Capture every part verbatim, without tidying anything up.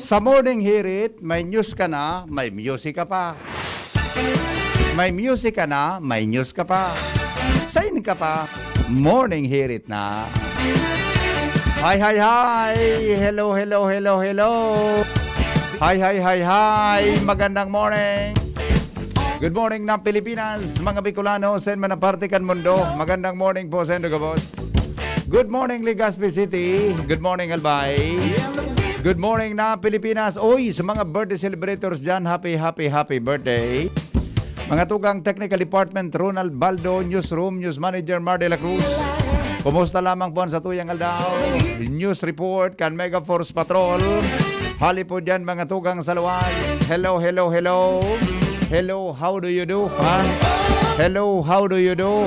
Sa Morning Hirit, may news ka na, may music ka pa. May music ka na, may news ka pa. Sain ka pa, Morning Hirit na. Hi, hi, hi! Hello, hello, hello, hello! Hi, hi, hi, hi! Magandang morning! Good morning na Pilipinas, mga Bicolano, sain man na parte kan mundo. Magandang morning po sa indo gabos. Good morning, Legazpi City. Good morning, Albay. Good morning na Pilipinas. Oy, sa mga birthday celebrators dyan, happy, happy, happy birthday. Mga tugang Technical Department, Ronald Baldo, Newsroom, News Manager, Mar de la Cruz. Kumusta lamang po ang satuyang aldaw? News report kan Mega Force Patrol. Hali po dyan, mga tugang sa luwas. Hello, hello, hello. Hello, how do you do? Ha? Hello, how do you do?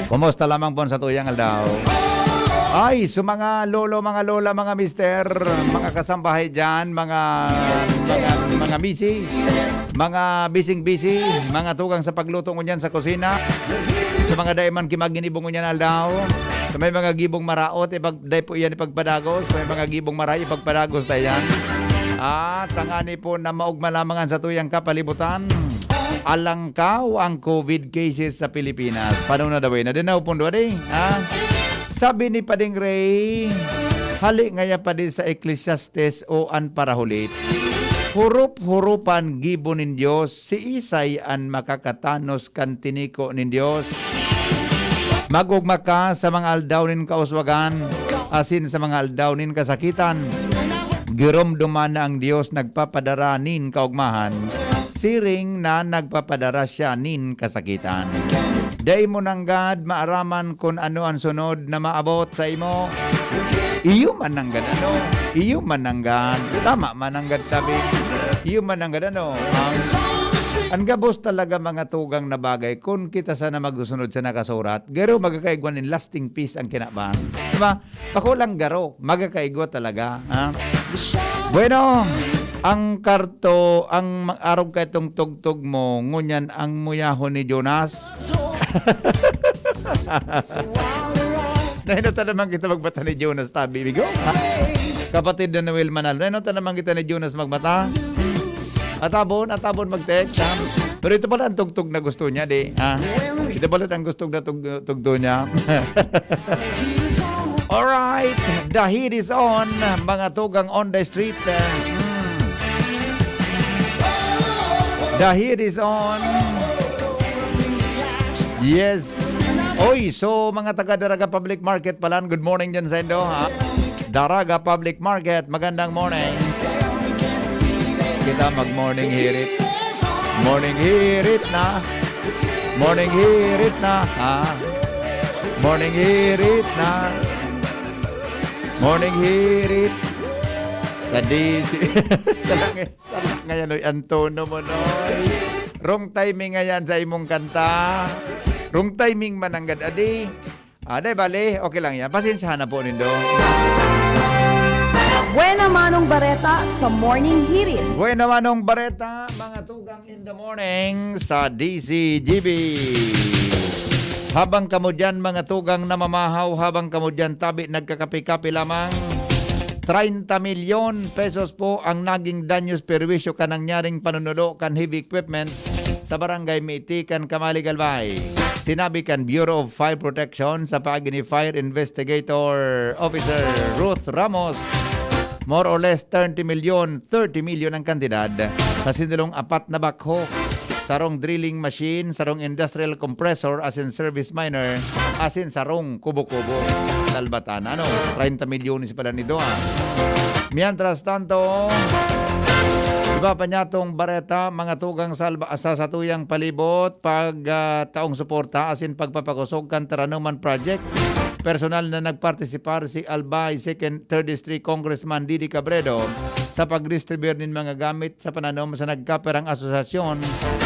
Kumusta lamang po ang satuyang aldaw? Ay, sa mga lolo, mga lola, mga mister, mga kasambahay dyan, mga, mga, mga misis, mga bising-bisi, mga tugang sa pagluto ngunyan sa kusina, sa mga dai man kimaginibo ngunyan aldaw, sa may mga gibong maraot, ipag-, dai po iyan ipagpadagos, sa may mga gibong maray, ipagpadagos ta iyan. Ah, tangani po na maugma lamang an satuyang kapalibutan. Alangkaw ang covid cases sa Pilipinas. Paano na daw eh? Nadinaw pundo, adi? Ha? Sabi ni Pading Ray, hali ngaya padi sa Ecclesiastes o an parahulit. Hurup-hurupan gibo nin Dios, siisay an makakatanos kan tiniko nin Dios? Mag-ugma ka sa mga aldaw nin kauswagan, asin sa mga aldaw nin kasakitan. Giromdoman na ang Dios nagpapadara nin kaugmahan, siring na nagpapadara siya nin kasakitan. Dai mo nanggad maaraman kun ano an sunod na maabot sa imo. Iyo man nanggad ano? Iyo man nanggad. Tama man nanggad sabi. Iyo man nanggad ano? Ang, ang gabos talaga mga tugang na bagay, kun kita sana magsusunod sa nakasurat, garo magkakaigwa nin lasting peace ang kinaban. Diba? Pakulang garo, magkakaigwa talaga. Ha? Bueno, ang karto, ang ma-, arog ka itong tugtog mo, ngunyan ang muyahon ni Jonas. Nahinutan naman kita magbata ni Jonas, tabi, bigo. Ha? Kapatid na Noel Manalo, nahinutan naman kita ni Jonas magbata. Hmm. Atabon, atabon mag-text, ha? Pero ito pala ang tugtog na gusto niya, di, ha? Ito pala ang gusto na tug-, tugtog niya. Alright, the heat is on, mga tugang on the street. Hmm. The heat is on. Yes. Oy, so mga taga Daraga Public Market palan, good morning dyan sa indo, ha? Daraga Public Market, magandang morning. Kita mag-morning hirit. Morning hirit na. Morning hirit na, ha? Morning hirit na. Morning hirit. Sa D C. Sa langit. Sana ngayon, oy, ang tono mo, Noy. Wrong timing ngayan sa imong kanta. Wrong timing mananggad, adi. Ah, di bale, okay lang yan. Pasensyahan na po nindo. Buena Manong Bareta sa Morning Hirit. Buena Manong Bareta, mga tugang in the morning sa D C G B. Habang kamo dyan, mga tugang namamahaw, habang kamo dyan, tabi, nagkakape-kape lamang, treinta milyon pesos po ang naging danyos perwisyo kan nangyaring panunulo kan heavy equipment sa Barangay Miti kan Camalig, Albay. Sinabi kan Bureau of Fire Protection sa paagi ni Fire Investigator Officer Ruth Ramos, more or less thirty milyon, thirty milyon ang kantidad sa sinulong apat na bakho, sarong drilling machine, sarong industrial compressor asin service miner, asin sarong kubo-kubo. Talbatan, ano? Treinta milyones pala nido, ah. Mientras tanto, iba pa niya tong bareta, mga tugang salba-, sa satuyang palibot, pag, ah, taong suporta asin pagpapakosog kan Taranuman Project. Personal na nagpartisipar si Albay Second, Third District Congressman Didi Cabredo sa pagdistribuyar nin mga gamit sa pananom sa nagkaperang asosasyon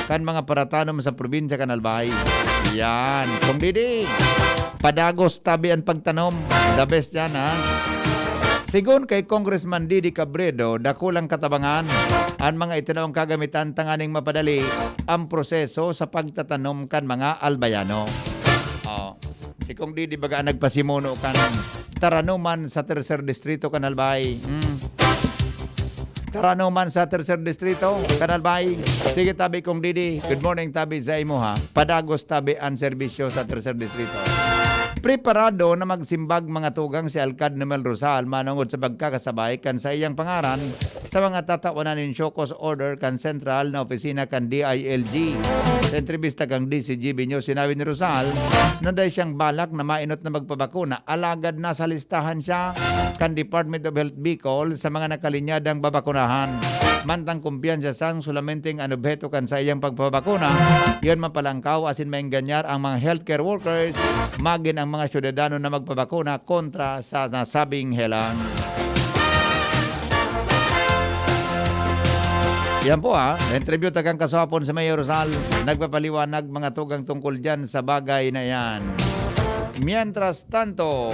kan mga paratanom sa probinsya kan Albay. Yan. Kung Didi, padagos tabi ang pagtanom. The best yan, ha? Sigon kay Congressman Didi Cabredo, dakulang katabangan an mga itinawang kagamitan tanganing mapadali ang proseso sa pagtatanom kan mga Albayano. Oh. Si Kong Didi baga ang nagpasimuno kan taranuman sa Tercer Distrito kan Albay. Hmm. Karano man sa Tercer Distrito, Kanalbay. Sige, tabi kong Didi. Good morning, tabi sa imo, ha. Padagos tabi an serbisyo sa Tercer Distrito. Preparado na magsimbag mga tugang si Alcad Numel Rosal manongod sa pagkakasabay kan sa iyang pangaran sa mga tatawanan nin show cause order kan sentral na opisina kan D I L G. Sa entrevista kan D C G B News, sinabi ni Rosal na dai siyang balak na mainot na magpabakuna, alagad nasa listahan siya kan Department of Health Bicol sa mga nakalinyadang babakunahan. Mantang kumpiyansa siyang solamenteng an obheto kan saiyang pagpabakuna, iyon mapalangkaw asin maenganyar ang mga healthcare workers, magin ang mga syudadano na magpabakuna kontra sa nasabing helang. Yan po, ah. Na-interview ta kan kasuapon si Mayor Rosal. Nagpapaliwanag mga tugang tungkol dyan sa bagay na yan. Mientras tanto,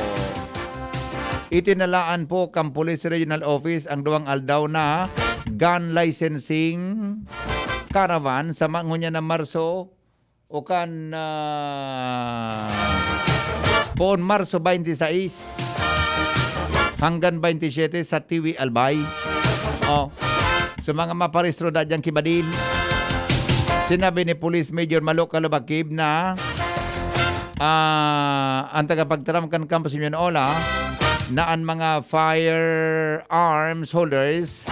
itinalaan po kan Police Regional Office ang duwang aldaw na gun licensing caravan sa ma-, ngunyan na Marso o kan, ah, poon Marso twenty-six hanggang twenty-seven sa Tiwi, Albay. Oh. So, mga maparehistro na dyang kibadil. Sinabi ni Police Major Malo Kalubakib na, ah, ang tagapagtaram kan Kampo Simeon Ola na an mga firearms holders,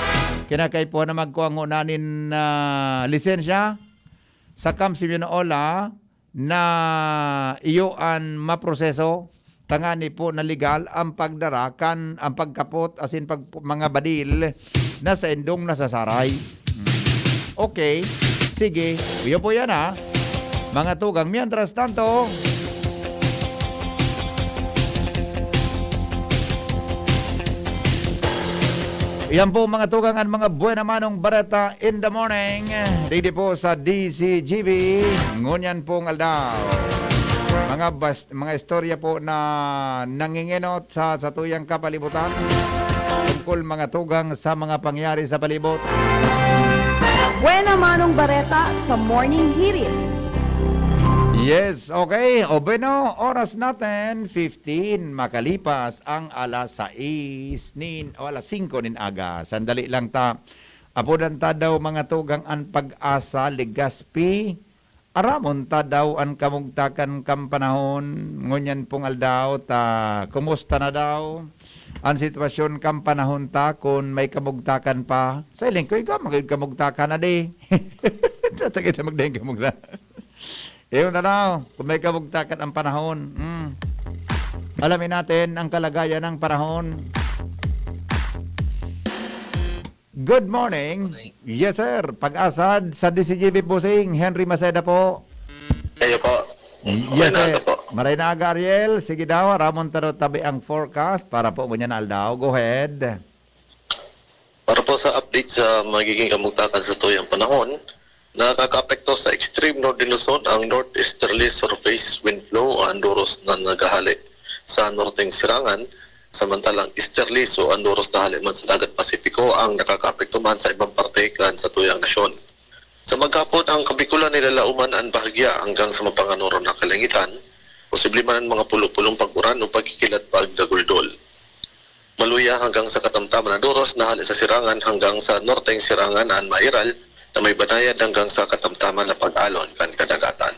kinakaipuhan na magkuha ngona nin, ah, lisensya sa Kamp Simeon Ola na iyo an maproseso, tangani po na legal ang pagdara kan, ang pagkapot asin pag, mga badil na saindong nasasaray. Hmm. Okay, sige. Iyo po yan, ha, mga tugang. Mientras tanto, Iyan po, mga tugang, an mga buena manong bareta in the morning. Didi po sa D C G B, ngunyan pong aldaw. Mga bas-, mga istorya po na nangingenot sa satuyang kapalibutan. Tungkol, mga tugang, sa mga pangyari sa palibot. Buena manong bareta sa Morning Hirit. Yes, okay. O bueno, oras natin, fifteen, makalipas ang alas sais nin, o alas singko nin aga. Sandali lang ta. Apodan ta daw, mga tugang, an Pag-asa, Legazpi. Aramon ta daw an kamugtakan kan panahon. Ngunyan pong aldaw ta, kumusta na daw an sitwasyon kan panahon ta kun may kamugtakan pa? Sa hiling ko, igwa man gayod kamugtakan na di. Tatagay na magdaing kamugtakan. Iyo na daw, kung may kamugtakan ang panahon. Hmm. Alamin natin ang kalagayan ng panahon. Good morning. Morning. Yes, sir. Pag-asa sa D C G B, Bossing Henry Maceda po. Kayo po. Yes, Maray na sir. Aga po. Maray na aga, Ariel. Sige daw, aramon ta daw tabi ang forecast para po ngunyan na aldaw. Go ahead. Para po sa update sa magiging kamugtakan sa tuyang panahon, nakakaapekto sa extreme northern Luzon ang northeasterly surface wind flow o anduros na naghahali sa norteng sirangan, samantalang easterly o anduros na hali man sa Dagat Pasipiko ang nakakaapekto man sa ibang parte kan satuyang nasyon. Sa maghapon, ang Kabikulan nilalauman an bahagya hanggang sa mapanganoron na kalangitan, posible man an mga pulo-pulong pag-uran o pagkikilat pagdaguldol. Maluya hanggang sa katamtaman na doros na hali sa sirangan hanggang sa norteng sirangan an mairal na may banayad hanggang sa katamtaman na pag-alon kan kadagatan.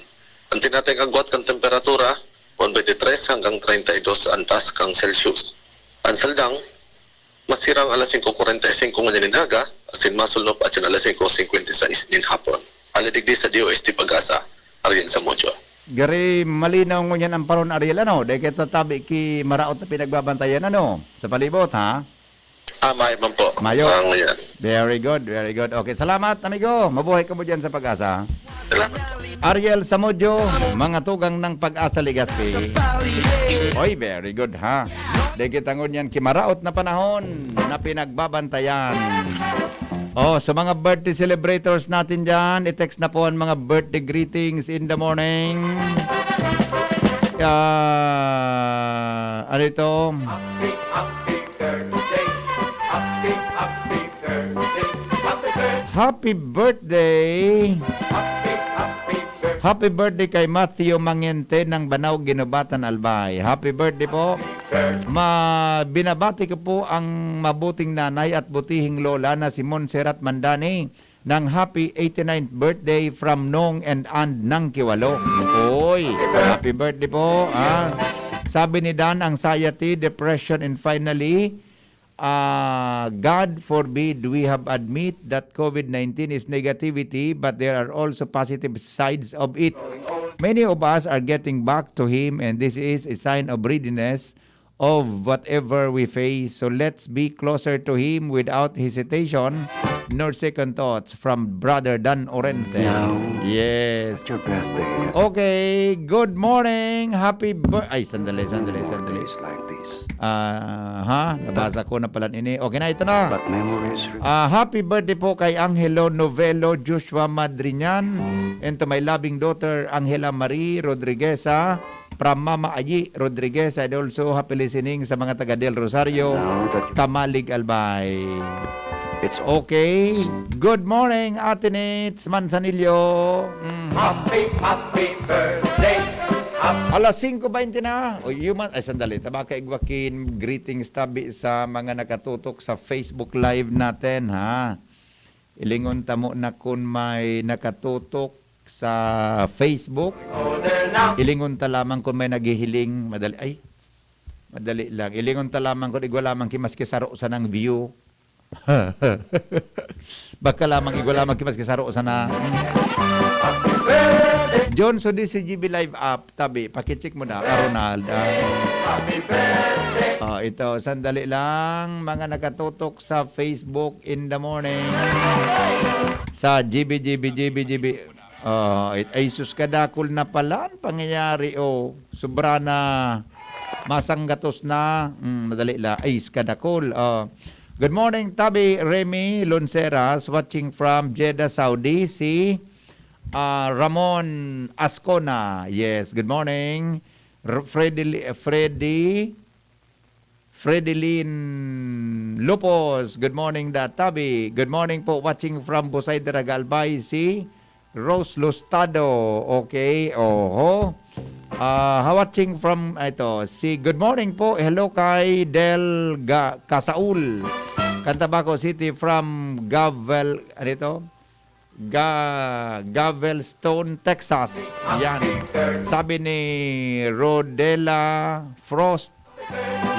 An tinatayong agwat kan temperatura, one twenty-three hanggang treinta y dos an taas kan Celsius. An saldang, masirang alas singko kwarenta y singko ngunyan nin aga, asin masulnop asin alas singko singkwenta y sais nin hapon. Hali digdi sa D O S T Pag-asa, Ariel Zamudio. Gari malinaw ngunyan ang paron, Ariel, ano? Dai kita tabi ki maraot na pinagbabantayan, ano? Sa palibot, ha? Ah, mayo man po. Mayo. Sa ngayon. Very good, very good. Okay, salamat, amigo. Mabuhay ka mo dyan sa Pag-asa. Salamat po. Ariel Zamudio, mga tugang ng Pag-asa, Legazpi. Oy, very good, ha? Dai kita ngunyan ki maraot na panahon na pinagbabantayan. Oh, sa mga birthday celebrators natin dyan, i-text na po ang mga birthday greetings in the morning. Ah, ano ito? Happy, happy birthday. Happy, happy birthday. Happy birthday. Happy, happy birthday. Happy birthday kay Matthew Mangente ng Banao, Guinobatan, Albay. Happy birthday po. Ma, binabati ko po ang mabuting nanay at butihing lola na si Montserrat Mandani ng happy eighty-ninth birthday from Nong and Aunt ng Kiwalo. Oy, happy birthday po, ah. Sabi ni Dan, anxiety, depression, and finally, ah, God forbid we have admit that COVID nineteen is negativity, but there are also positive sides of it. Many of us are getting back to Him, and this is a sign of readiness of whatever we face. So let's be closer to Him without hesitation nor second thoughts, from Brother Dan Orense. Now, yes. At your birthday. Okay, good morning. Happy bir-, ay, sandali, sandali, sandali. Days like this. Ah, ha? Nabasa ko na pala ini. Okay na, ito na. But memories re- Ah, happy birthday po kay Angelo Novelo Joshua Madriñan and to my loving daughter, Angela Marie Rodrigueza, from Mama Ayi Rodriguez, and also happy listening sa mga taga Del Rosario, Now that you Kamalig, Albay. It's okay. Good morning, Ate Nits Manzanillo. Mm. Happy, happy birthday. Happy Alas singko bente na. O, human, ay, sandali. Taba ka igwakin, greetings tabi sa mga nakatutok sa Facebook Live natin, ha? Ilingon ta mo na kun may nakatutok sa Facebook. Ilingon ta lamang kun may naghihiling. Madali, ay, madali lang. Ilingon ta lamang kun igwa lamang ki maski saro sanang view. Baka lamang igwa lamang ki maski saro sana. John, so this si G B Live app, tabi, pakicheck mo na, ah, Ronald, ah. Ah, ito, sandali lang, mga nakatutok sa Facebook in the morning. Sa G B, G B, G B, G B. Ah, it-, ay, sus, kadakul na pala ang pangyayari, oh. Sobra na, masanggatos na. Mm, madali la. Ay, kadakul. Oh. Good morning, Tabi Remy Lonceras, watching from Jeddah, Saudi. Si, ah, Ramon Ascona. Yes, good morning. R-, Freddy, Freddy, Fredelin Lopos, good morning, Da Tabi. Good morning po, watching from Busay, Daraga, Albay, si Rose Lustado. Okay, oho. Ah, watching from, ah, ito, si, good morning po, hello kay Del Ga-, Casaul. Cantabaco City from Gavel, ano ito? Ga-, Galveston, Texas. Yan. Sabi ni Rodela Frost.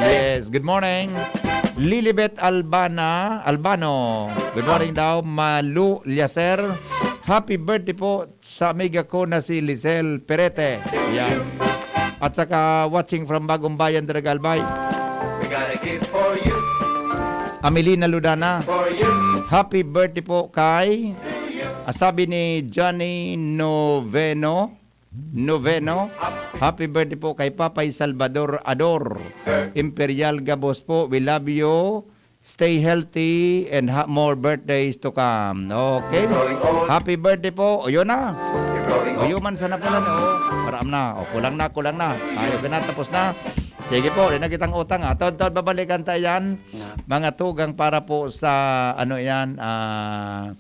Yes, good morning. Lilibet Albana, Albano. Good morning daw, Malu Liaser. Happy birthday po sa amiga ko na si Lizelle Perete. Yan. At saka watching from Bagong Bayan, Daraga, Albay. We got a gift for you. Amelina Ludana. For you. Happy birthday po kay, ah, sabi ni Johnny Noveno. Noveno. Happy birthday po kay Papay Salvador Ador. Imperial gabos po. We love you. Stay healthy and ha-, more birthdays to come. Okay? Happy birthday po. O, yun na. O, yun man sana pala, no? Maram na. O, kulang na, kulang na. Tayo ka na, tapos na. Sige po, di na kitang utang, ha. Taon-taon, babalikan tayo yan. Yeah. Mga tugang para po sa, ano yan, ah,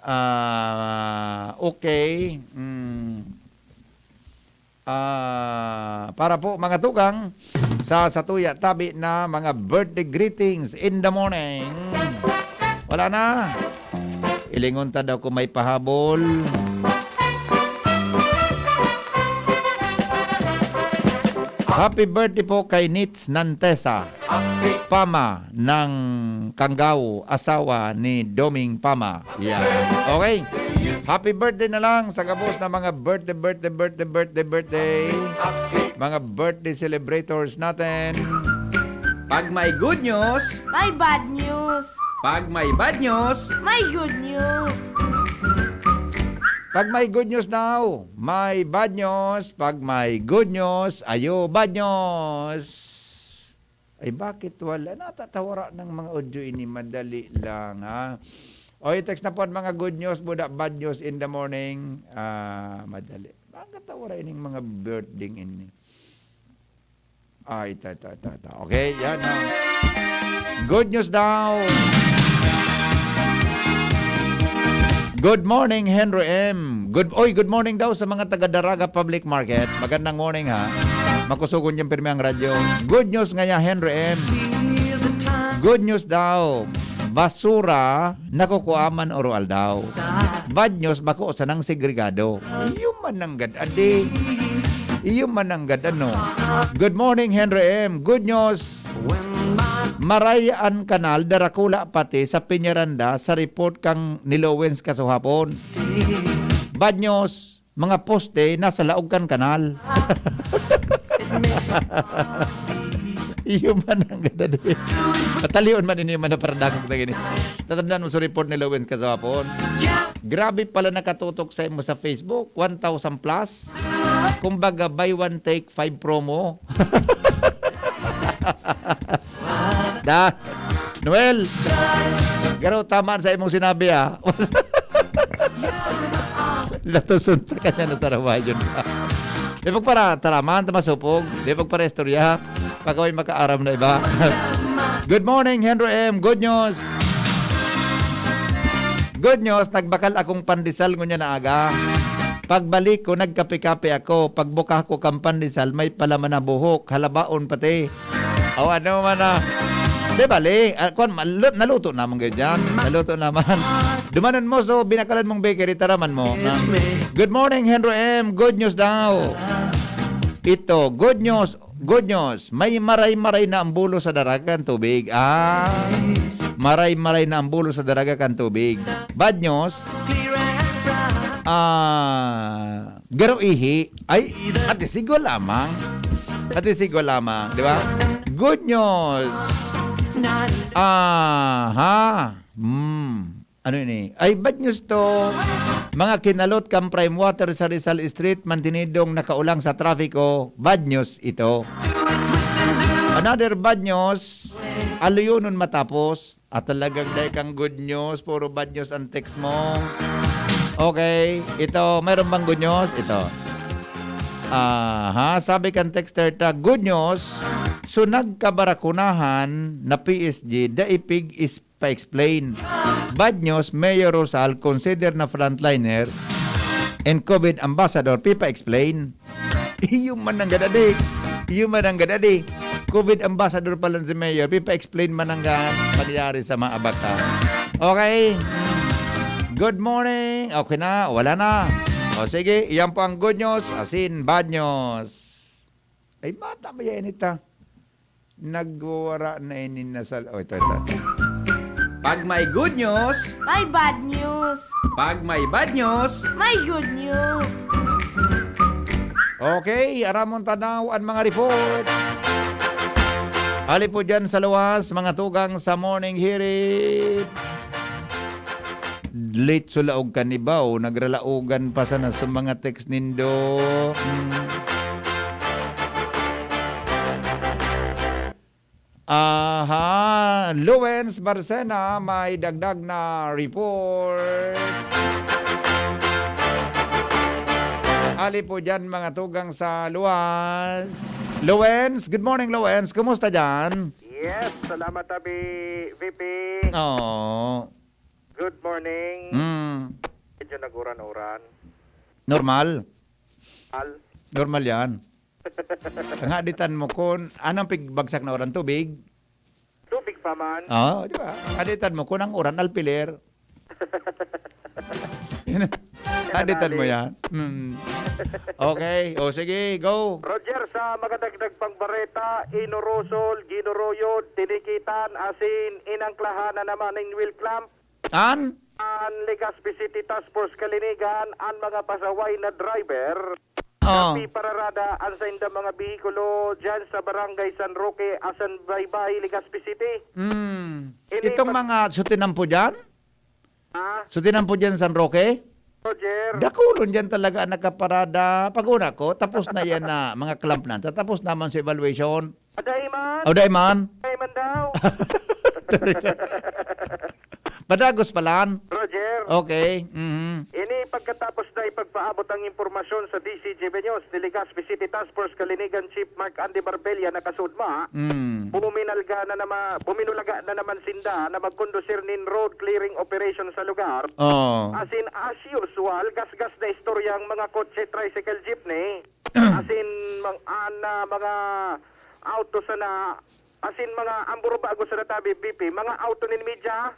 ah, okay. Mm. Ah, para po, mga tugang, sa satuya tabi na mga birthday greetings in the morning. Wala na. Ilingon ta daw kung may pahabol. Happy birthday po kay Nits Nantesa. Pama ng Kanggao, asawa ni Doming Pama. Yan. Okay. Happy birthday na lang sa gabos na mga birthday, birthday, birthday, birthday, birthday. Mga birthday celebrators natin. Pag may good news, May bad news. Pag may bad news, May good news. Pag may good news daw, may bad news. Pag may good news, ayo, bad news. Ay, bakit wala? Natatawara ng mga audio ini. Madali lang, ha? O, i-text na po ang mga good news, buda, bad news in the morning. Ah, madali. Bakit tawara ining mga birthday ini? Ay, ito, ito, ito, ito. Okay, yan, ha? Good news daw. Good morning, Henry M. Good, oy, good morning daw sa mga taga Daraga Public Market. Magandang morning, ha. Makusugon dyan pirmi ang radyo. Good news ngaya, Henry M. Good news daw. Basura, nakukuaman oro aldaw. Bad news, bako sanang segregado. Iyo man ang gad-, adi. Iyo man ang gad-, ano. Good morning, Henry M. Good news. Maray an kanal, darakula pati sa Peñaranda sa report kan ni Lowens kasuhapon. Bad news, mga poste nasa laog kan kanal. Iyo man ang gada, di. Patalion man ini man na paradangog na gini. Tatandaan mo sa report ni Lowens kasuhapon. Grabe pala nakatutok sa imo sa Facebook, one thousand plus. Kumbaga, buy one, take five promo. Da, Noel, garo, tama sa imong sinabi, ah. Latuson ta ka niya na sa rawayon ka. Di pagpara, taraman, ta masupog. Di pagpara istorya. Pagkaway makaaram na iba. Good morning, Henry M. Good news. Good news, nagbakal akong pandesal ngunyan na aga. Pagbalik ko, nagkape-kape ako. Pagbuka ko kan pandesal, may palaman na buhok. Halabaon pati. O, ano man na. Di bali, ah, kwan, malu-, naluto naman kayo dyan. Naluto naman. Dumanon mo, so, binakalan mong bakery, taraman mo. Na. Good morning, Henry M. Good news daw. Ito, good news. Good news, may maray-maray na ang bulos sa daraga kan tubig. Ah, maray-maray na ang bulos sa daraga kan tubig. Bad news, ah, garo ihi. Ay, ati sigwa lamang. Ati sigwa lamang, di ba? Good news. Aha. Hmm. Ano ini? Ay, bad news to. Mga kinalot kan Prime Water sa Rizal Street, mantinidong nakaulang sa trapiko. Bad news ito. Another bad news, aluyonon matapos. At talagang dahil kang good news, puro bad news ang text mo. Okay, ito, mayroon bang good news? Ito. Aha, sabi kan texter ta, good news, so nagkabarakunahan na P S G, daipig is pa-explain. Bad news, Mayor Rosal, consider na frontliner and COVID ambassador, pipa-explain. Iyo man ang gadadi. Iyo man ang gadadi. COVID ambassador pa lang si Mayor, pipa-explain man ang ga-, pangyayari sa mga abak, ha? Okay. Good morning. Okay na, wala na. O sige, iyan po ang good news, asin bad news. Ay, bata ba yan ita? Nagwawara na ini na sal-, oh, ito, ito. Pag may good news, may bad news. Pag may bad news, may good news. Okay, aramon tanaw ang mga report. Ali po dyan sa luwas, mga tugang sa Morning Hirit. Late sa laog kanibaw, nagralaogan pa sana sa mga text nindo. Hmm. Aha, Lowens Barcena, may dagdag na report. Ali po dyan, mga tugang sa luwas. Lowens, good morning, Lowens. Kumusta dyan? Yes, salamat, Abi V P. Oo. Good morning. Mm. Medyo nag-uran-uran. Normal. Al. Normal yan. Ang aditan mo kun anong pigbagsak na uran? Tubig? Tubig pa man. Oo, di ba? Aditan mo kun ang uran, alpiler. Yun. Aditan mo yan. Hmm. Okay. O, sige, go. Roger, sa makadagdag pang bareta, Inorosol, Ginoroyod, Tinikitan, asin inangklahan na naman ning wheel clamp. An? An Legazpi City Task Force Kalinigan, an mga pasaway na driver, oh, napipararada an saindang mga behikulo diyan sa Barangay San Roque, Asan Baybay, Legazpi City. Hmm. Ini Itong pag- mga sutinampo dyan? Ha? Sutinampo dyan, San Roque? Roger. Dakulon dyan talaga ang nakaparada. Pag-una ko, tapos na yan na mga clamp na. Tapos naman sa evaluation. Aday man. O, day man. Aday man daw. Padagos pa lang. Roger. Okay. Mhm. Ini pagkatapos na ipagpa Abot ang impormasyon sa D C G B News, ni Legazpi City Task Force Kalinigan Chief Mark Andy Barbella, nakasudma, Mm. buminalga na nama-, buminulaga na naman sinda na magkondusir nin road clearing operation sa lugar. Oh. As in, as usual, gasgas na istorya ang mga kotse, tricycle, jeepney. As in, mang-, ana, mga auto sana, as in, mga amburo bago sana tabi, B P, mga auto nin media,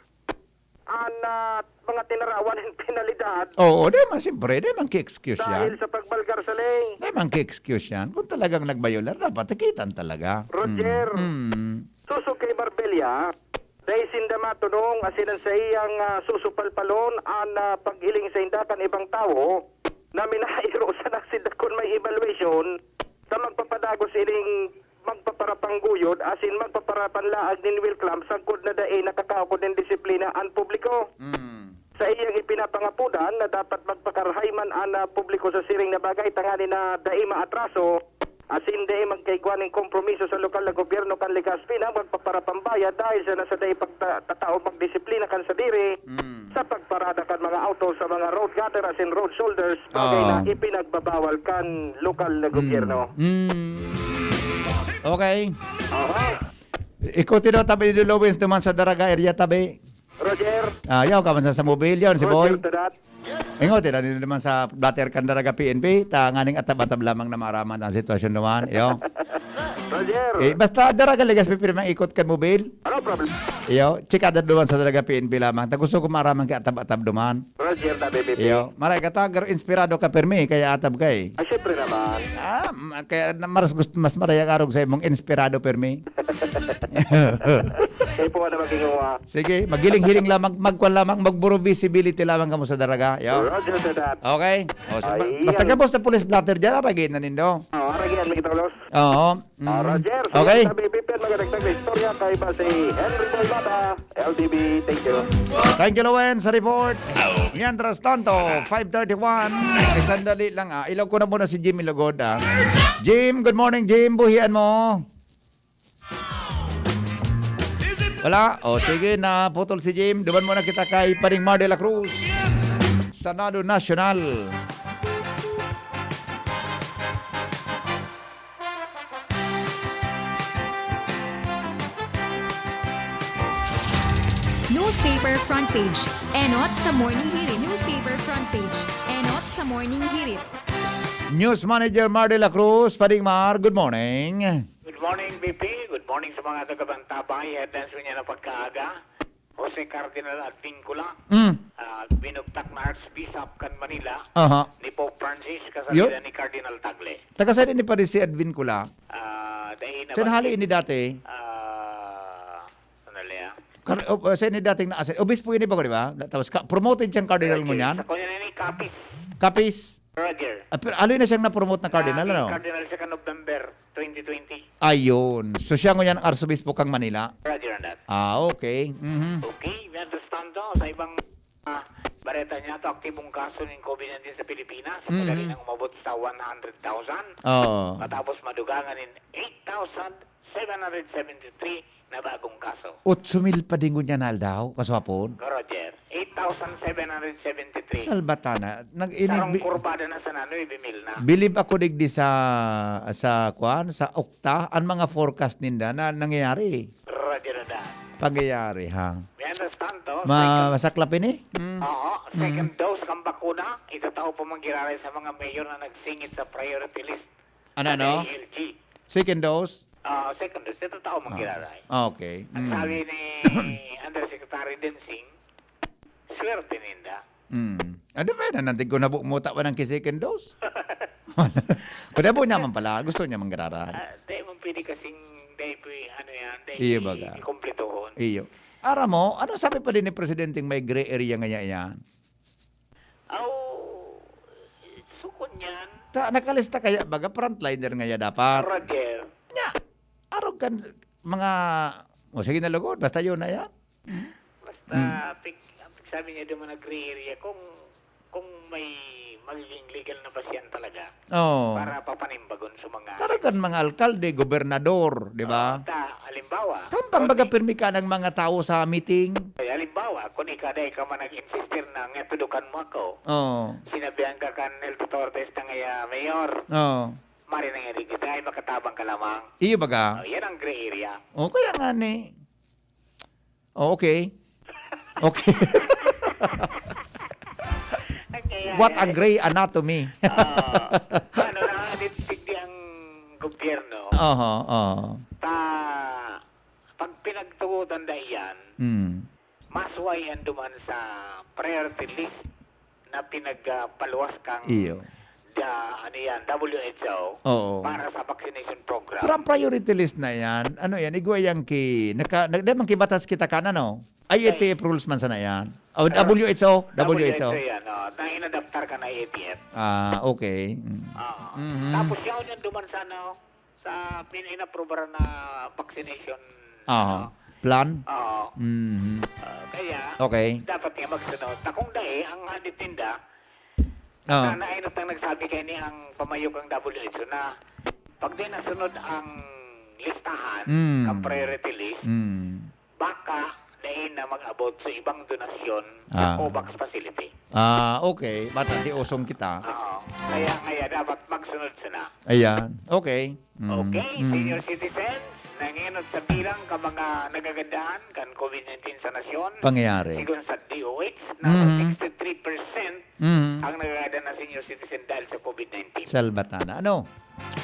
an, ah, mga tinarawan nin penalidad. Oo, di man, siyempre, di man ki-excuse Dahil yan. sa pagbalgar sa ley. Di man ki-excuse yan. Kung talagang nagbayolar, dapat tikitan talaga. Roger, Mm. Mm. susog kay Marbella, dai sinda matunong, asin an saiyang, ah, susupalpalon an, ah, pag-iling sa inda kan ibang tawo na minairo sana sinda kun may evaluation sa magpapadagos ining magpaparapangguyod, asin magpaparapanlaag nin wheel clamp sagkod na dai nakakaukod nin disiplina an publiko. Mm. Sa iyang ipinapangapodan na dapat magpakarhay man an, ah, publiko sa siring na bagay tanganing na dai maatraso, asin dai magkaigwa nin kompromiso sa lokal na gobyerno kan Legazpi na magpaparapambayad dahil sa nasa dai pagta-, tataong pagdisiplina kan sadiri Mm. sa pagparada kan mga auto sa mga road gutter asin road shoulders, bagay na Ah. ipinagbabawal kan lokal na gobyerno. Mm. Okay. Aha. Ikuti daw tabi ni Lowens duman sa Daraga area tabi. Roger. Ah, yaw ka man sa, sa mobil, yun, si Roger Boy. to that. Ingot, eh, nandito naman sa Blatter kan Daraga P N P, ta nganing atab-atab lamang na maaraman ang sitwasyon naman, iyo. Roger. Eh, basta Daraga Legazpi, pirmang ikot kan mobil. Ano problem? Iyo, chikada duman sa Daraga P N P lamang. Ta gusto ko maaraman kay atab-atab duman. Roger na, B B P. Iyo, maray ka ta, pero inspirado ka, pirmi, kaya atab ka eh. Ah, syempre naman. Ah, ma-, kaya na, mas gusto, mas maray ang arog sa imong inspirado, pirmi. Kayo po na maging uwa. Sige, maghiling-hiling lamang, magkwan lamang, magburo visibility lamang kamo sa Daraga. Yo. Roger to that. Okay. O, sa, ba-, Ayan. basta gabos na police blotter dyan, aragi na nindo. Oh, aragi yan, may tolos. Oo. Ah, Mm. Roger, Okay. sige, sa B B P, magandang istorya kay ba si Henry Boy Mata, L D B, thank you. Thank you, Lowen, sa report. Mientras tanto, five thirty-one. Eh, sandali lang, ah. Ilaw ko na muna si Jim Ilugod, ah. Jim, good morning, Jim. Buhian mo. Wala? O, sige, naputol si Jim. Duman muna kita kay Paring Mar de la Cruz. Senado National. Newspaper front page. Enot sa Morning Hirit. Newspaper front page. Enot sa Morning Hirit. News Manager Mar de la Cruz, Paring Mar, good morning. Good morning, B P. Good morning sa mga taga-Bantabay. Headlines mo niya na pagkaaga. Jose Cardinal Advincula, Mm. ah, binugtak na Archbishop kan Manila Aha. ni Pope Francis, Yo? kasalida ni Cardinal Tagle. Taga saan ini pa rin si Advincula? Ah, dahil na Saan ba hali si-, ini dati? ah, sandali, ah. Kar-, oh, saan ini dating na-, obispo ini ba, di ba? Tapos ka-, promoted siyang cardinal Roger, ngunyan? Sa kanya na ni Capiz. Capiz. Roger. Ah, pero aloy na siyang na-promote na cardinal, Ah, ano? Cardinal siya ka November twenty twenty. Ayun. So, siya ngunyan ang arsobispo kang Manila? Roger on that. Ah, okay. Mhm. Okay, we understand to. Sa ibang, ah, bareta niya to, aktibong kaso ng covid nineteen sa Pilipinas. Mm-hmm. Madali nang umabot sa one hundred thousand. Oo. Matapos madugangan in eight thousand seven hundred seventy-three na bagong kaso. Otso mil pa din ngunyan na aldaw, kaswapon? Ka Roger, eight thousand seven hundred seventy-three. Salbatana. Nag-, ini-, Sarong bi-, kurbada na sa nanoy, bimil na. Bilib ako digdi sa, sa, kwan, sa Okta, ang mga forecast ninda na nangyayari. Roger na. Pangyayari, ha? May understand to? Ma-, Second masaklap ini? Mm. Oo, Mm. second dose kang bakuna, itatao pa man giraray sa mga mayor na nagsingit sa priority list Ano, sa ano? D I L G. Second dose? Ah, second dose. Ito tao Ah, manggiraray. okay. Ang Mm. sabi ni Undersecretary Densing, swerte ninda. Mm. Ano ba yan? Nandig ko na bu-, muta pa ng ki-second dose? Wala. Pero abo niya man pala. Gusto niya manggiraray. Ah, di man pwede kasing, di pwede, ano yan, di Iyo baga. ikompletohon. Iyo. Aram mo, ano sabi pa din ni Presidenteng may gray area nga niya yan? Aw, sukon yan. Ta, nakalista kaya baga frontliner nga ya dapat? Roger. Nya, arog kan mga, o sige na lugod, basta yun na yan. Basta, Mm. pig-, ang pigsabi niya doon mga gray area, kung, kung may magiging legal na ba siyan talaga Oo. para papanimbagon sa mga Talagang mga alkalde, gobernador, di ba? Oo, ta, halimbawa, Kampang baga Roger. pirmi ka ng mga tao sa meeting. Kaya Halimbawa, kung ikaw dai ka man nag-insister na nga tudukan mo ako, Oo. sinabihan ka kan Elto Torres na ngaya mayor, Oo. mari na nga rin kita, ay makatabang ka lamang. Iyo baga? Oh, yan ang gray area. Oh, kaya nga ni. Oh, okay. Okay. Kaya What a yan. Gray anatomy. Ah, ano na, di, digdi ang gobyerno. Oho, oho. Ta, pag pinagtugutan na iyan, Hmm. mas why yan duman sa priority list na pinagpaluwas kang Iyo. da, ano yan, W H O Oo. para sa vaccination program. Pero ang priority list na yan, ano yan, igwa yan ki, naka, nag-, di man kibatas kita kan, ano? I A T F Ay. rules man sana yan. O, Ah, W H O, W H O. W H O yan, oh. Na inadaptar ka na I A T F. Ah, okay. Mm. Oo. Mhm. Tapos yaon yan duman sa, ano, sa pin-, inaprobaran na vaccination, Aha. ano? Plan? Oo. Mhm. Ah, kaya, Okay. dapat nga magsunod. Ta kung dai, ang hadit ninda, Ah. na, nainot ang nagsabi kaini ang pamayok ang W H O na pag di nasunod ang listahan Mm. ng priority list, Mm. baka dai na mag-abot sa ibang donasyon sa Ah. COVAX facility. Ah, okay. Bata, di usong kita. Oo. Kaya, kaya dapat magsunod sana. Ayan. Okay. Mm. Okay, Mm. senior citizens, nangenot sa bilang ka mga nagagandahan kan COVID nineteen sa nasyon. Pangyayari. Sigon sa D O H, nasa Mhm. sixty-three percent Mhm. ang nagagadan na senior citizen dahil sa COVID nineteen. Salbatana. Ano?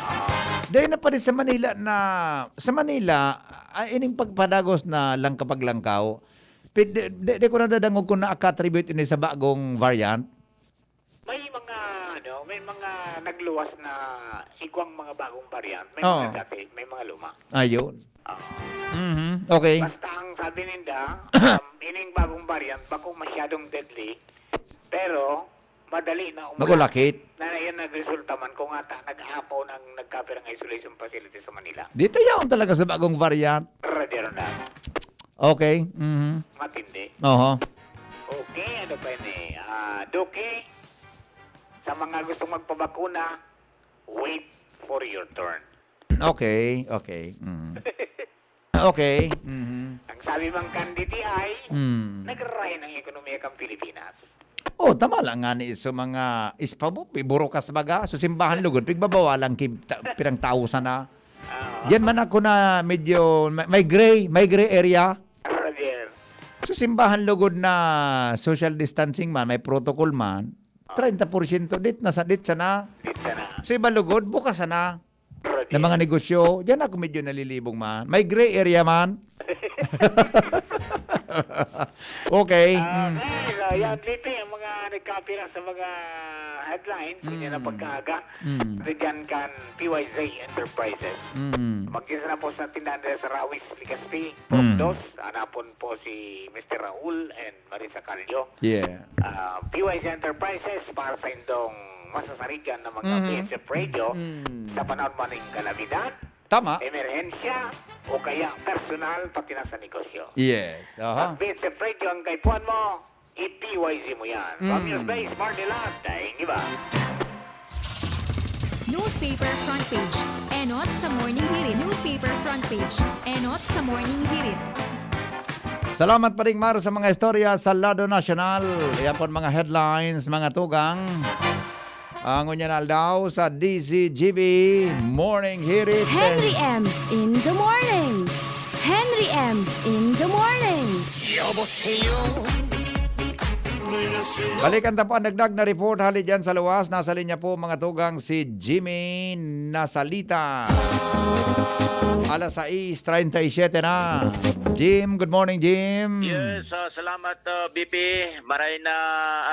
Ah. Dahil na pa rin sa Manila na, sa Manila, ah, ining pagpadagos na langkapaglangkaw, pi-, di, di, di ko nadadangog kung naka-attribute ini sa bagong variant. May mga, ano, may mga nagluwas na igwang mga bagong variant. May Oo. mga dati, may mga luma. Ayun. Oo. Mhm. Okay. Basta ang sabi ninda, um, ining bagong variant, bako masyadong deadly, pero madali na umulakit. Magulakit. Na yan nagresulta man kung ata nag-apaw ng nagkapirang isolation facility sa Manila. Dito yaon talaga sa bagong variant. Radyo na. Okay. Mhm. Matindi. Oho. Okay, ano pa ini? Ah, Duque, sa mga gustong magpabakuna, wait for your turn. Okay, okay. Mm. Okay. Mhm. Ang sabi man kan D T I, Mm. nagraray ang ekonomiya kan Pilipinas. Oh, tama lang nga ni iso mga ispa mo, burukas baga, so simbahan lugod, pigbabawalan ki-, ta-, pirang tao sana. Ah. Yan man ako na medyo may, may gray, may gray area. Javier. So, simbahan lugod na social distancing man, may protocol man, treinta por ciento dit na sa, dit sana. Dit sana. So, iba lugod, bukas sana. Javier. Na mga negosyo, diyan ako medyo nalilibong man. May gray area man. Okay. Ah, Mm. okay. So, yan, Mm. P P, ang mga nagkapira sa mga headlines, ganyan na Mm. pagkaaga. Mm. Diyan kan P Y Z Enterprises. Mm. Mag-isa na po sa tindahan nila sa Rawis, Legazpi, Block Mm. Dos. Hanapon po si Mister Raul and Marisa Calio. Yeah. Ah, P Y Z Enterprises para sa indong masasarigan na mga Mm. B H F Radio Mm. sa panahon man ng kalamidad, Tama. emerhensya, o kaya personal, pati na sa negosyo. Yes. Aha. Ang B H F Radio ang kaipuhan mo, i-P Y Z mo yan. From Mm. News Base, Marnila, daing iba. Newspaper front page. Enot sa Morning Hirit. Newspaper front page. Enot sa Morning Hirit. Salamat pa ding, Mar, sa mga istorya sa lado nasyonal. Yan po ang mga headlines, mga tugang. Ang ngunyan na aldaw sa D Z G B Morning Hirit. Henry M in the morning. Henry M in the morning. Balikan ta po ang dagdag na report hali dyan sa luwas. Nasa linya po, mga tugang, si Jimmy Nasalita. Alas sais treinta y siete na. Jim, good morning, Jim. Yes, ah, salamat, ah, B P. Maray na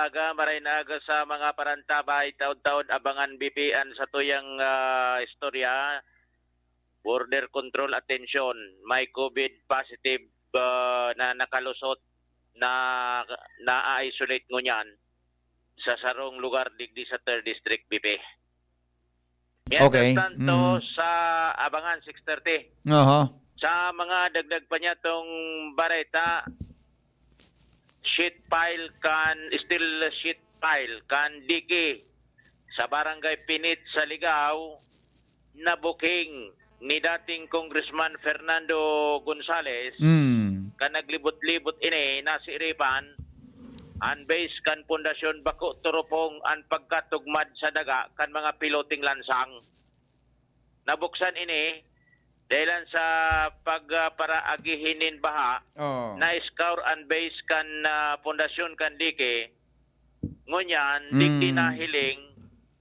aga, maray na aga sa mga parantabay. Taon-taon, abangan, B P, an satuyang, ah, istorya. Border control, atensyon. May COVID positive, ah, na nakalusot na na-isolate ngunyan sa sarong lugar digdi sa third District, B P. Mientras Okay. tanto, Mm. sa Abangan, six thirty. Aha. Sa mga dagdag pa niya tong bareta, sheet pile kan, steel sheet pile kan diki sa Barangay Pinit sa Ligao, nabuking ni dating Congressman Fernando Gonzales, Mm. kan naglibot-libot ini, nasiripan, an base kan pundasyon bako turupong an pagkatugmad sa daga kan mga piloting lansang. Nabuksan ini dahilan sa pag, ah, paraagihin nin baha, Oh. na-scour an base kan, ah, pundasyon kan dike. Ngunyan, digdi Mm. nahiling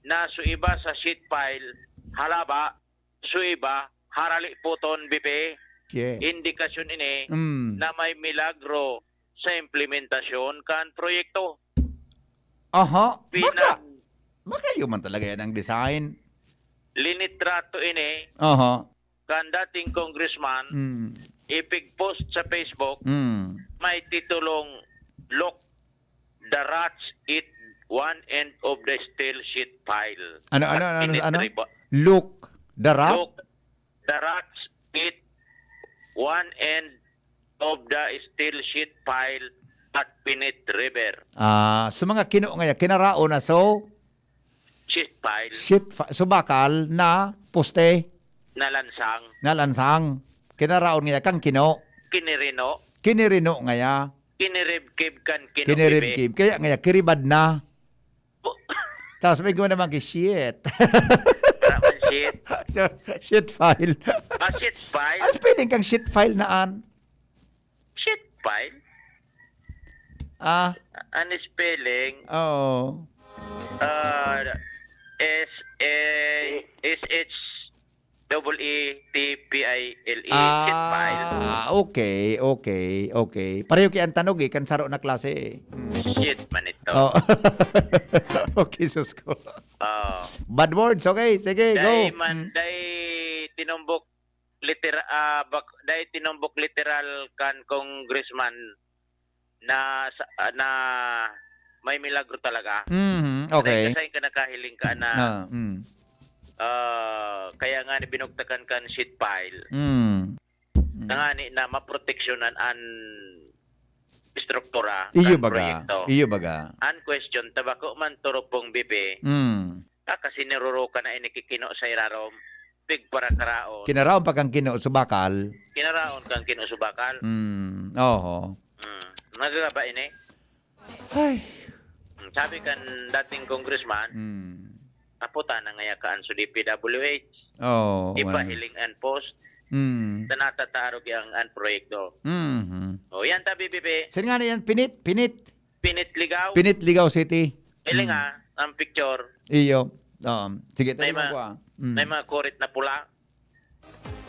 na su iba sa sheet pile, halaba, su iba, harali puton, bipi. Yeah. Indikasyon ini Mm. na may milagro sa implementasyon kan proyekto. Aha. Baka, Pinag- baka yun man talaga yan ang design. Linitrato ini Aha. kan dating congressman, Mm. ipig-post sa Facebook, Mm. may titulong, "Look, the rats eat one end of the steel sheet pile." Ano, ano, At ano, ano, ano? pinitriba- Look, the rat? Look, the rats eat one end of the steel sheet pile at Pinit River. Ah, so mga kino ngaya, kinaraon na so Sheet pile sheet fa- so bakal na poste na lansang. na lansang. Kinaraon ngaya kang kino. Kinirino. Kinirino ngaya. Kiniribkib kan kino. Kiniribkib. Kaya ngaya kiribad na. Bu- Tapos may ginawa naman kay shit. Wala man sheet. So, shit file. Ah, sheet pile. Ang spelling kang shit file na an? Sheet pile? Ah, An spelling, oh. uh, S A S H double E T P I L E. Sheet pile. Ah, okay, okay, okay. Pareho kay ang tanog eh, kan saro na klase eh. Mm. Sheet man ito. Oh. Okay, sus ko. Oh. Bad words, okay, sige, Dai go. man, Mm. dai tinumbok literal, ah, bak, dai tinumbok literal kan congressman na sa, ah, na may milagro talaga. Mhm, okay. Kasi ka nakahiling ka na, Ah, mm. ah, kaya nga ni binugtakan kan sheet pile. Mm. Mm. Tangani na maproteksyonan an estruktura Iyo kan baga. proyekto. Iyo baga. An question, tabako man turupong bibi, Mm. ah, kasi niruruka na inikikino sa irarom, pigparakaraon. Kinaraon pa kang kino subakal. Kinaraon kang kino subakal. Mm. Oho. Mm. Nagagaba ini. Ay. Mm, sabi kan dating congressman, Mm. aputa na ngaya ka an su D P W H. Oh, Iba well. Hiling an post. Mm. Sa natatarog ang an proyekto. Mhm. O, yan ta, B B B. Saan nga na yan? Pinit? Pinit? Pinit Ligaw. Pinit, Ligao City. Iling Mm. ah, ang picture. Iyo. Um, sige, May tayo mga, ko ah. Mm. may mga kurit na pula.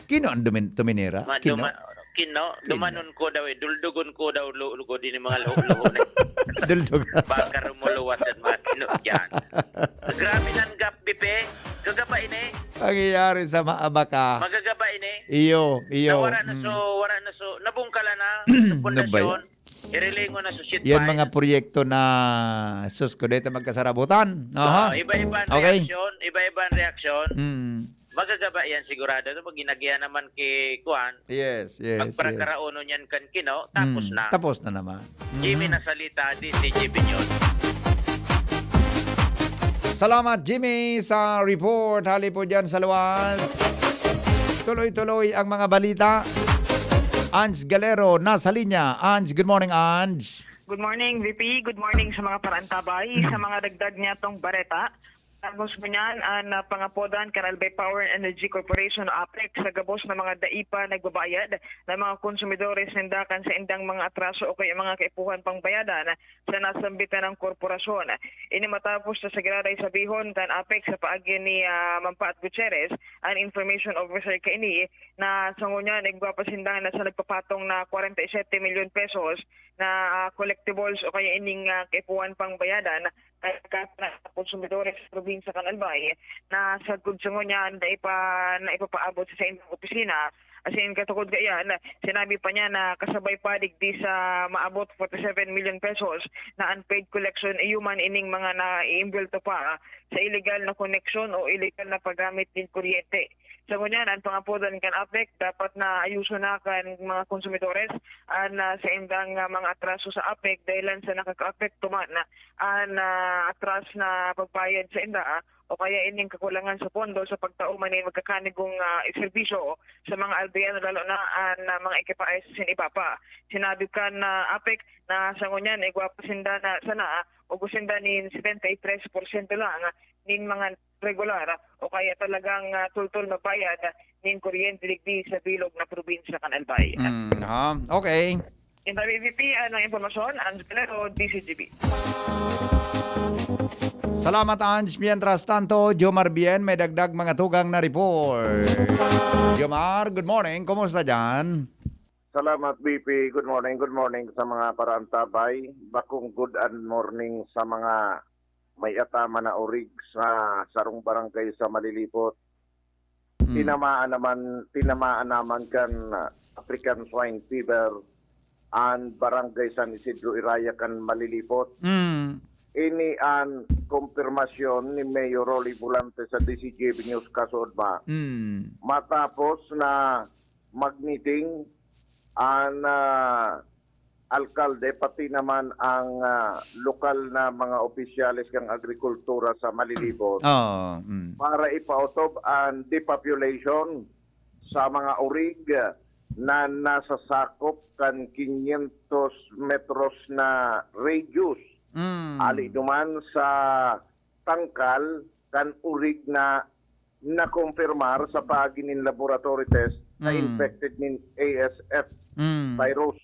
Kino ang dumin, tuminira? Mga Kino? duma-, kino, Kino? dumanon ko daw eh. Duldugin ko daw, lu-, lugod din yung mga luho-luho na. Duldog. Baka rumuluwat ang mga kino dyan. Grabe ng gap, bipe. Gagaba ini. Pangyayari sa maabaka. Magagaba ini. Iyo, iyo. Na wala na Mm. so, wala na so, nabungkala na Ano sa ba pundasyon. yan? Irilingon na sa sheet Yan pile. mga proyekto na sus ko dito magkasarabutan. Aha. Ah, iba-iba ang Okay. reaksyon, iba-iba ang reaksyon. Mm. Magagaba yan sigurado. Pag ginagihan naman kay Kuan, Yes, yes, yes. pagprakaraonon yan kan kino, tapos Mm, na. Tapos na naman. Jimmy Mhm. Nasalita, D C G Binyol. Salamat, Jimmy, sa report. Hali po dyan sa luwas. Tuloy-tuloy ang mga balita. Ange Galero, nasa linya. Ange, good morning, Ange. Good morning, V P. Good morning sa mga paraantabay. Sa mga dagdag niya tong bareta, tapos ngunyan, ang ah, pangapodan kan Albay Power and Energy Corporation o APEC sa gabos na mga dai pa nagbabayad na mga konsumidores ninda kan sa indang mga atraso o kaya mga kaipuhan pang bayadan sa nasambitan ng korporasyon. Ini matapos sa sagiraday sabihon kan APEC sa paagi ni ah, Manpaat Gutierrez, ang information officer kaini, na sa ngunyan, igwa pa sinda na sa nagpapatong na forty-seven milyon pesos na ah, collectibles o kaya ining ah, kaipuhan pang bayadan kaya ka na konsumidores sa probinsya kan Albay na sagkod sa ngunyan na ipa, na ipapaabot sa saindang opisina. Asin katukod kaiyan, sinabi pa niya na kasabay pa digdi sa maabot forty-seven million pesos na unpaid collection, iyo man ining mga naiimbwelto pa sa illegal na koneksyon o illegal na paggamit nin kuryente. Sa ngunyan, ang pangapodan kan APEC, dapat na ayuson na kan mga konsumidores an, ah, saindang, ah, mga atraso sa APEC dahilan sa nakakaapekto man na an, ah, atras na pagbayad sa inda, ah, o kaya ining kakulangan sa pondo sa pagtao man nin magkakanigong, ah, serbisyo sa mga aldeano, lalo na an, ah, mga ekipahe sin iba pa. Sinabi kan, ah, APEC na sa ngunyan, igwa pa sinda na sana, ah, ugos sinda nin setenta y tres porsyento lang, ah, nin mga regular, ah, o kaya talagang, ah, tultol magbayad, ah, nin kuryente digdi sa bilog na probinsya kan Albay. Mm, ha? Okay. In the V P, ah, ng impormasyon, Angelero, D C G B. Salamat, Ange. Mientras tanto, Jomar Bien, may dagdag mga tugang na report. Jomar, good morning. Kumusta dyan? Salamat, B P. Good morning, good morning sa mga paraantabay. Bakong good and morning sa mga may ataman na orig sa sarong barangay sa Malilipot. Hmm. Tinamaan naman, tinamaan naman kan, ah, African Swine Fever an Barangay San Isidro Iraya kan Malilipot. Hmm. Ini an kumpirmasyon ni Mayor Rolly Volante sa D C G B News kasuodma. Hmm. Matapos na mag-meeting an, ah, alkalde, pati naman ang, ah, lokal na mga opisyales kan agrikultura sa Malilibot Oo, mm. para ipaotob an depopulation sa mga orig na nasasakop kan quinientos metros na radius. Mm. Ali duman sa tangkal kan orig na nakumpirmar sa paagi nin laboratory test na Mm. infected nin A S F Mm. virus.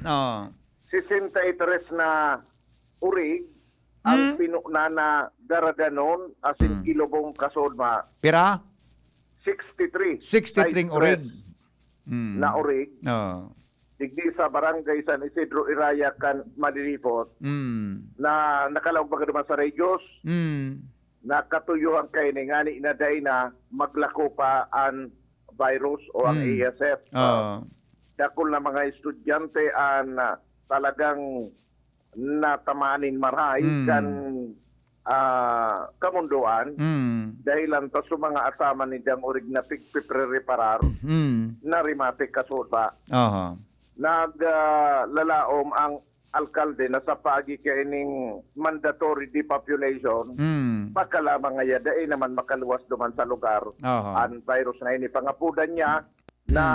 Oo. Sesenta y tres na orig ang Mm. pinuna na daradanon asin Mm. kilubong kasuodma. Pira? Sixty-three. Sixty-three Side orig. stress Mm. na orig. Oo. Digdi sa Barangay San Isidro Iraya kan Malilipot Mm. na nakalaog baga duman sa radius. Mm. Nakatuyohan kaini ngani na dai na maglako pa an virus o ang Mm. A S F. Oo. Dakul na mga estudyante an, ah, talagang natamaan nin marahay Mm. kan, ah, kamundoan. Mm. Dahilan ta sa mga ataman nindang orig na pigpiprereparar Mm. na remate kasuodma. Aha. Nag, ah, lalaom ang alkalde na sa paagi kaining mandatory depopulation, Mm. pagkalamang ngaya dai naman makaluwas duman sa lugar Aha. an virus na ini. Pangapodan niya na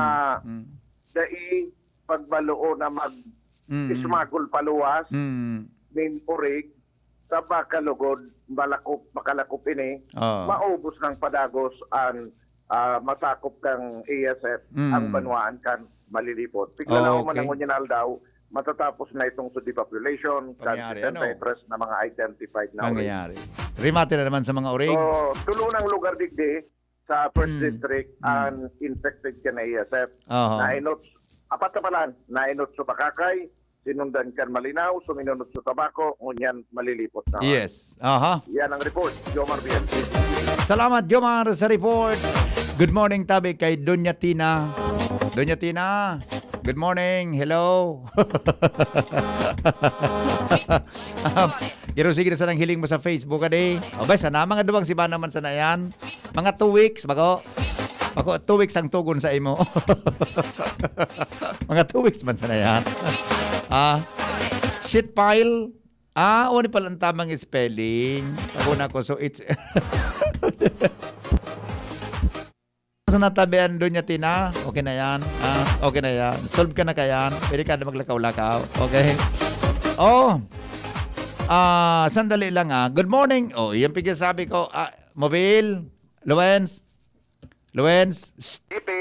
Mm. Mm. dai pagbaloo na mag-, Mm. smuggle paluwas Mm. nin orig sa baka lugod malakop, makalakop ini, Oo. maubos nang padagos an, ah, masakop kan A S F Mm. ang banwaan kan Malilipot. Piglalao man Okay. ang ngunyan aldaw, matatapos na itong sa depopulation, kan Pangyari, ano? sesenta y tres na mga identified na orig. Nangyayari. Remate na naman sa mga orig. So, tulo nang lugar digdi sa first Mm. district Mm. ang infected kan A S F. Aha. Nainot, apat na palan, nainot sa Bacacay, sinundan kan Malinao, suminunod sa Tabaco, ngunyan Malilipot na. Yes. Aha. Yan ang report. Jomar Bien. Salamat, Jomar, sa report. Good morning, tabi, kay Doña Tina. Doña Tina, good morning. Hello. Pero sige na sanang hiling mo sa Facebook, adi. O ba, sana mga duwang siba naman sana yan. Mga two weeks, bago. Bago, two weeks ang tugon sa imo. Mga two weeks man sana yan. Ah, shit pile. Ah, o, ni pala ang tamang spelling. Ako na ko, so it's... Sa natabihan doon niya, Tina, okay na yan. Ah, okay na yan. Solve ka na ka yan. Pwede ka na maglakaw-lakaw. Okay? Oh, ah, sandali lang, ah. Good morning. Oh, yung pigsasabi ko, ah, Mobile, Luens, Luens, psst. Ipi.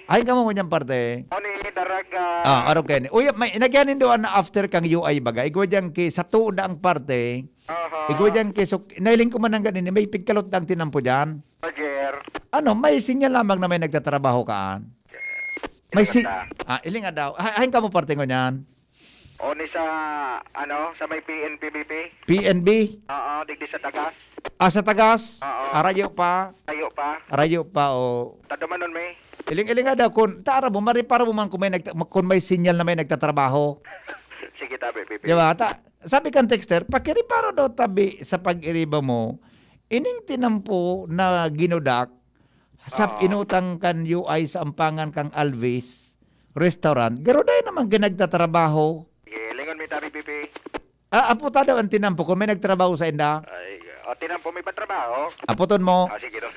Ay, kamo mo niyang parte. Oni, daraga. Ah, araw kayo ni. Uy, may, nagyanin doon na after kang U I baga. Igwa diyan ki, sa tuod ang parte. Aha. Igwa diyan ki, so, nailing ko man ang ganini, may pigkalot ang tinampo diyan. Roger. Ano, may sinyal lamang na may nagtatrabaho kaan. May si-, Basta. Ah, iling adaw. Ha-, hain kamo parte ngunyan? O, ni sa, ano, sa may P N P B P? P N B? Oo, digdi sa tagas. Ah, sa tagas? Oo. Arayo pa? Tayo pa. Arayo pa, o. Tadumanon, may. Iling-iling adaw, kun, ta, aram mo, mariparo mo man kung may nagta-, kung may sinyal na may nagtatrabaho. Sige, tabi, Pipi. Di ba? Ta-, sabi kang texter, pakiriparo daw tabi sa pag-iriba mo, ining tinampo na ginudak, Sab Oo. inutang kan U I sa ampangan kang Alvis Restaurant. Garo dai naman ka nagtatrabaho. Sige, lingon mi tabi, Pipi. Ah, apo ta daw ang tinampo kung may nagtrabaho sa inda. Ay, o, tinampo may patrabaho. Aputon mo. Ah, sige, daw.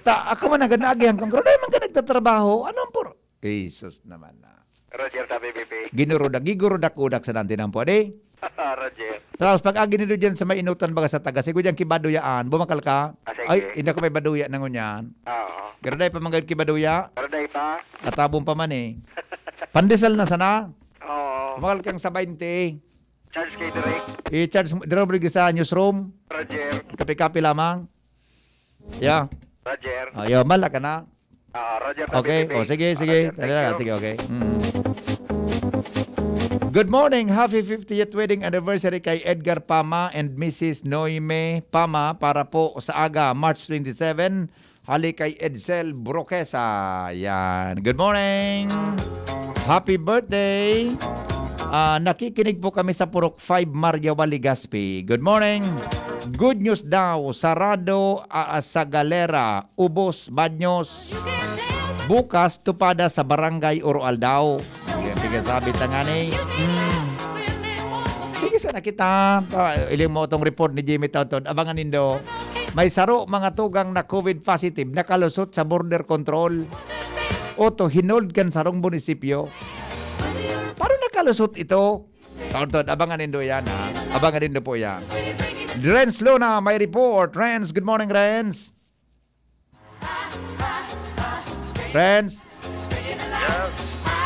Ta, ako man agad naagihan kong garo dai man ka nagtatrabaho. Anong pur-, Jesus naman na. Roger, tabi, Pipi. Ginuro da, giguro da kudak sa nanti ng pwede. Roger. Tapos pag agi nindo dyan sa may inutan baga sa taga, sigo dyan kibaduyaan, bumakal ka. Ah, sige. Ay, hindi ko may baduya na ngunyan. Oo. Pero dahil pa manggad kibaduya, Pero dahil pa? Atabon pa man eh. Pandesal na sana. Oo. Bumakal kang sa baynte. Charge kay direct. I-charge mo, dira mo sa newsroom. Roger. Kape-kape lamang. Yeah. Roger. Ayo, mala ka na. Ah, Roger, Okay, Tabi, o sige, Tabi. sige. Roger, thank Tara, you. sige, okay. Mm. Good morning. Happy fiftieth wedding anniversary kay Edgar Pama and Missus Noime Pama para po sa aga, March twenty-seven. Hali kay Edsel Broquesa. Yan. Good morning. Happy birthday. Ah, nakikinig po kami sa Purok five, Maria Wali, Legazpi. Good morning. Good news daw, sarado, ah, sa Galera, Ubos, Baños. Bukas, tupada sa Barangay Oro Aldaw. Sige, sige, sabi ta nga ni. Hmm. Sige, sana kita. Ah, iling mo itong report ni Jimmy Tauton. Abangan nindo. May saro mga tugang na COVID positive nakalusot sa border control. Oto, hinold kan sarong munisipyo. Paano nakalusot ito? Tauton, abangan nindo yan, ha? Abangan nindo po yan. Renz Luna, may report. Renz, good morning, Renz. Renz? Yes.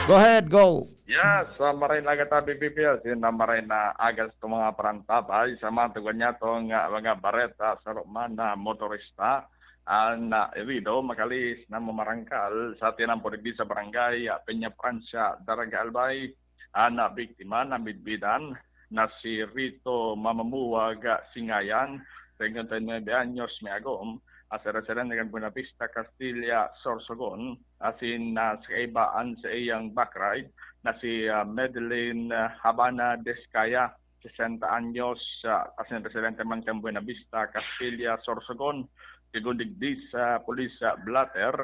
Go ahead, go. Yes, sa maray na aga tabi, P P S, yun na maray na aga sa mga parantabay, sa mga tugon niya tong, ah, mga bareta sa Roman na motorista, ah, na irido, makalihis na mamarangkal sa tinampo digdi sa barangay, ah, Peña Francia, Daraga Albay, ah, na biktima na midbidan na si Rito Mamamuwag, ah, Singayan, treinta y nueve anyos, may agom, ah, sa residente kan Buenavista, Castilla, Sorsogon, asin, ah, sa kaiba an sa iyang back ride na si, ah, Madeline, ah, Habana Descaya, sesenta anyos, ah, asin residente man kan Buenavista, Castilla, Sorsogon. Sigon digdi sa pulis sa blotter,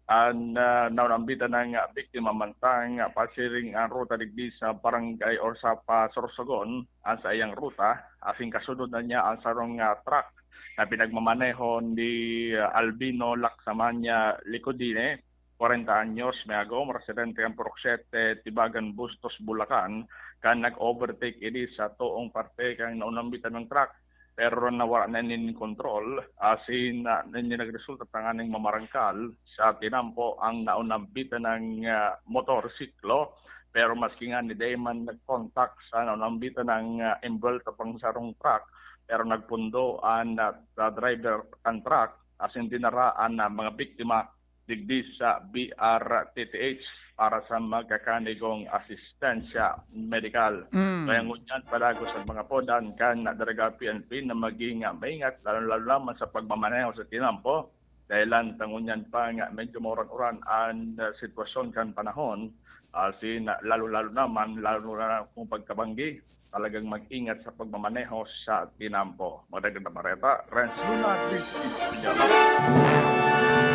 an, ah, naunambitan ng biktima mantang pasiring ang ruta digdi sa barangay or sa pa Sorsogon, ang saiyang ruta, asin kasunod na niya ang sarong, ah, truck na pinagmamaneho ni, ah, Albino Laksamanya Licodine, kwarenta anyos, may agom, residente kan Purok Siete, Tibagan, Bustos, Bulacan, kan nag-overtake ini sa toong parte kan naunambitan ng truck. Pero nawara na nin kontrol, asin, ah, nin nagresulta tanganing mamarangkal sa tinampo ang naunambitan ng, ah, motorsiklo. Pero maski nga ni dai man nag-contact sa naunambitan ng, ah, envuelto pang sarong truck, pero nagpundo an, ah, sa driver kan truck, asin dinara an, ah, mga biktima digdi sa B R T T H para sa magkakanigong asistensya medikal. Mm. Kaya ngunyan, palagos ang mga podan kan Daraga P N P na maging, ah, maingat, lalo-lalo naman sa pagmamaneho sa tinampo. Dahilan ta ngunyan pa nga medyo mauran-uran an, ah, sitwasyon kan panahon, asin, ah, lalo-lalo naman, lalo na kung pagkabanggi, talagang mag-ingat sa pagmamaneho sa tinampo. Magandang bareta, Renz Luna, D C P.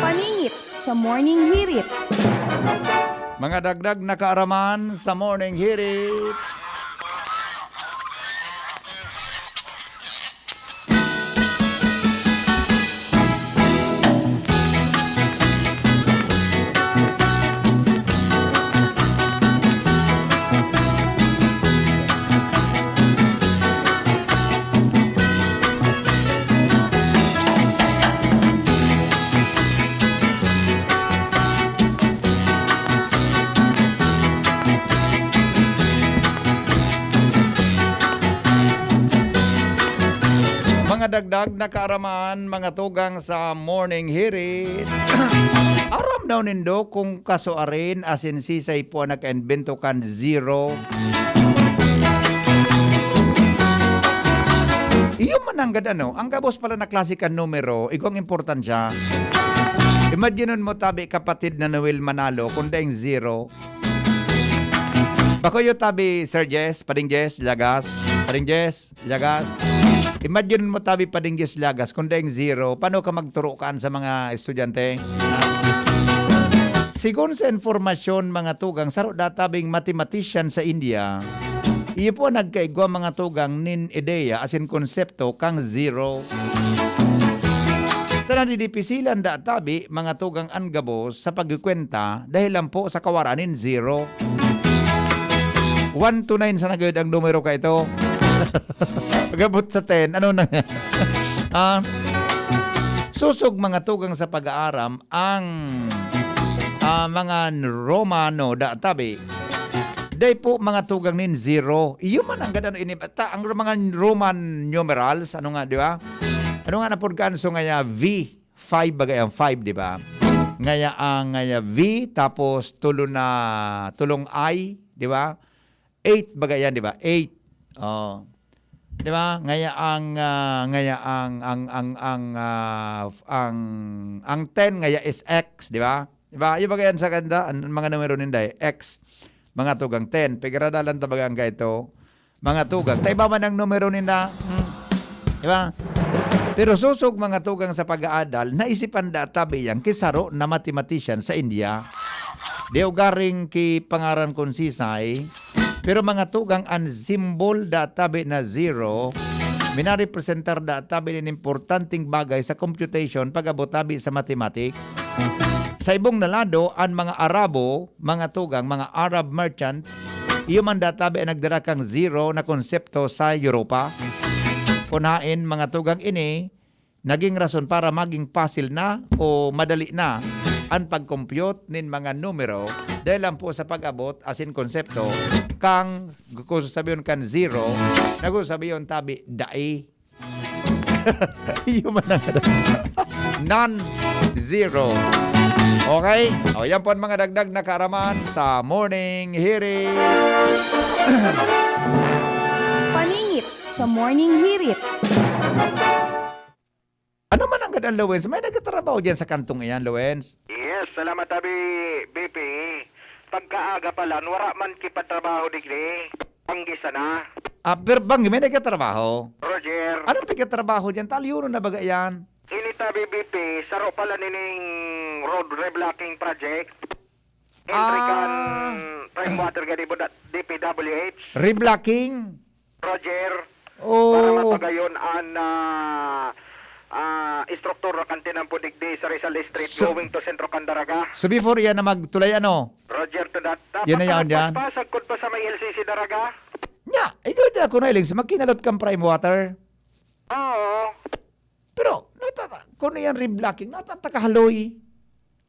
Paningit sa Morning Hirit. Mga dagdag na kaaraman sa Morning Hirit. Mga dagdag na kaaraman, mga tugang sa Morning Hirit. Aram daw nindo kung kasuarin asin sisay po ang nag-imbento kan zero. Iyo man nanggad ano, ang gabos pala na klase kan numero, igwang importansya. Imaginon mo tabi kapatid na Noel Manalo, kung daing zero. Bakoyo tabi, Sir Jess, Pading Jess, Lagas, Pading Jess, Lagas. Imagine mo tabi, Pading Jess, Lagas, kung daing zero, paano ka magturukan sa mga estudyante? Ha? Sigon sa impormasyon, mga tugang, saro databing mathematician sa India, iyo po nagkaigwa, mga tugang, nin ideya asin konsepto kang zero. Sa nadidipisilan databi, mga tugang, an gabos sa pagkukwenta dahil lang po sa kawara nin zero. One to nine sana gayud ang numero ka ito. Pagabot sa ten, ano na? Ah, susog, mga tugang, sa pag-aaram ang, ah, mga Romano da tabi. Dai po, mga tugang, nin zero. Iyo man ang gad-, ano, ini, ta, ang mga Roman numerals, ano nga, di ba? Ano nga napod ka, so ngaya V, five baga yan, five, di ba? Ngaya ang, ngaya V, tapos tulo na, tulong I, di ba? Eight baga yan, di ba? Eight. Oh. Di ba? Ngaya ang, ah, ngaya ang, ang, ang, ang, ah, ang, ang ten ngaya is X, di ba? Di ba? Yung baga yan sa kanta, ang mga numero ninda eh, X. Mga tugang ten. Pigkaradalan ta baga ang kaito. Mga tugang. Ta iba man ang numero ninda. Hmm. Di ba? Pero susog, mga tugang, sa pag-aadal, naisipan da tabi yang kisaro na mathematician sa India. Di ugaring ki pangaran kun sisay, pero, mga tugang, an symbol da tabi na zero, minarepresentar da tabi nin importanteng bagay sa computation pag-abot tabi sa mathematics. Sa ibong na lado, an mga Arabo, mga tugang, mga Arab merchants, iyo man da tabi an nagdara kan zero na konsepto sa Europa. Kun haen, mga tugang, ini naging rason para maging pasil na o madali na an pag-compute nin mga numero dahil lang po sa pag-abot asin konsepto kang, kung sasabihon kan zero, na kung sasabihon tabi, dai. Iyo man ang non-zero. Okay? O, yan po ang mga dagdag na kaaraman sa Morning Hirit. Paningit sa Morning Hirit. Ano man ang gad-, Lowens? May nagtatrabaho diyan sa kantong iyan, Lowens? Yes, salamat, Abi, B P. Pagkaaga pa lang, wala man kipatrabaho digdi. Banggi sana. Ah, pero Banggi, may nagtatrabaho? Roger. Anong pagkatrabaho diyan? Talyonon na baga yan? Ini ta, B B P, saro pala nining road reblocking project. Entry Ah. kan prime water gani po na D P W H. Reblocking? Roger. Oh. Para mapagayon an, ah, ah, estruktura kan tinampo digdi sa Rizal Street So, going to Centro Candaraga. So before yan na magtulay, ano? Roger to that. Yan na yan, yan. Pasagkod pa sa may L C C Daraga. Nya, ikaw di ako nailing sa magkinalot kang prime water. Oo. Pero, natata-, kung yan reblocking, natataka haloy.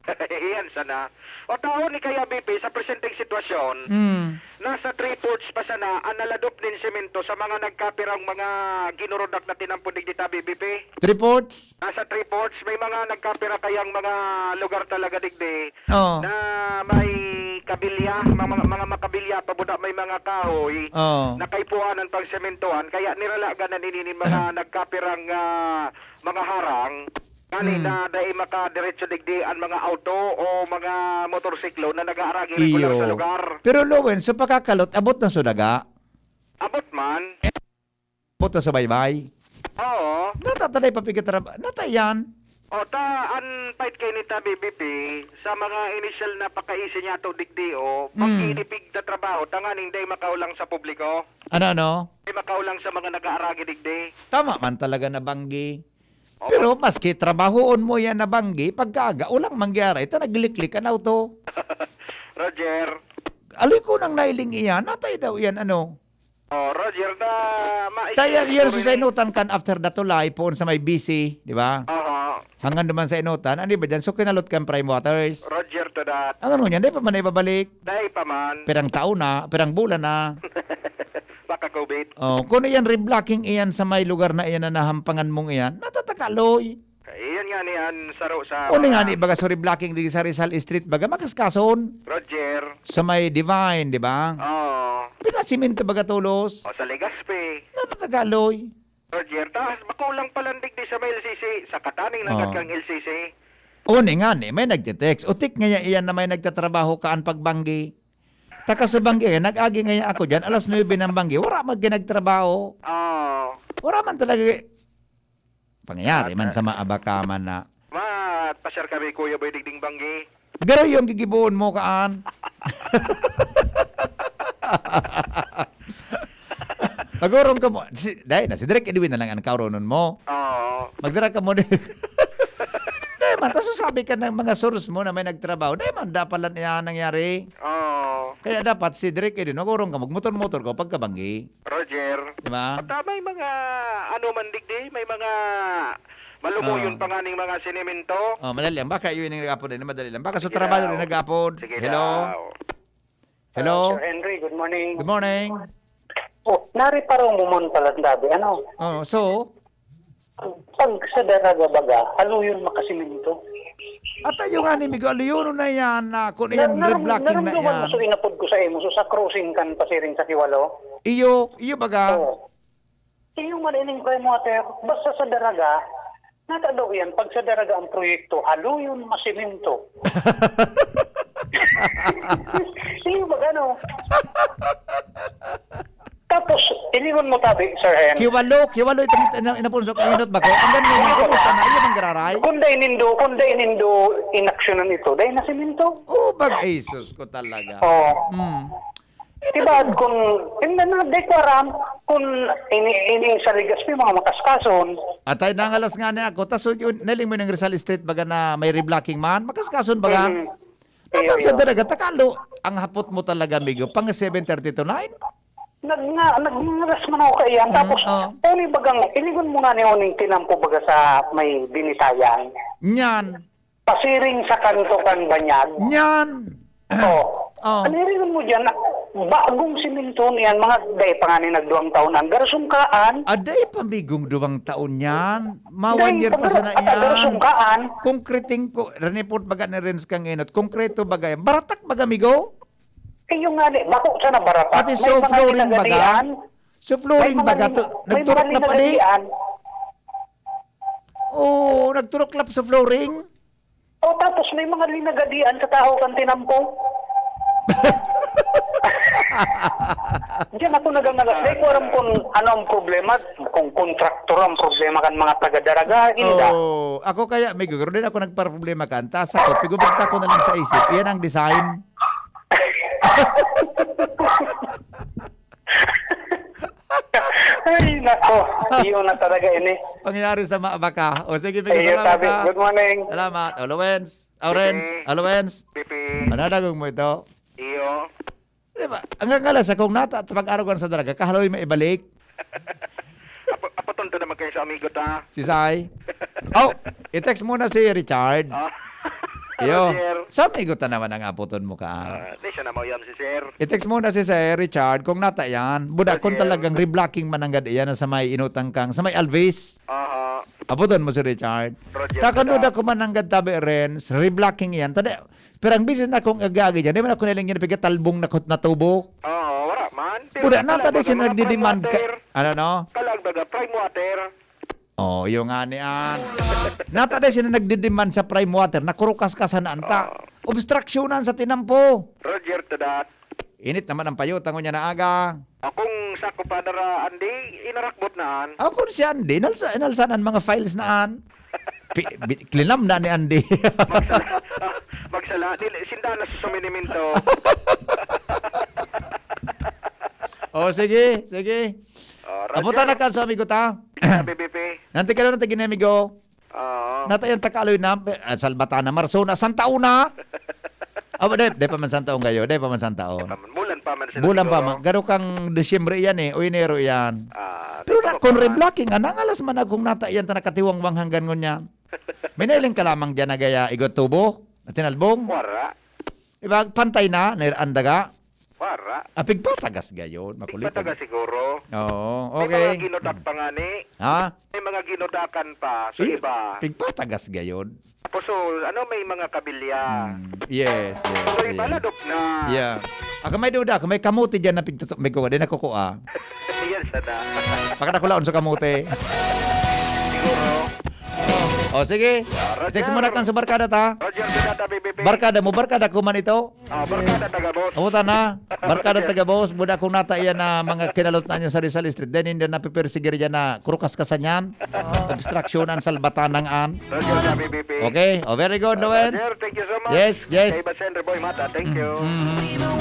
Iyan sana. O tao ni kaya, B P, sa presenteng sitwasyon, Mm. nasa three-fourths pa sana ang naladop nin semento sa mga nagkapirang mga ginurudak na tinampo digdi ta, B B P. Three-fourths? Nasa three-fourths, may mga nagkapira kayang mga lugar talaga digdi Oo. na may kabilya, mga, mga, mga makabilya pa buda, may mga kahoy Oo. na kaipuhan ang pagsementohan, kaya niralagan na nini nin mga nagkapirang, ah, mga harang. Ngani Hmm. na dai makadiretso digdi an mga auto o mga motorsiklo na nag-aaragi regular Iyo. sa lugar. Pero, Lowen, sa pagkakalot, abot na sa daga? Abot man. Abot na sa baybay? Oo. Natatanay pa pigkatraba-, natayan. O, ta, an pait kay ni ta, B B P, sa mga inisyal na pakaisi niya to digdi, o, Hmm. pag-inipig na trabaho, tanganing dai makaulang sa publiko. Ano, ano? Dai makaulang sa mga nag-aaragi digdi. Tama man talaga na banggi. Oo. Pero maski trabahoon mo yan na banggi, pagkaaga, ulang mangyari, ito nagliklik an auto. Roger. Aloy ko nang nailing iyan, natay daw iyan, ano? Oh, Roger, na maisip Tayo, ko yan rin sa eh. Inutan kan after the tulay, poon sa may B C, di ba? Oo. Hanggang naman sa Inutan, ano ba dyan? So, kinalot kan Prime Waters. Roger to that. Ang ano niyan, di pa man ibabalik? Dai pa man. Pirang taon na, pirang bulan na. Baka covid. Oh, kung ano yan, reblocking iyan sa may lugar na iyan na nahampangan mong iyan, natataka, Loy. Iyan nga ni an saro sa O, ni mga nga ni, baga, sorry, blocking di sa Rizal Street, baga, makaskason. Roger. Sa may Divine, di ba? Oo. Pinasimento, baga, tulos. O, sa Legazpi. Natataka, Loy. Roger, ta, makulang pa lang digdi sa may L C C, sa kataning Oo. Nangat kang L C C. O, ni nga ni, may nagtitext. Utik ngaya iyan na may nagtatrabaho kaan pagbanggi. Taka sa banggi, eh, nag-agi ngaya ako dyan, alas nuebe ng banggi, wala man ginagtrabaho. Oo. Wala man talaga, pangyayari man sa maabaka man na. Ma, pasyar kami, Kuya Boy, digding banggi. Garo yung gigiboon mo, kaan. Magurong ka mo. Si, dai na, si Direk Edwin na lang ang kauronon mo. Oo. Magdara ka mo di. Dai man, tas sabi ka ng mga source mo na may nagtrabaho. Dai man, dapat lang yan nangyari. Oo. Kaya dapat si Direk Edwin, magurong ka, magmotor-motor ka, pagkabanggi. Roger. Di ba? At, ah, may mga, ano man digdi, may mga malumuyon Oo. pa nga ning mga sinimento. Oh, madali lang. Baka yun yung nag-apod din. Madali lang. Baka sa Sige trabaho daw. Din nag-apod. Sige Hello? daw. Hello? Uh, Sir Henry, good morning. Good morning. Oh, nariparo mo man pala ang dabi. Ano? Oh, so? Pag sa Daraga baga, haluyon makasiminto. At ayo nga ni Migo, haluyon na yan na kung Na, yan, naram-, reblocking na naramdaman mo yan. So inapod ko sa imo, so sa crossing kan pasiring sa Kiwalo? Iyo, iyo baga. Oo. Iyo man ining prime water, basta sa Daraga, natado yan, pag sa Daraga ang proyekto, haluyon, masiminto. Iyo baga, no? Tapos, iningon mo tabi, Sir Hen. Kiwalo, kiwalo itong ina-, inapunso ko, inot ba ko? Ang ganun mo, kung saan na, iyon ang gararay. Kung dai nindo, kung dai nindo inaksyonan ito, dai na siminto. Oh, bag-, ay, sus ko talaga. Oo. Hmm. Diba, kung, hindi na, di ko aram, kung ini, ini sa Legazpi, mga makaskason. Atay, nangalas nga niya ako. Tas, yun, naling mo yung Rizal Street, baga na may reblocking man, makaskason baga. Mm. Iyo, Natang sa iyo. Daraga, takalo, ang hapot mo talaga, amigo, pang seven thirty to nine? Nag-, nga, nagngaras man ako kaiyan. Mm, Tapos, oh. Uni bagang, inigon mo nga ni uning tinampo baga sa may binitayan. Nyan. Pasiring sa kanto kan banyag. Nyan. Oh. Oh. Ano inigon mo dyan? Na, bagong siminto niyan, mga day pa nga ni nagduwang taon ang garasungkaan. Aday pamigong duwang taon yan. Ma Day, one year pa pag-, sana at yan. Garasungkaan. Concreting ko, report baga ni Renz kang inot. Konkreto baga yan. Baratak baga, amigo? Eh, yung nga ni, bako sana baratak. Pati May so mga flooring baga? Linagadian. So flooring May mga baga? lin-, To, may mga nagturok na pali? Linagadian. Oo, nagturok lap sa flooring. Oh, tapos may mga linagadian sa tao kan tinampo. Diyan ako nagangalas. Di ko aram kung ano ang problema, kung kontraktor ang problema kan mga taga-Daraga, inda. Oh, ako kaya, may guguro din ako nagparoblema kan. Tas ako, pigubigta ko na lang sa isip. Yan ang design. Ay, nako. Iyo na talaga ini. Pangyayari sa mga baka. O, sige, Miguel, Iyo, salamat, sabi. Ha. Good morning. Salamat. Alowens. Alowens. Sige. Alowens. Pipi. Ano, dagog mo ito? Iyo. Di ba? Ang ngangalas akong nata at pag-arugan sa Daraga, kahaloy maibalik. Apo, apoton ta naman kayo sa amigo ta. Si Sai. Oh, i-text muna si Richard. Ah. Iyo. Roger. Sa amigo ta naman ang apoton mo ka. Ah, di siya na mauyam si sir. I-text muna si Sir Richard kung nata yan. Buda, Roger. Kung talagang reblocking mananggad iyan na sa may inutang kang, sa may Alvis. Aha. Apoton mo si Richard. Roger, Takon mo tada. Da ko mananggad tabi, Renz. Reblocking yan. Tada, pero ang bisis na akong agagi dyan, di man ako nilang yun, pigatalbong na kot na tubo. Oo, wala man. Pero Buda, kalag nata di baga siya mga nagdidemand ka. Prime water. Ano, no? Kalag baga, prime water. Oh, iyo nga ni an. Nata di siya nagdidemand sa prime water, nakurukas ka sa naanta. Ah. Obstruksyonan sa tinampo. Roger to that. Init naman ang payo, tango niya na aga. Akong sako pa dara, Andy, inarakbot na an. Ako si Andy, inalsa, inalsa na ang mga files na an. Pi-, bi-, klinam na ni Andy. Magsala, magsala, dili, sinda na sa suminimento. Oh, sige, sige. Oh, Roger. Abutan na ka sa amigo ta. Sige na, B B P. Nanti ka na, nanti gini, amigo. Oo. Nata yan, takaloy na, ah, Salbata na, Marso na, Santa Una. Ah, di, di pa man Santa Una gayo, di pa man Santa Una. Di pa man. Bulan pa man sila Bulan pa siguro. Man. Garo kang Disyembre yan eh, o Enero yan. Ah, Pero di na, pa kung man. Reblocking, ah, nangalas man akong nata yan, ta nakatiwangwang hanggan ngunyan. May nailing ka lamang dyan na gaya, igot tubo, at tinalbong. Wara. Iba, pantay na, nair-, ang daga. Para. Ah, pigpatagas gayon, makulit. Pigpatagas siguro. Oo, May okay. Mga ginudak pa nga ni. Ha? May mga ginudakan pa sa Eh, iba. Pigpatagas gayon. Tapos, so, ano, may mga kabilya. Hmm, yes, yes, So, iba yes. Ladok na. Yeah. Ako may duda, ako may kamote dyan na pigtutu-, may kuha, di nakukuha. Yan siya na. Pakadakulaon sa kamote. Siguro. O, sige. Text mo na kan sa barkada ta. Roger Pinata, B B P. Barkada mo, barkada ko man ito. Ah, barkada taga boss. Abutan na. Barkada taga boss. Buda kung nata iyan na mga kinalot na niya sa Rizal Street. Then, hindi na pipersigir yan na krukas ka sa niyan. Obstruction ang salbatan ng an. Roger sa B B P. Okay. Oh, very good, Lawrence. Roger, thank you so much. Yes, yes. Kay Basen Reboy Mata, thank you. Mm, mm.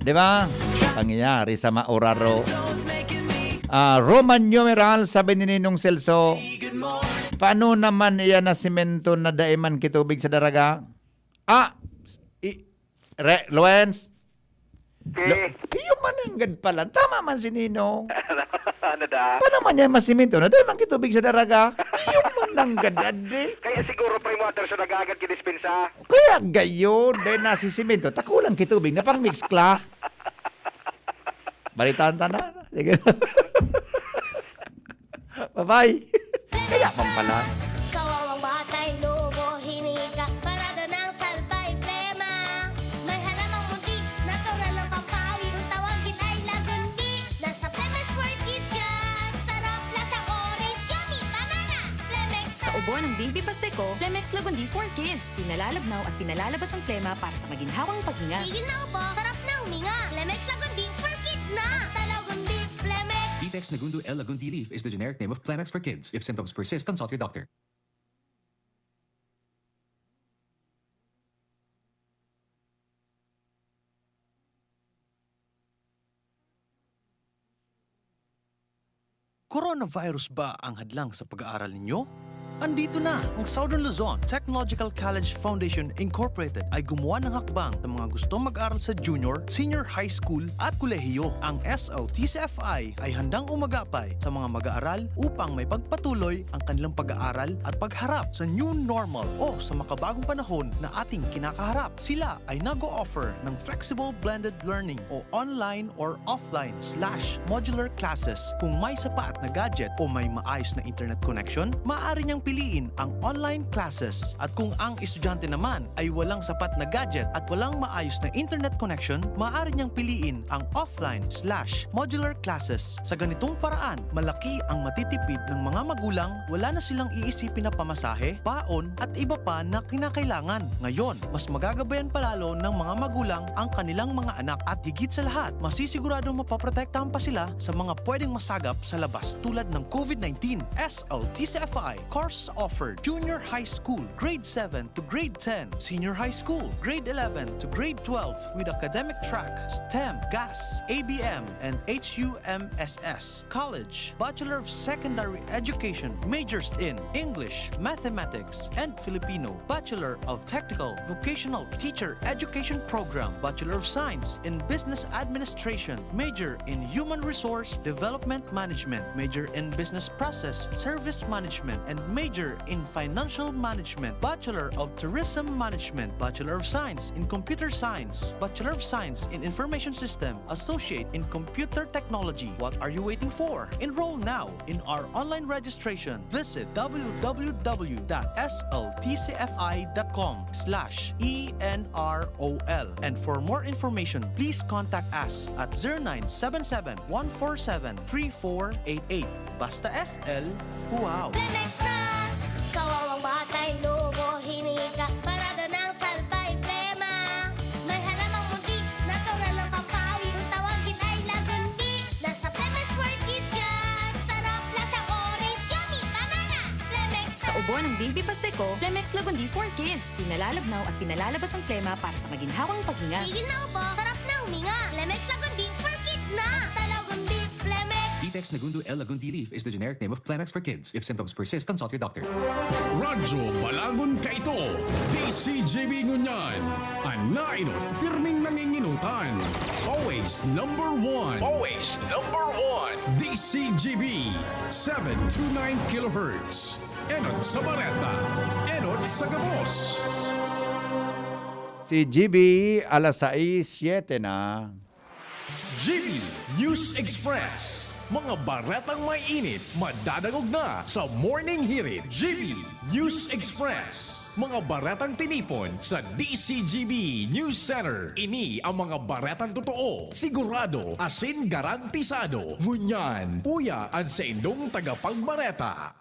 Di ba? Pangyayari sa mauraro. Ah, Roman numeral, sabi ni Ninong Celso, paano naman iyan na simento na dai man kitubig sa daraga? Ah, i-, Re-, Loens? Si Lo-, iyo man nanggad pala. Tama man si Ninong. Ano da? Paano man yan masimento na dai man kitubig sa daraga? Iyo man nanggad, adi. Kaya siguro, Primo Anderson, nag-aagad ki dispensa. Kaya gayon, dahil nasisimento, takulang kitubig na pang mix kla. Balitaan ta na. Sige. Bye-bye. Kaya man pala. Kawawang batay, lobo, hinika, parada ng salbay, plema. May halamang munti, natural ng pampawi. Kung tawagin ay lagundi, nasa Plemex for Kids yan. Sarap, lasang orange, yummy, banana. Plemex. Sa ubo ng baby Pasteco, Plemex Lagundi for Kids. Pinalalabnaw at pinalalabas ang plema para sa maginhawang paghinga. Tigil na ubo, sarap na huminga. Plemex Lagundi for Kids na. Basta Lagundi, Plemex. Ditex Negundo L Lagundi leaf is the generic name of Plemex for Kids. If symptoms persist, consult your doctor. Coronavirus ba ang hadlang sa pag-aaral ninyo? Andito na! Ang Southern Luzon Technological College Foundation Incorporated ay gumawa ng hakbang sa mga gustong mag-aral sa junior, senior high school at kolehiyo. Ang S L T C F I ay handang umagapay sa mga mag-aaral upang may pagpatuloy ang kanilang pag-aaral at pagharap sa new normal o sa makabagong panahon na ating kinakaharap. Sila ay nag-o-offer ng flexible blended learning o online or offline slash modular classes. Kung may sapat na gadget o may maayos na internet connection, maaari niyang piliin ang online classes. At kung ang estudyante naman ay walang sapat na gadget at walang maayos na internet connection, maaari niyang piliin ang offline slash modular classes. Sa ganitong paraan, malaki ang matitipid ng mga magulang, wala na silang iisipin na pamasahe, baon, at iba pa na kinakailangan. Ngayon, mas magagabayan palalo ng mga magulang ang kanilang mga anak at higit sa lahat, masisiguradong mapoprotektahan pa sila sa mga pwedeng masagap sa labas tulad ng COVID nineteen. S L T C F I course offered: Junior High School, Grade seven to Grade ten, Senior High School, Grade eleven to Grade twelve, with academic track, STEM, GAS, A B M, and H U M S S. College, Bachelor of Secondary Education, majors in English, Mathematics, and Filipino, Bachelor of Technical Vocational Teacher Education Program, Bachelor of Science in Business Administration, major in Human Resource Development Management, major in Business Process Service Management, and major in Financial Management, Bachelor of Tourism Management, Bachelor of Science in Computer Science, Bachelor of Science in Information System, Associate in Computer Technology. What are you waiting for? Enroll now in our online registration. Visit w w w dot s l t c f i dot com slash e n r o l. And for more information, please contact us at zero nine seven seven, one four seven, three four eight eight. Basta S L, wow! Plemex na! Kawawang batay, lobo, hinika, parada ng salbay, plema. May halamang munti, natural ng pampawi. Kung tawagin ay lagundi, nasa Plemex for Kids yan. Sarap, lasang orange, yummy, banana. Plemex. Sa ubo ng Baby Pasteco, Plemex Lagundi for Kids. Pinalalabnaw at pinalalabas ang plema para sa maginhawang paghinga. Tigil na ubo, sarap na huminga. Plemex Lagundi for Kids na. Basta Lagundi, Plemex. Ditex Negundo L Lagundi leaf is the generic name of Plemex for Kids. If symptoms persist, consult your doctor. Radyo Balagon kaito, D C G B ngunyan. An nainot, pirming nanginginutan. Always number one. Always number one. D C G B, seven two nine kilohertz. Enot sa bareta, enot sa gabos. Si G B, alas sais, siyete na. G B News Express. Mga baretang may init, madadangog na sa Morning Hirit. G B News Express. Mga baretang tinipon sa D C G B News Center. Ini ang mga baretang totoo, sigurado, asin garantisado. Ngunyan, uya an saindong tagapagbareta.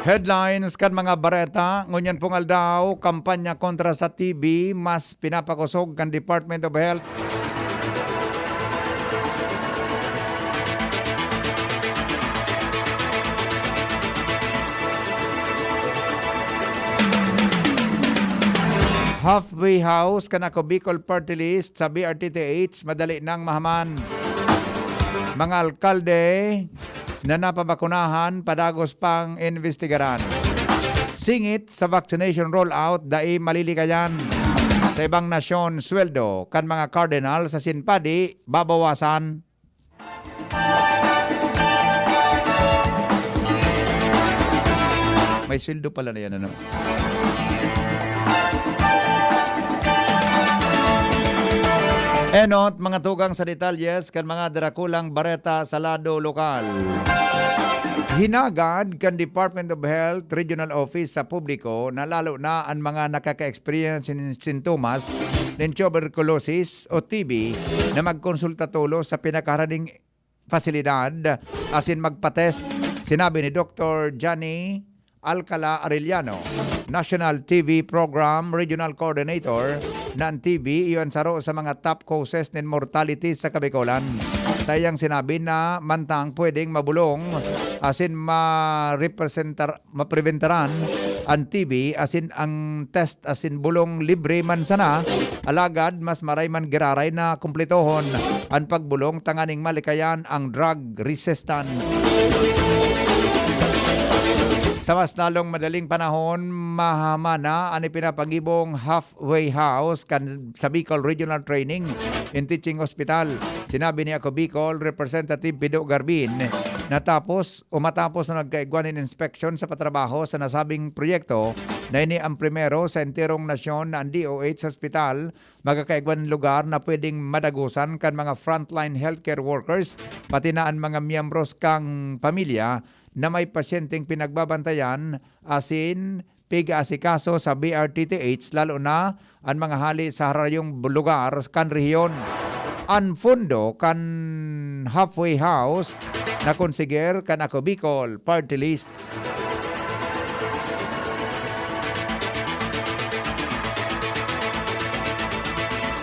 Headlines kan mga bareta. Ngunyan pong aldaw, kampanya kontra sa T B mas pinapakosog kan Department of Health. Halfway house kan Ako Bicol Party List sa B R T T H, madali nang mahaman. Mga alkalde na napabakunahan, padagos pang imbestigaran. Singit sa vaccination rollout, dai malilikayan. Sa ibang nasyon, sweldo kan mga cardinal sa sinpadi babawasan. May sweldo pala na yan, ano? Enot, mga tugang sa detalyes kan mga darakulang bareta sa lado lokal. Hinagad kan Department of Health Regional Office sa publiko na lalo na an mga nakaka-experience nin sintomas nin tuberculosis o T B na magkonsulta tolos sa pinakaharaning pasilidad asin magpa-test. Sinabi ni Doktor Johnny Alcala Arellano, National T B Program Regional Coordinator, na an T B iyo an saro sa mga top causes nin mortality sa Kabicolan. Sa iyang sinabi na mantang pwedeng mabulong asin marepresentar mapreventaran an T B asin ang test asin bulong libre man sana, alagad mas maray man giraray na kumpletohon an pagbulong tanganing malikayan ang drug resistance. Sa mas lalong madaling panahon, mahamana an ipinapagibong halfway house kan sa Bicol Regional Training and Teaching Hospital. Sinabi ni Ako Bicol Representative Pido Garbin na tapos o matapos na nagkaigwa nin inspeksyon sa patrabaho sa nasabing proyekto na ini ang primero sa enterong nasyon na ang D O H Hospital magkakaigwa nin lugar na pwedeng madagosan kan mga frontline healthcare workers, pati na an mga miyembros kan pamilya na may pasyenteng pinagbabantayan asin pig-aasikaso sa B R T T H, lalo na an mga hali sa harayong lugar kan rehiyon. An pondo kan halfway house na konsiger kan Ako Bicol Party List.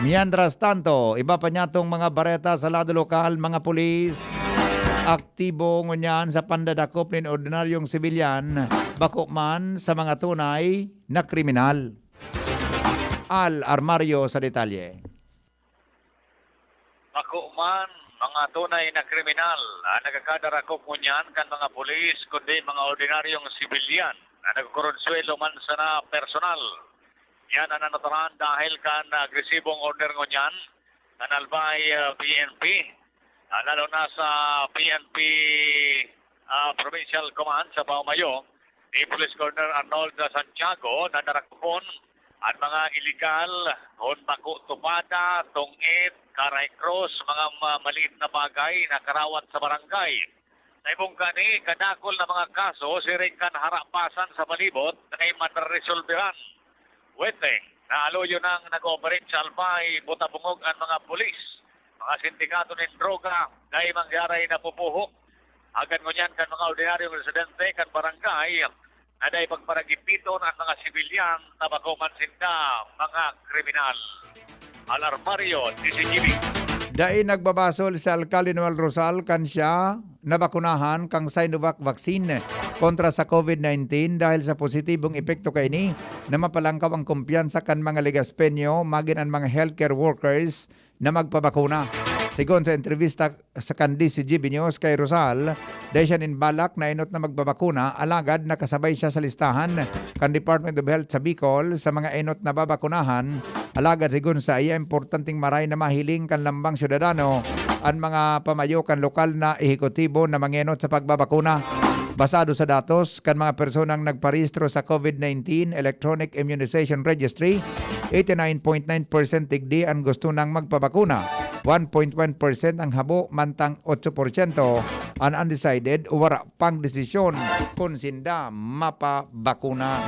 Mientras tanto, iba pa niyatong mga bareta sa lado lokal, mga pulis aktibo ngunyan sa pandadakop nin ordinaryong sibilyan, bako man sa mga tunay na kriminal. Al Armario sa detalye. Bako man mga tunay na kriminal ang nagkakadarakop ngunyan kan mga pulis, kundi mga ordinaryong sibilyan na nagkukonsuwelo man sana personal. Yan ang nanataran dahil kan agresibong order ngunyan kan Albay, ah, P N P, ah, lalo na sa P N P, ah, Provincial Command sa pamamayo ni Police Colonel Arnold Santiago na darakopon an mga iligal, kun bako tupada, tungit, karay krus, mga ma-, maliit na bagay na karawat sa barangay. Sa ibong kani, kadakul na mga kaso siring kan harapasan sa palibot na mareresolberan. Weteng, naaloyo nang nag-ooperate sa Albay, Botabungog an mga pulis. Mga sindikato nin droga, dai man giraray napupuhok. Agad ngunyan kan mga ordinaryong residente kan barangay, na dai pagparagipiton an mga sibilyan, ta bako man sinda mga kriminal. Al Armario, D Z G B. Dai nagbabasol si Alkalde Noel Rosal kan siya nabakunahan kan Sinovac vaccine kontra sa COVID nineteen dahil sa positibong epekto kaini na mapalangkaw ang kumpiyansa kan mga Legaspeño, magin an mga healthcare workers na magpabakuna. Sigon sa entrevista sa kan D Z G B News kay Rosal, dai siya nin balak na enot na magpabakuna, alagad nakasabay siya sa listahan kan Department of Health sa Bicol sa mga enot na babakunahan. Alagad sigon sa iya, importanteng maray na mahiling kan lambang syudadano an mga pamayo kan lokal na ehekutibo na mangenot sa pagbabakuna. Basado sa datos kan mga personang nagparehistro sa COVID nineteen Electronic Immunization Registry, eighty-nine point nine percent digdi an gusto nang magpabakuna. one point one percent ang habo, mantang otso porsyento an undecided o wara pang desisyon kun sinda mapabakuna.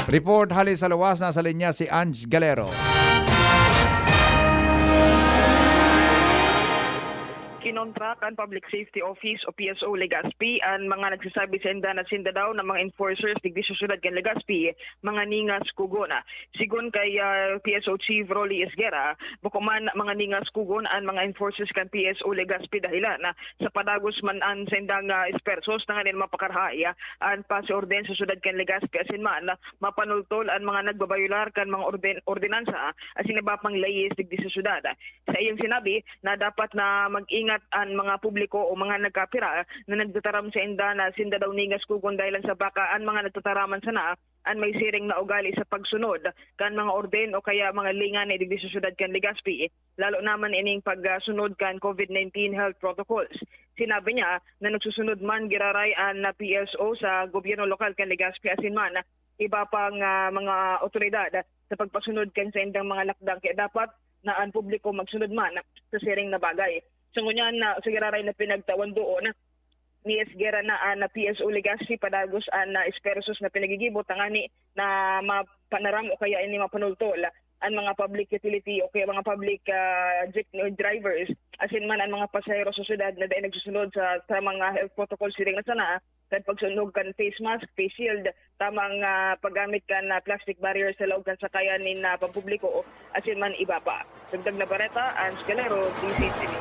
Report hali sa luwas, nasa linya si Ange Galero. Kinontra kan Public Safety Office o P S O Legazpi an mga nagsasabi sainda na sinda daw na mga enforcers digdi sa syudad kan Legazpi, mga ningas kugon. Sigon kay, ah, P S O Chief Rolly Esguerra, bako man mga ningas kugon an mga enforcers kan P S O Legazpi dahelan sa padagos man an saindang, ah, espersos tanganing mapakarahay, ah, an pasi orden sa syudad kan Legazpi asin man mapanultol an mga nagbabayolar kan mga orden-, ordinansa asin iba pang layes digdi sa syudad. Sa iyang sinabi na dapat na mag-ingat an mga publiko o mga nagkapira na nagtataram sainda na sinda daw ningas kugon dahelan sa baka an mga nagtataraman sana an may siring na ugali sa pagsunod kan mga orden o kaya mga linga na digdi sa syudad kan Legazpi, lalo naman ining pagsunod kan COVID nineteen health protocols. Sinabi niya na nagsusunod man giraray an P S O sa gobyerno lokal kan Legazpi asin man iba pang, ah, mga otoridad sa pagpasunod kan saindang mga lakdang, kaya dapat na an publiko magsunod man sa siring na bagay. So, ngunyan na sa giraray na pinagtawan doon ni Esguerra na, ah, na P S O Legazpi padagos an, ah, espersos na pinagigibo tangani na mapanaram o kaya ini mapanultol an mga public utility o kaya mga public, ah, jeepney drivers asin man an mga pasahero sa syudad na dai nagsusunod sa, sa mga health protocols siring na sana kan pagsunog kan face mask, face shield, tamang, ah, paggamit kan, ah, plastic barrier sa laog kan sakayan nin, ah, pampubliko asin man iba pa. Dagdag na bareta, Ange Calero, D C T V.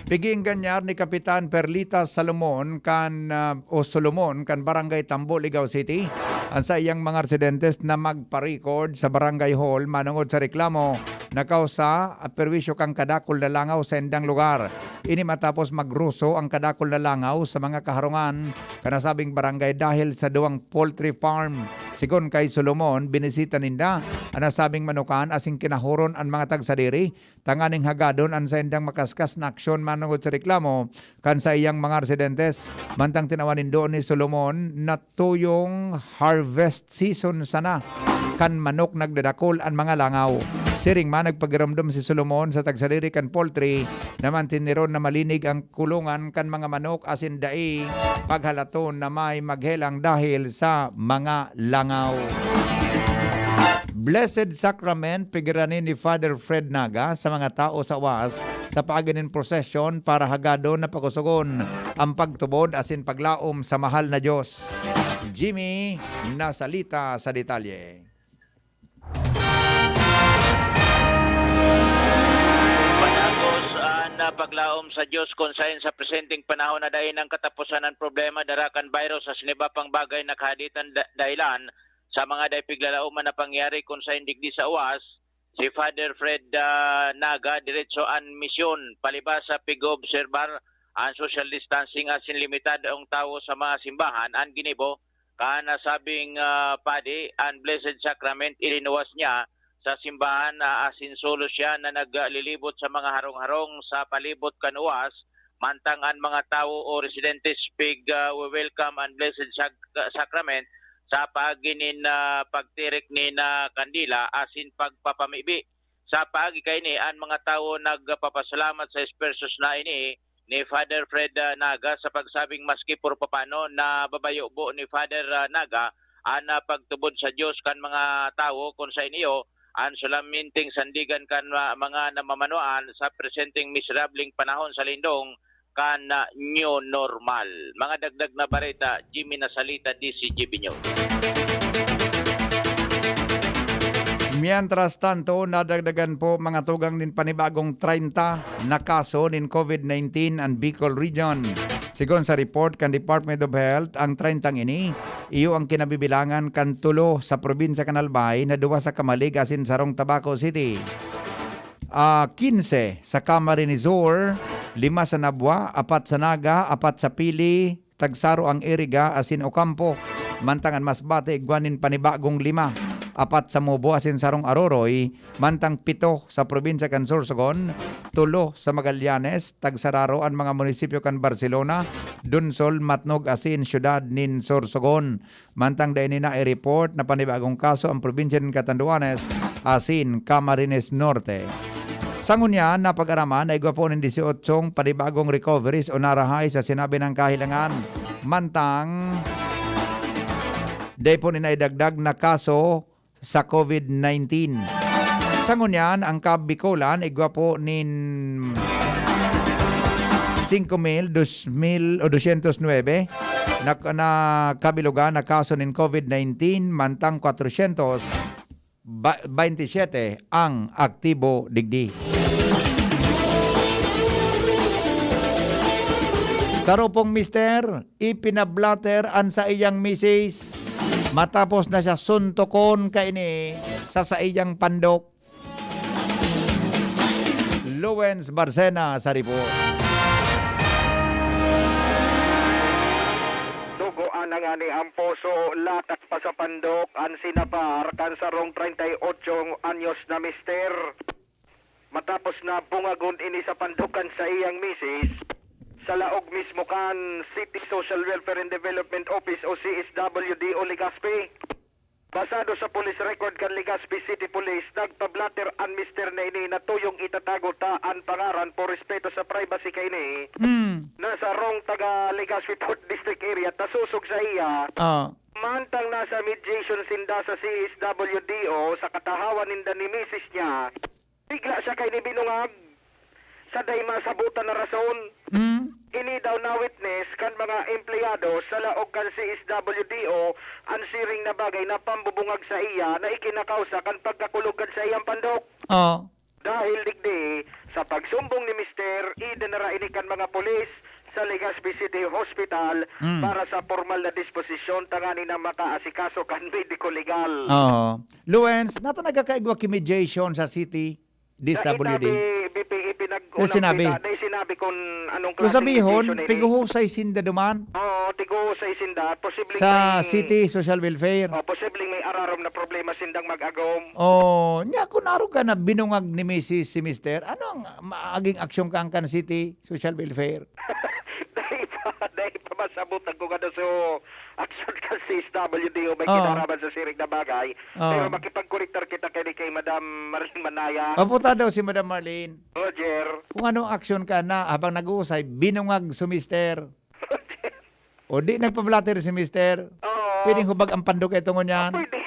Piging ganyar ni Kapitan Perlita Salomon kan, ah, o Solomon kan Barangay Tambo, Ligao City, an saiyang mga residentes na magpa-record sa Barangay Hall manongod sa reklamo na kausa at perwisyo kan kadakul na langaw sa indang lugar. Ini matapos magruso ang kadakul na langaw sa mga kaharungan kan nasabing barangay dahil sa duwang poultry farm. Sigon kay Solomon, binisita ninda an nasabing manokan asin kinahoron an mga tagsadiri tanganing hagadon an saindang makaskas na aksyon manongod sa reklamo kan saiyang mga residentes. Mantang tinawan nindo ni Solomon na tuyong harvest season sana kan manok nagdadakul an mga langaw. Siring man, nagpagiromdom si Solomon sa tagsadiri kan poultry na mantenderon na malinig ang kulungan kan mga manok asin dai paghalaton na may maghelang dahil sa mga langaw. Blessed Sacrament, pigiranin ni Father Fred Naga sa mga tao sa was sa paagi nin prosesyon para hagadon na pakusogon ang pagtubod asin paglaom sa mahal na Diyos. Jimmy Nasalita sa detalye. Padagos an, ah, paglaom sa Diyos kun saen sa presenteng panahon na dai nang kataposan an problema dara kan virus asin iba pang bagay na kahaditan da-, dahelan sa mga dai piglalaoman na pangyayari kun saen digdi sa was, si Father Fred, ah, Naga, diretso an misyon. Palibas sa pig-oobserbar an social distancing asin limitadong tawo sa mga simbahan, an ginibo kan nasabing, ah, padi, an Blessed Sacrament, ilinuwas niya sa simbahan, ah, asin solo siya na naglilibot sa mga harong-harong sa palibot kan was, mantang an mga tawo o residentes pig, ah, welcome an Blessed Sac-, Sacrament sa paagi nin, ah, pagtirik nin, ah, kandila asin pagpapamibi. Sa paagi kaini, an mga tawo nagpapasalamat sa esfuerzos na ini ni Father Fred, ah, Naga sa pagsabing maski puro papano nababayobo ni Father, ah, Naga an, ah, pagtubod sa Dios kan mga tawo kun saen iyo an solamenteng sandigan kan, ah, mga namamanuan sa presenteng miserableng panahon sa lindong kan, ah, new normal. Mga dagdag na bareta, Jimmy Nasalita, D C G B News. Mientras tanto, nadagdagan po mga tugang nin panibagong treinta na kaso nin COVID nineteen an Bicol Region. Sigon sa report kan Department of Health, ang treintang ini, iyo ang kinabibilangan kan tulo sa probinsya kan Albay na duwa sa Camalig asin sarong Tabaco City. Ah, quince sa Camarines Sur, lima sa Nabua, apat sa Naga, apat sa Pili, tagsaro ang Iriga asin Ocampo. Mantang an Masbate igwa nin panibagong lima, apat sa Mobo asin sarong Aroroy, mantang pito sa probinsya kan Sorsogon, Tulo sa Magallanes, tagsararo an mga munisipyo kan Barcelona, Donsol, Matnog asin siyudad nin Sorsogon. Mantang dai ni na-report na panibagong kaso ang probinsya nin Catanduanes asin Camarines Norte. Sa ngunyan, napag-araman na igwa po nin disyotsyong panibagong recoveries o narahay sa sinabi ng kahilangan. Mantang, dai po ni naidagdag na kaso sa COVID nineteen. Sa ngunyan, ang Kabikolan igwa po nin singko mil, dos mil o dosyentos nuebe na, na kabilogan na kaso nin COVID nineteen, mantang kwatrosyentos baynte siyete ang aktibo digdi. Saro pong mister, ipinablatter an saiyang misis matapos na siya suntokon kaini sa saiyang pandok. Lowens Barcena sa report. Dugoan na ngani ang puso, latak pa sa pandok an sinapar kan sarong treinta y ocho anyos na mister. Matapos na bungagon ini sa pandok kan saiyang misis, sa laog mismo kan City Social Welfare and Development Office o C S W D O Legazpi. Basado sa police record kan Legazpi City Police, nagpa-blotter an mister na ini na tuyong itatago ta an pangaran por respeto sa privacy kaini. Mm. Na sarong taga Legazpi Fourth District Area, ta sosog sa iya. Ah. Mantang nasa mediation sinda sa C S W D O sa katahawan ninda ni misis niya, bigla siya kaini binungag sa dai masabotan na rason. Mm. Ini daw na-witness kan mga empleyado sa laog kan C S W D O an siring na bagay na pambubungag sa iya na ikinakausa kan pagkakulog kan saiyang pandok. Oh. Dahil digdi, sa pagsumbong ni mister, idinara ini kan mga pulis sa Legazpi City Hospital Mm. para sa pormal na disposisyon tanganing na makaasikaso kan mediko legal. Oo. Luens, nata nagkakaigwa ki mediation sa city, D S W D? Dai sinabi, B P E, pinag-unang Dai sinabi. pina-, dai sinabi kung anong Kung klaseng sabihon, mediation ini. piguhusay sinda duman. Oo, tiguhusay sinda. Posibleng Sa may City Social Welfare. Oh, posibleng may ararom na problema sindang mag-agom. Oh, nya kun arog ka na binungag ni misis si mister, ano ang maging aksyon kan City Social Welfare? Dai pa, dai pa masabot ang kung ano so aksyon kan C S W D O may Oo. kinaraman sa siring na bagay. Oo. Pero makipagkonektar kita kay, kay Madam Marlene Manaya. Opo ta daw si Madam Marlene. Roger. Kung anong aksyon ka na habang nag-uusay, binungag si mister. O di, nagpa-blotter si mister. Oo. Pwedeng hubag ang pandok ito ngunyan. Ah, pwede.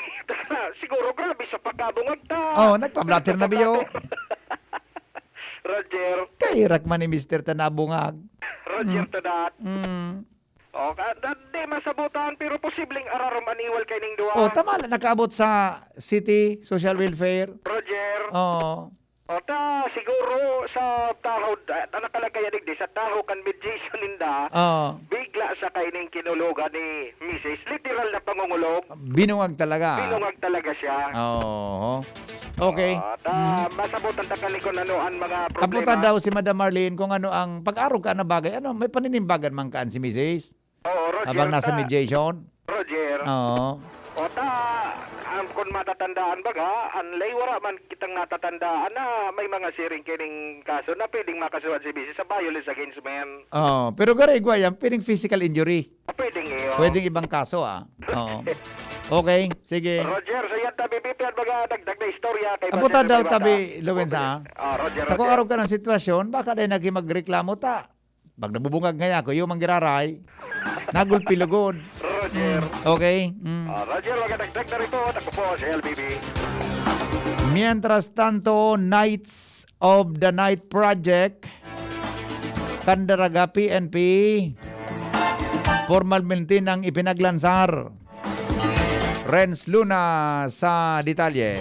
Siguro grabe sa pagkabungag ta. Oo, nagpa-blotter na biyo. Roger. Kairak man ni mister ta nabungag. Roger Mm. to that. Mm. O, ka, da, di masabutan, pero posibleng ararom an iwal kaining duwa. O, tama lang, nakaabot sa City Social Welfare. Roger. Oo. O, ta, siguro sa tahaw, ah, ta, nakalagay yan, digdi, sa tahaw kan mediation ninda, Oo. bigla sa kaining kinulogan ni misis. Literal na pangungulog. Binungag talaga. Binungag talaga siya. Oo. Okay. Ah, ta, Mm. masabutan ta kani kung ano ang mga Abutan problema. daw si Madam Marlene kung ano ang pag-arog ka na bagay. Ano, may paninimbagan man kaan si misis? Oo, Roger, Habang nasa ta, mediation? Roger. Oo. O ta, ang, kung matatandaan baga, ang lay wala man kitang natatandaan na may mga siring kining kaso na pwedeng makasuhan si misis sa violence against men. Oo, pero garo igwa yan, pwedeng physical injury. Ah, pwedeng iyo. Pwedeng ibang kaso, ah. Oo. Okay, sige. Roger, sa yan tabi, Pipi, ang mga dagdag na istorya kay Abutan Roger daw Rivera. tabi, Lorenza, Okay. ah. Ah, Roger, Takong Roger. arog ka ng sitwasyon, baka dahil naging magreklamo ta. Pag nabubungag ngaya ako, yung manggiraray, nagulpi lugod. Roger. Mm, okay. Mm. Ah, Roger, magandang dagdag na rito. Ako po si L B B. Mientras tanto, Knights of the Night Project, Candaraga P N P, formalmente nang ipinaglansar. Renz Luna sa detalye.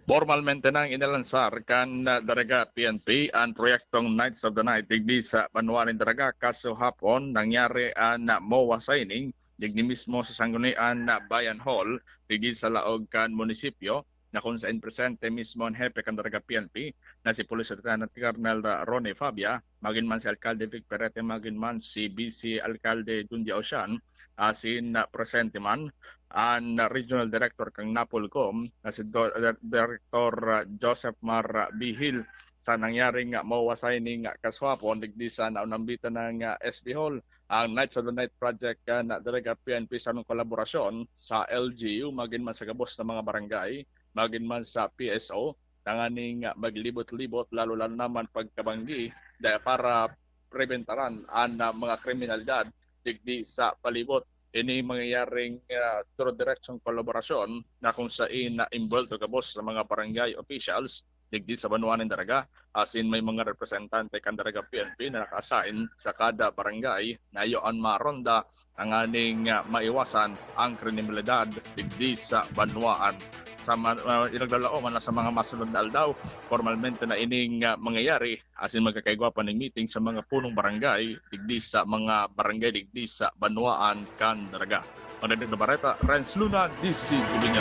Pormalmente nang inalansar kan Daraga P N P an proyektong Knights of the Night digdi sa banwa nin Daraga. Kaso hapon, nangyari an MOA signing digdi mismo sa Sangguniang Bayan Hall, digdi sa laog kan munisipyo, kung sain presente mismo an hepe kan Daraga P N P na si Police Lieutenant Colonel Ronnie Fabia, magin man si Alkalde Vic Perete, magin man si Vice Alkalde Junji Osian, asin, ah, presente man an Regional Director kan Napolcom na si Do-, Director, ah, Joseph Mar Bihil. Sa nangyaring, ah, mawasay ning, ah, kaswapon digdi sa naunambitan ng, ah, S B Hall, ang Night sa the Night Project kan Daraga P N P sa kolaborasyon sa L G U, magin man sa gabos na mga barangay, magin man sa P S O, tanganing, ah, maglibot-libot, lalo-lalo naman pagkabanggi, dahil para prebentaran an, ah, mga kriminalidad digdi sa palibot. Ini mangyayaring, ah, through direksyong kolaborasyon na kung sain na involved o gabos sa mga barangay officials digdi sa banwaan nin Daraga, asin may mga representante kan Daraga P N P na naka-assign sa kada barangay na iyo an maronda tanganing, ah, maiwasan ang kriminalidad digdi sa banwaan. Sa ma-, ah, inaglalao man na sa mga masunod na aldaw, formalmente na ining, ah, mangyayari asin magkakaigwa pa ning meeting sa mga punong barangay digdi sa mga barangay digdi sa banwaan kan Daraga. Magdagdag na bareta, Renz Luna, D C News.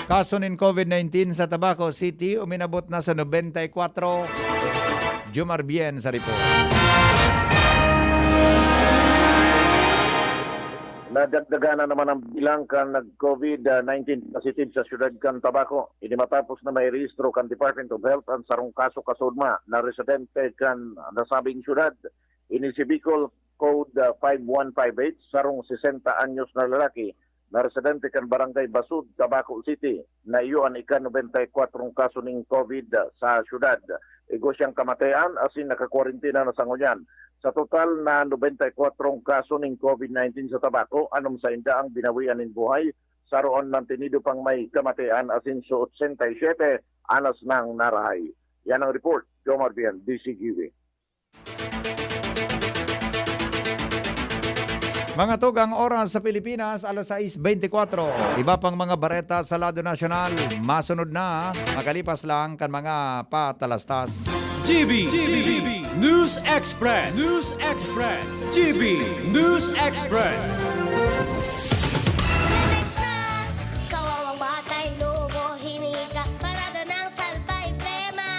Kaso nin COVID nineteen sa Tabaco City uminabot na sa nobenta y kwatro. Jomar Bien sa report. Nadagdagan na naman ang bilang kan nag-COVID nineteen positive sa siyudad kan Tabaco. Ini matapos na mairehistro kan Department of Health an sarong kaso kasudma na residente kan nasabing siyudad. Ini si Bicol Code, ah, five one five eight, sarong sesenta anyos na lalaki na residente kan Barangay Basud, Tabaco City, na iyo an ika-nobenta y kwatro kaso ning COVID sa siyudad. Igwa siyang kamatean asin nakakwarentina na sa ngunyan. Sa total na nobenta y kwatro kaso ning COVID nineteen sa Tabaco, anom sa inda ang binawian nin buhay, saro an mantinido pang may kamatean asin sa otsenta y siyete anas nang narahay. Yan ang report, Jomar Bien, D C G V. Mga tugang, oras sa Pilipinas, alas sais beintikwatro. Iba pang mga bareta sa lado nasyonal, masunod na, makalipas lang kan mga patalastas. G B, G B, News Express, News Express, G B, News Express. Next na, kawawang batay, lubo, hininga, parada ng salbay, plema.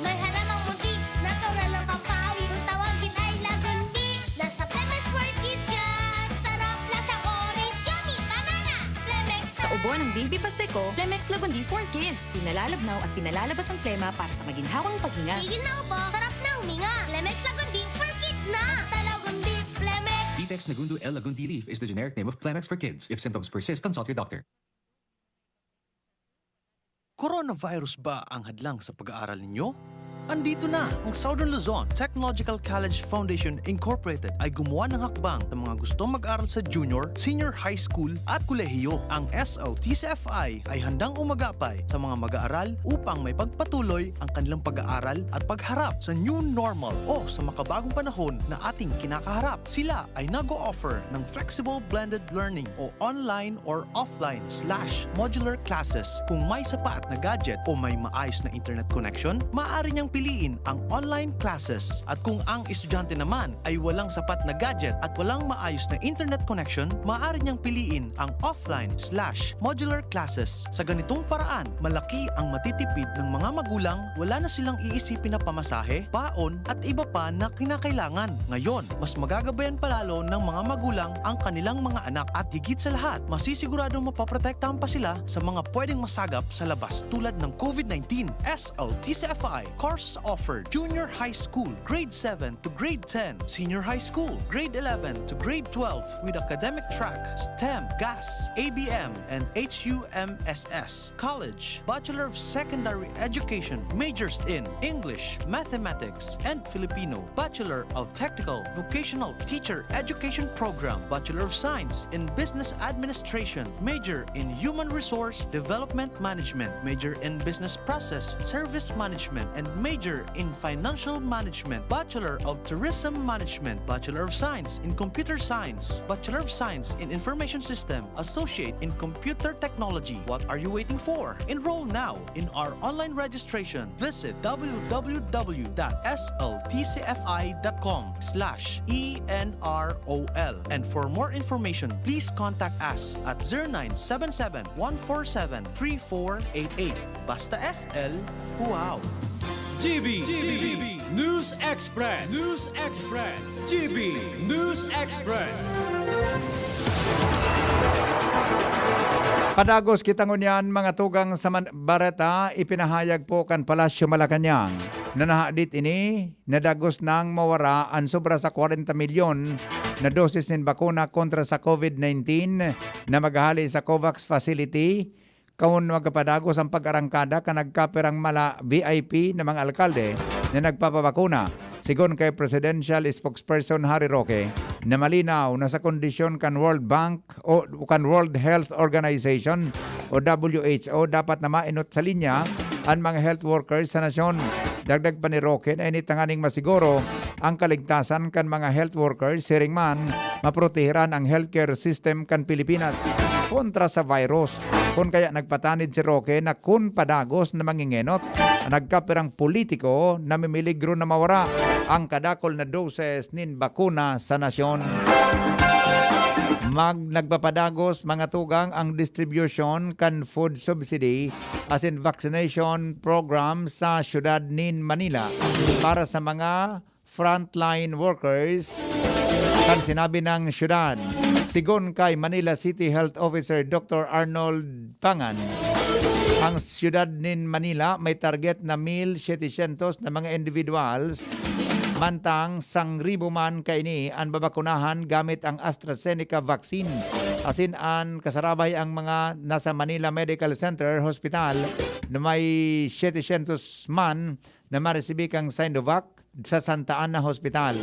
May halamang muntik, natural na pampawi. Kung tawagin ay lagundi, nasa Plemex for Kids yan. Sarap, lasang orange, yummy, banana. Plemex. Sa ubo ng baby pasteko, Plemex Lagundi for Kids. Pinalalabnaw at pinalalabas ang plema para sa maginhawang paghinga. Tigil na ubo, sarap na huminga. Plemex Lagundi for Kids na. Basta Lagundi, Plemex. Vitex Negundo L Lagundi Leaf is the generic name of Plemex for Kids. If symptoms persist, consult your doctor. Coronavirus ba ang hadlang sa pag-aaral ninyo? Andito na! Ang Southern Luzon Technological College Foundation Incorporated ay gumawa ng hakbang sa mga gustong mag-aral sa junior, senior high school at kolehiyo. Ang S L T C F I ay handang umagapay sa mga mag-aaral upang maipagpatuloy ang kanilang pag-aaral at pagharap sa new normal o sa makabagong panahon na ating kinakaharap. Sila ay nag-o-offer ng flexible blended learning o online or offline slash modular classes. Kung may sapat na gadget o may maayos na internet connection, maaari niyang piliin ang online classes. At kung ang estudyante naman ay walang sapat na gadget at walang maayos na internet connection, maaari niyang piliin ang offline slash modular classes. Sa ganitong paraan, malaki ang matitipid ng mga magulang, wala na silang iisipin na pamasahe, baon, at iba pa na kinakailangan. Ngayon, mas magagabayan pa lalo ng mga magulang ang kanilang mga anak at higit sa lahat, masisiguradong mapoprotektahan pa sila sa mga pwedeng masagap sa labas tulad ng COVID nineteen. S L T C F I courses offered: Junior High School, Grade seven to Grade ten, Senior High School, Grade eleven to Grade twelve with academic track, STEM, GAS, A B M, and H U M S S. College, Bachelor of Secondary Education, majors in English, Mathematics, and Filipino, Bachelor of Technical Vocational Teacher Education Program, Bachelor of Science in Business Administration, major in Human Resource Development Management, major in Business Process Service Management, and major Major in Financial Management, Bachelor of Tourism Management, Bachelor of Science in Computer Science, Bachelor of Science in Information System, Associate in Computer Technology. What are you waiting for? Enroll now in our online registration. Visit w w w dot s l t c f i dot com slash e n r o l. And for more information, please contact us at zero nine seven seven, one four seven, three four eight eight. Basta S L, wow! G B, G B, News Express, News Express, G B News Express. Padagos kita ngunyan, mga tugang sa man-, bareta, ipinahayag po kan Palasyo Malacañang na nahadit ini na dagos nang mawara an sobra sa kwarenta milyon na dosis nin bakuna kontra sa covid nineteen na maghale sa COVAX facility, kan magpapadagos an pag-arangkada kan nagkapirang mala V I P na mga alkalde na nagpapabakuna. Sigon kay Presidential Spokesperson Harry Roque, na malinaw na sa kondisyon kan World Bank o kan World Health Organization o W H O, dapat na mainot sa linya an mga health workers sa nasyon. Dagdag pa ni Roque na ini tanganing masiguro ang kaligtasan kan mga health workers, siring man, maprotehiran ang healthcare system kan Pilipinas kontra sa virus. Kun kaya nagpatanid si Roque na kun padagos na mangingenot ang nagkapirang politiko, namimiligro na mawara ang kadakul na doses nin bakuna sa nasyon. Mag-, nagpapadagos, mga tugang, ang distribution kan food subsidy asin vaccination program sa siyudad nin Manila para sa mga frontline workers kan sinabi ng siyudad. Sigon kay Manila City Health Officer Doctor Arnold Pangan, ang siyudad nin Manila may target na mil setecientos na mga individuals, mantang sangribo man kaini an babakunahan gamit ang AstraZeneca vaccine. Asin an kasarabay ang mga nasa Manila Medical Center Hospital na may setecientos man na maresibi kan Sinovac sa Santa Ana Hospital.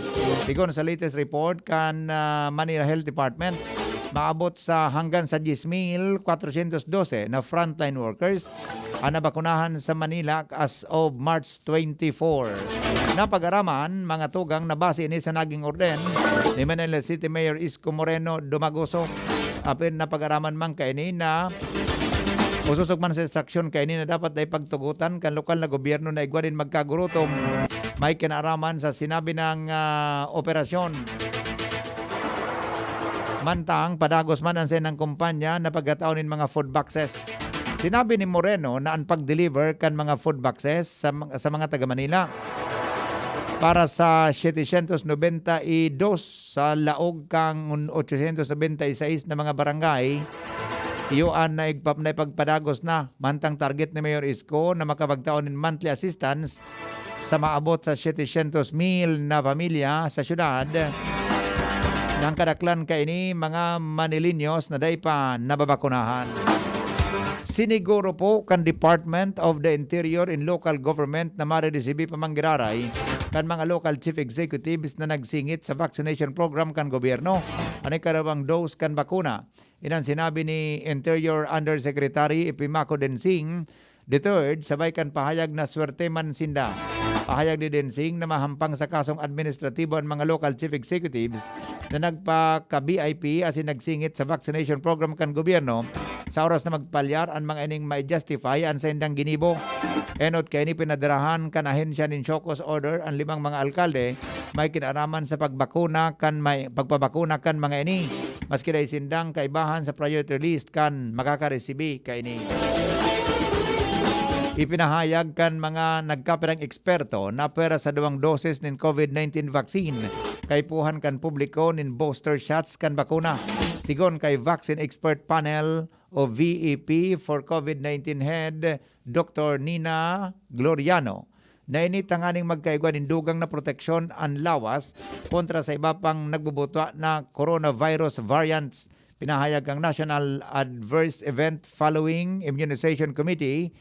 Sigon sa latest report kan, ah, Manila Health Department, maabot sa hanggang sa diyes mil kwatrosyentos dose na frontline workers an nabakunahan sa Manila as of March twenty-four. Napag-araman, mga tugang, na base ini sa naging orden ni Manila City Mayor Isko Moreno Dumagoso. Apin napag-araman man kaini na Ususog man sa instruksyon kaini na dapat dai pagtugotan kan lokal na gobyerno na igwa nin magkagurutom may kinaaraman sa sinabi nang, ah, operasyon. Mantang padagos man an saindang kumpanya na pagkatao nin mga food boxes. Sinabi ni Moreno na an pag-deliver kan mga food boxes sa, sa mga taga Manila para sa setecientos nobenta y dos sa laog kan ochocientos nobenta y seis na mga barangay, iyo an naigpa-, naipagpadagos na. Mantang target ni Mayor Isko na makapagtao nin monthly assistance sa maabot sa setecientos mil na pamilya sa syudad, na ang kadaklan kaini mga Manileños na dai pa nababakunahan. Siniguro po kan Department of the Interior and Local Government na mariresibi pa man giraray kan mga local chief executives na nagsingit sa vaccination program kan gobyerno an ikaduwang dose kan bakuna. Iyan an sinabi ni Interior Undersecretary Epimaco Densing the third, sabay kan pahayag na swerte man sinda. Pahayag ni Densing na mahampang sa kasong administratibo an mga local chief executives na nagpaka-V I P asin nagsingit sa vaccination program kan gobyerno sa oras na magpalyar an mga ining mai-justify an saindang ginibo. Enot kaini, pinadarahan kan ahensya nin show cause order an limang mga alkalde may kinaaraman sa pagbakuna kan may, pagpabakuna kan mga ini, maski dai sindang kaibahan sa priority list kan makakaresibi kaini. Ipinahayag kan mga nagkapirang eksperto na pwera sa duwang doses nin covid nineteen vaccine kaipuhan kan publiko nin booster shots kan bakuna. Sigon kay Vaccine Expert Panel o V E P for covid nineteen Head Doctor Nina Gloriano, na ini tanganing magkaigwa nin dugang na proteksyon an lawas kontra sa iba pang nagbubutwa na coronavirus variants. Pinahayag kan National Adverse Event Following Immunization Committee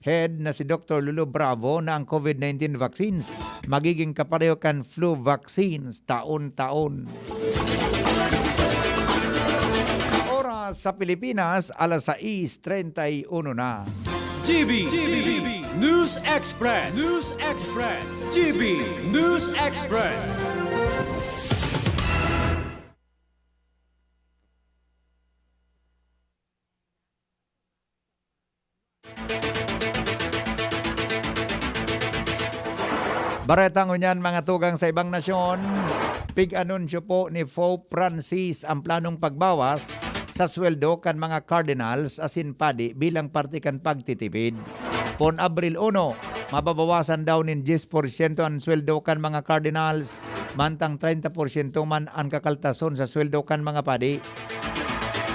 Head na si Doctor Lulu Bravo na ang covid nineteen vaccines magiging kapareho kan flu vaccines taon-taon. Oras sa Pilipinas, alas sais treinta y uno na. G B, G B News Express, News Express, G B News Express. Bareta ngunyan, mga tugang, sa ibang nasyon, pig-anunsyo po ni Pope Francis ang planong pagbawas sa sweldo kan mga cardinals asin padi bilang parte kan pagtitipid. Pon Abril uno, mababawasan daw nin diyes porsyento an sweldo kan mga cardinals, mantang treinta porsyento man an kakaltason sa sweldo kan mga padi,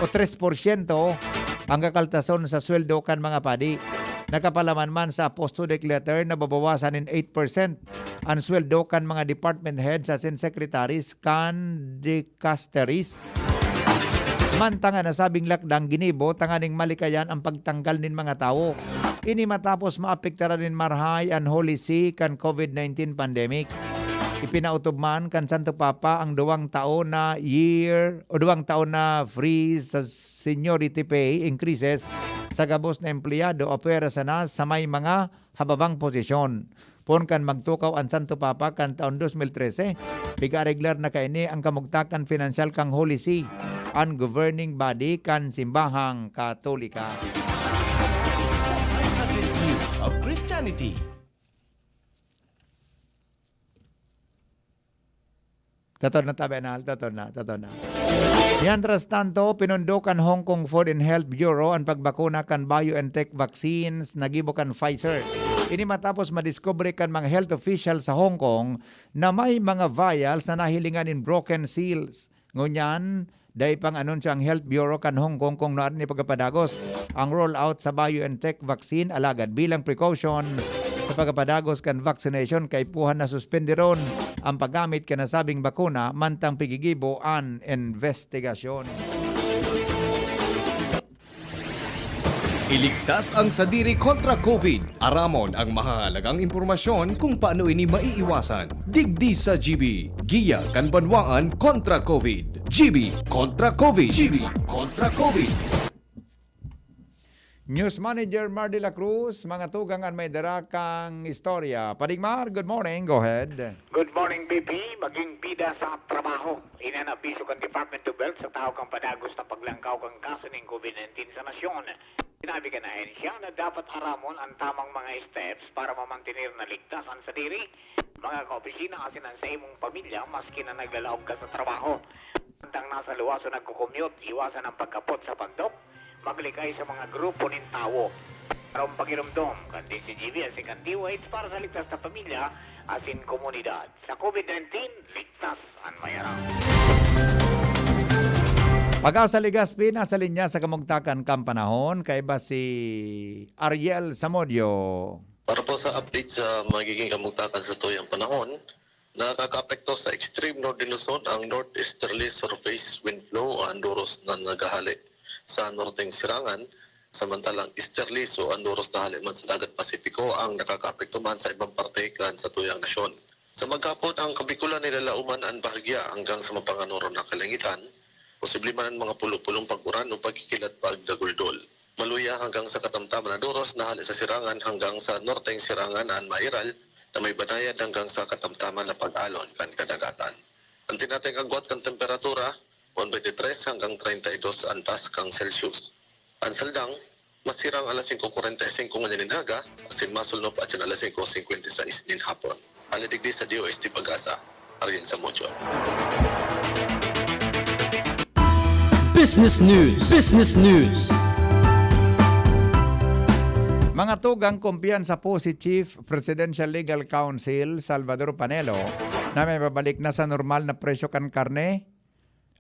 o tres porsyento ang kakaltason sa sweldo kan mga padi. Nakapalaman man sa Apostolic Letter na babawasan nin eight percent an sweldo kan mga department heads asin secretaries kan dicasteries. Mantang an nasabing lakdang ginibo tanganing malikayan ang pagtanggal nin mga tawo. Ini matapos maapektaran nin marahay an Holy See kan COVID nineteen pandemic. Ipinautob man kan Santo Papa ang duwang taon na year o duwang taon na freeze sa seniority pay increases sa gabos na empleyado apwera sana sa may mga hababang posisyon. Poon kan magtukaw an Santo Papa kan taon dos mil trese, pig-areglar na kaini ang kamugtakan pinansyal kan Holy See, an governing body kan Simbahang Katolika. News of Christianity. Totoo na, tabi na, totoo na, totoo na. Mientras tanto, pinundo kan Hong Kong Food and Health Bureau an pagbakuna kan BioNTech vaccines na gibo kan Pfizer. Ini matapos madiskubre kan mga health official sa Hong Kong na may mga vials na nahilingan nin broken seals. Ngunyan, dai pang anunsyo ang Health Bureau kan Hong Kong kung nuarin ipapapadagos ang rollout sa BioNTech vaccine, alagad bilang precaution sa pagpapadagos kan vaccination, kaipuhan na suspenderon ang paggamit kan nasabing bakuna mantang pigigibo an investigasyon. Iligtas ang sadiri kontra COVID. Aramon ang mahahalagang impormasyon kung paano ini maiiwasan. Digdi sa G B, giya kan banwaan kontra COVID. G B kontra COVID. G B kontra COVID. News Manager Mar de la Cruz, mga tugang, an may dara kang istorya. Paring Mar, good morning. Go ahead. Good morning, B P. Maging bida sa trabaho. Ini an abiso kan Department of Health sa tahaw kan padagos na paglangkaw kan kaso nin COVID nineteen sa nasyon. Sinabi kan ahensya na dapat aramon an tamang mga steps para mamantener na ligtas an sadiri, mga kaopisina asin an saimong pamilya maski na naglalaog ka sa trabaho. Mantang nasa luwas o nagko-commute, iwasan an pagkapot sa pandok, maglikay sa mga grupo nin tawo. Karong pagiromdom kan D Z G B asin kan D O H para sa ligtas na pamilya asin komunidad. Sa COVID nineteen, ligtas an mayaram. Pag-asa Legazpi, nasa linya sa kamugtakan kan panahon, kaiba si Ariel Samudio. Para po sa update sa magiging kamugtakan sa tuyang panahon, nakakaapekto sa extreme northern Luzon ang northeasterly surface wind flow o anduros na naghahali sa norteng sirangan, samantalang easterly, so anduros na hali man sa Dagat Pasipiko, ang nakakaapekto man sa ibang parte kan sa tuyang nasyon. Sa maghapon, ang Kabikulan nilalauman an bahagya hanggang sa mapanganuron na kalangitan. Posible man ang mga pulo-pulong pag-uran o pagkikilat pagdaguldol. Maluya hanggang sa katamtaman na doros na hali sa sirangan hanggang sa norteng sirangan an mairal na may banayad hanggang sa katamtaman na pag-alon kan kadagatan. An tinatayong agwat kan temperatura, one twenty-three hanggang treinta y dos antas kan Celsius. An saldang, masirang alas singko kwarenta y singko ngunyan nin aga, asin masulnop atyan alas singko singkwenta y sais nin hapon. Hali digdi sa D O H T Pag-asa, Ariel Samudio. Business News. Business News. Mga tugang, kumpiyansa po si Chief Presidential Legal Counsel Salvador Panelo na may babalik na sa normal na presyo kan karne,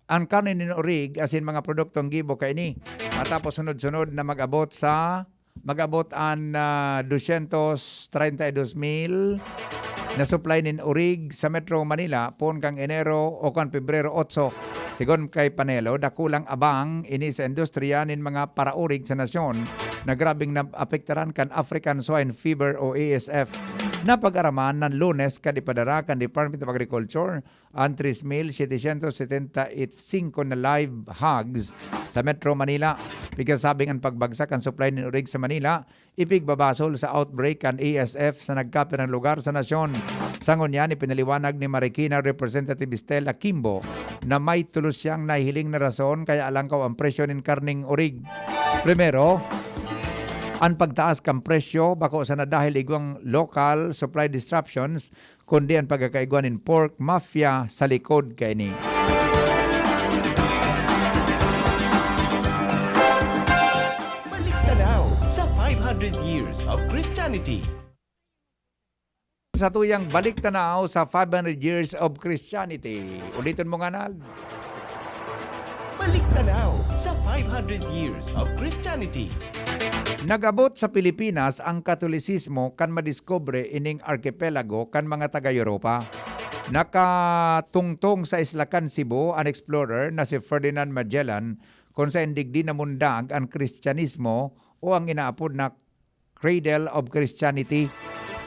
an karne nin orig asin mga produktong gibo kaini, matapos sunod-sunod na mag-abot sa, mag-abot an, ah, dosyentos treinta y dos mil na supply nin orig sa Metro Manila poon kan Enero o kan Pebrero otso. Sigon kay Panelo, dakulang abang ini sa industriya nin mga paraorig sa nasyon na grabeng naapektaran kan African Swine Fever o A S F. Napag-araman nan Lunes kan ipadara kan Department of Agriculture an tres mil setecientos setenta y cinco na live hogs sa Metro Manila. Pikasabing an pagbagsak kan supply nin orig sa Manila ipigbabasol sa outbreak kan A S F sa nagkapirang lugar sa nasyon. Sa ngunyan, ipinaliwanag ni Marikina Representative Stella Kimbo na may tolos siyang nahihiling na rason kaya alangkaw ang presyo nin karning orig. Primero, an pagtaas kan presyo bako sana dahil igwang local supply disruptions, kundi an pagkakaigwa nin pork mafia sa likod kaini. Balik tanaw sa five hundred years of Christianity. Sa tuyang balik tanaw sa five hundred years of Christianity. Uliton mo nganal. Balik tanaw sa five hundred years of Christianity. Nag-abot sa Pilipinas ang Katolisismo kan madiskubre ining arkipelago kan mga taga-Europa. Nakatungtong sa isla kan Cebu an explorer na si Ferdinand Magellan, kun saen digdi namundag an Kristiyanismo o ang inaapod na Cradle of Christianity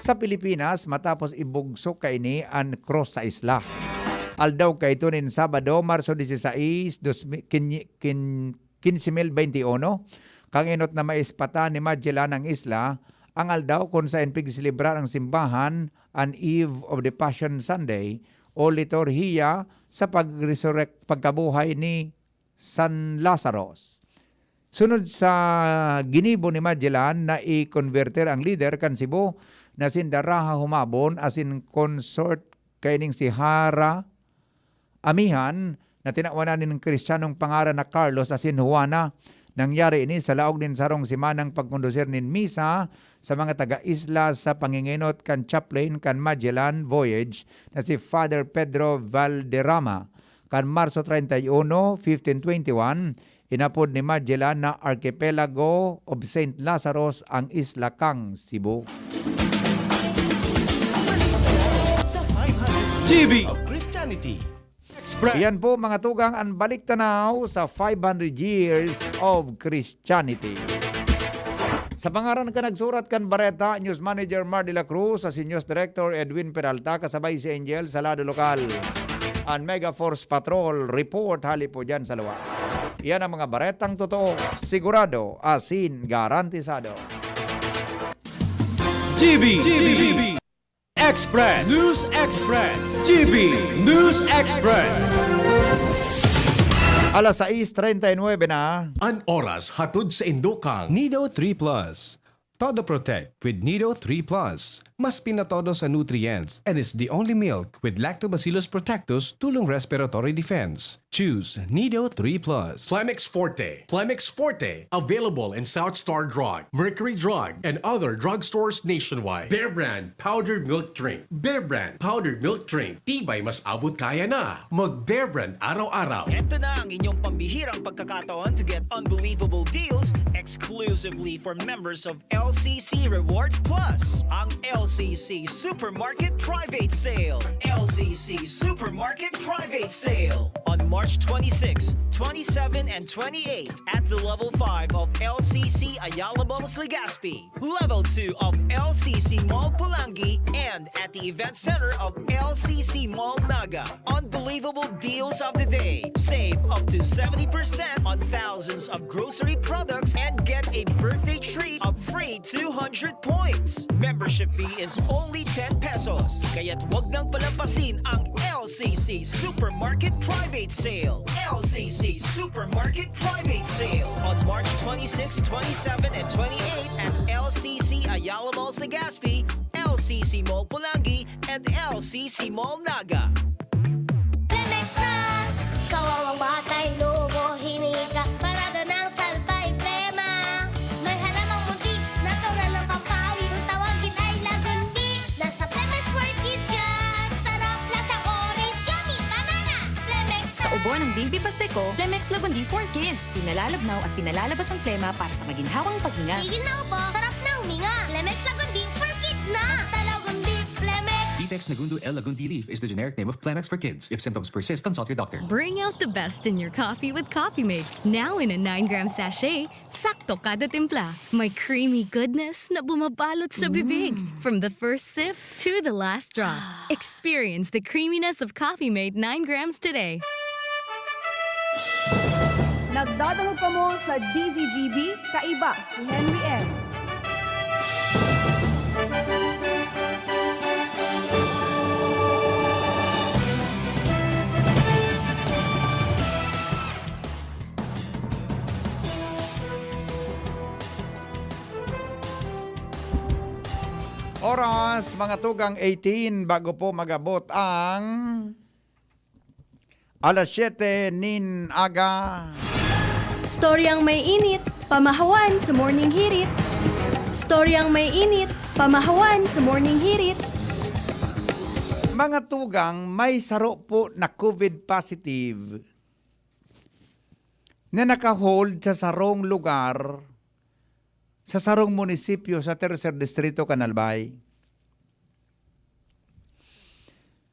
sa Pilipinas matapos ibugso kaini an krus sa isla. Aldaw kaito nin Sabado, Marso dieciséis, dos mi-, quin-, quin-, quince mil veintiuno, kan enot na maispatan ni Magellan ang isla, ang aldaw kun saen pigselebrar ang simbahan an Eve of the Passion Sunday o liturhiya sa pagresurrect-, pagkabuhay ni San Lazarus. Sunod sa ginibo ni Magellan na ikonbertir ang lider kan Cebu na si Daraha Humabon asin consort kaining si Hara Amihan na tinawan na nin Kristiyanong pangaran na Carlos asin Juana. Nangyari ini sa laog nin sarong semanang pagkondusir nin misa sa mga taga-isla sa pangingenot kan chaplain kan Magellan Voyage na si Father Pedro Valderrama. Kan Marso treinta y uno, fifteen twenty-one, inapod ni Magellan na Archipelago of Saint Lazarus ang isla kan Cebu. Sa five hundred G B of Christianity Express. Iyan po, mga tugang, ang balik tanaw sa five hundred years of Christianity. Sa pangaran kan nagsurat kan bareta, News Manager Mar de la Cruz, sa News Director Edwin Peralta, kasabay si Angel Salado Lokal. Ang Mega Force Patrol Report, hali po dyan sa luwas. Iyan ang mga baretang totoo, sigurado, asin garantisado. G B, G B, Express. News Express. G B News Express. Alas sais treinta y nueve na. An oras hatod sa indo kan Nido three Plus. Todo Protect with Nido three Plus. Mas pinatodo sa nutrients and is the only milk with Lactobacillus protectus tulong respiratory defense. Choose Nido three Plus. Plemex Forte. Plemex Forte. Available in South Star Drug, Mercury Drug, and other drugstores nationwide. Bear Brand Powdered Milk Drink. Bear Brand Powdered Milk Drink. Tibay mas abot kaya na. Mag Bear Brand araw-araw. Ito na ang inyong pambihirang pagkakataon to get unbelievable deals exclusively for members of L C C Rewards Plus, ang L C C Supermarket Private Sale. L C C Supermarket Private Sale on March twenty-six, twenty-seven, and twenty-eight at the Level five of L C C Ayala Malls Legazpi, Level two of L C C Mall Pulangi, and at the Event Center of L C C Mall Naga. Unbelievable deals of the day. Save up to seventy percent on thousands of grocery products and get a birthday treat of free two hundred points. Membership fee is only ten pesos. Kaya't wag nang palampasin ang L C C Supermarket Private Sale. L C C Supermarket Private Sale on March twenty-six, twenty-seven, and twenty-eight at L C C Ayala Malls Legazpi, L C C Mall Pulangi, and L C C Mall Naga. Plemex na! Kawawang batay, lobo, hiningi ka, parada ng salbay, plema. May halamang muntik, natural na pampawi. Kung tawagin ay lagundi, nasa Plemex for Kids yan. Sarap, lasang orange, yummy, banana. Plemex Sa na! Ubo ng Baby Pasteco, Plemex Lagundi for Kids. Pinalalabnaw at pinalalabas ang plema para sa maginhawang paghinga. Tigil na ubo, sarap na huminga. Plemex Lagundi for Kids na! Basta Lagundi, Plemex! Di Text Nagundu L Lagundi leaf is the generic name of Kleenex for kids. If symptoms persist, consult your doctor. Bring out the best in your coffee with Coffee Mate. Now in a nine gram sachet, sakto kada timpla. May creamy goodness na bumabalot sa bibig. From the first sip to the last drop. Experience the creaminess of Coffee Mate nine grams today. Nagdadangog kamo sa D Z G B, kaiba si Henry M. Oras, mga tugang eighteen, bago po mag-abot ang alas siyete nin aga. Storyang may init, pamahawan sa morning hirit. Storyang may init, pamahawan sa morning hirit. Mga tugang, may saro po na COVID positive na naka-hold sa sarong lugar, sa sarong munisipyo sa Tercer Distrito kan Albay.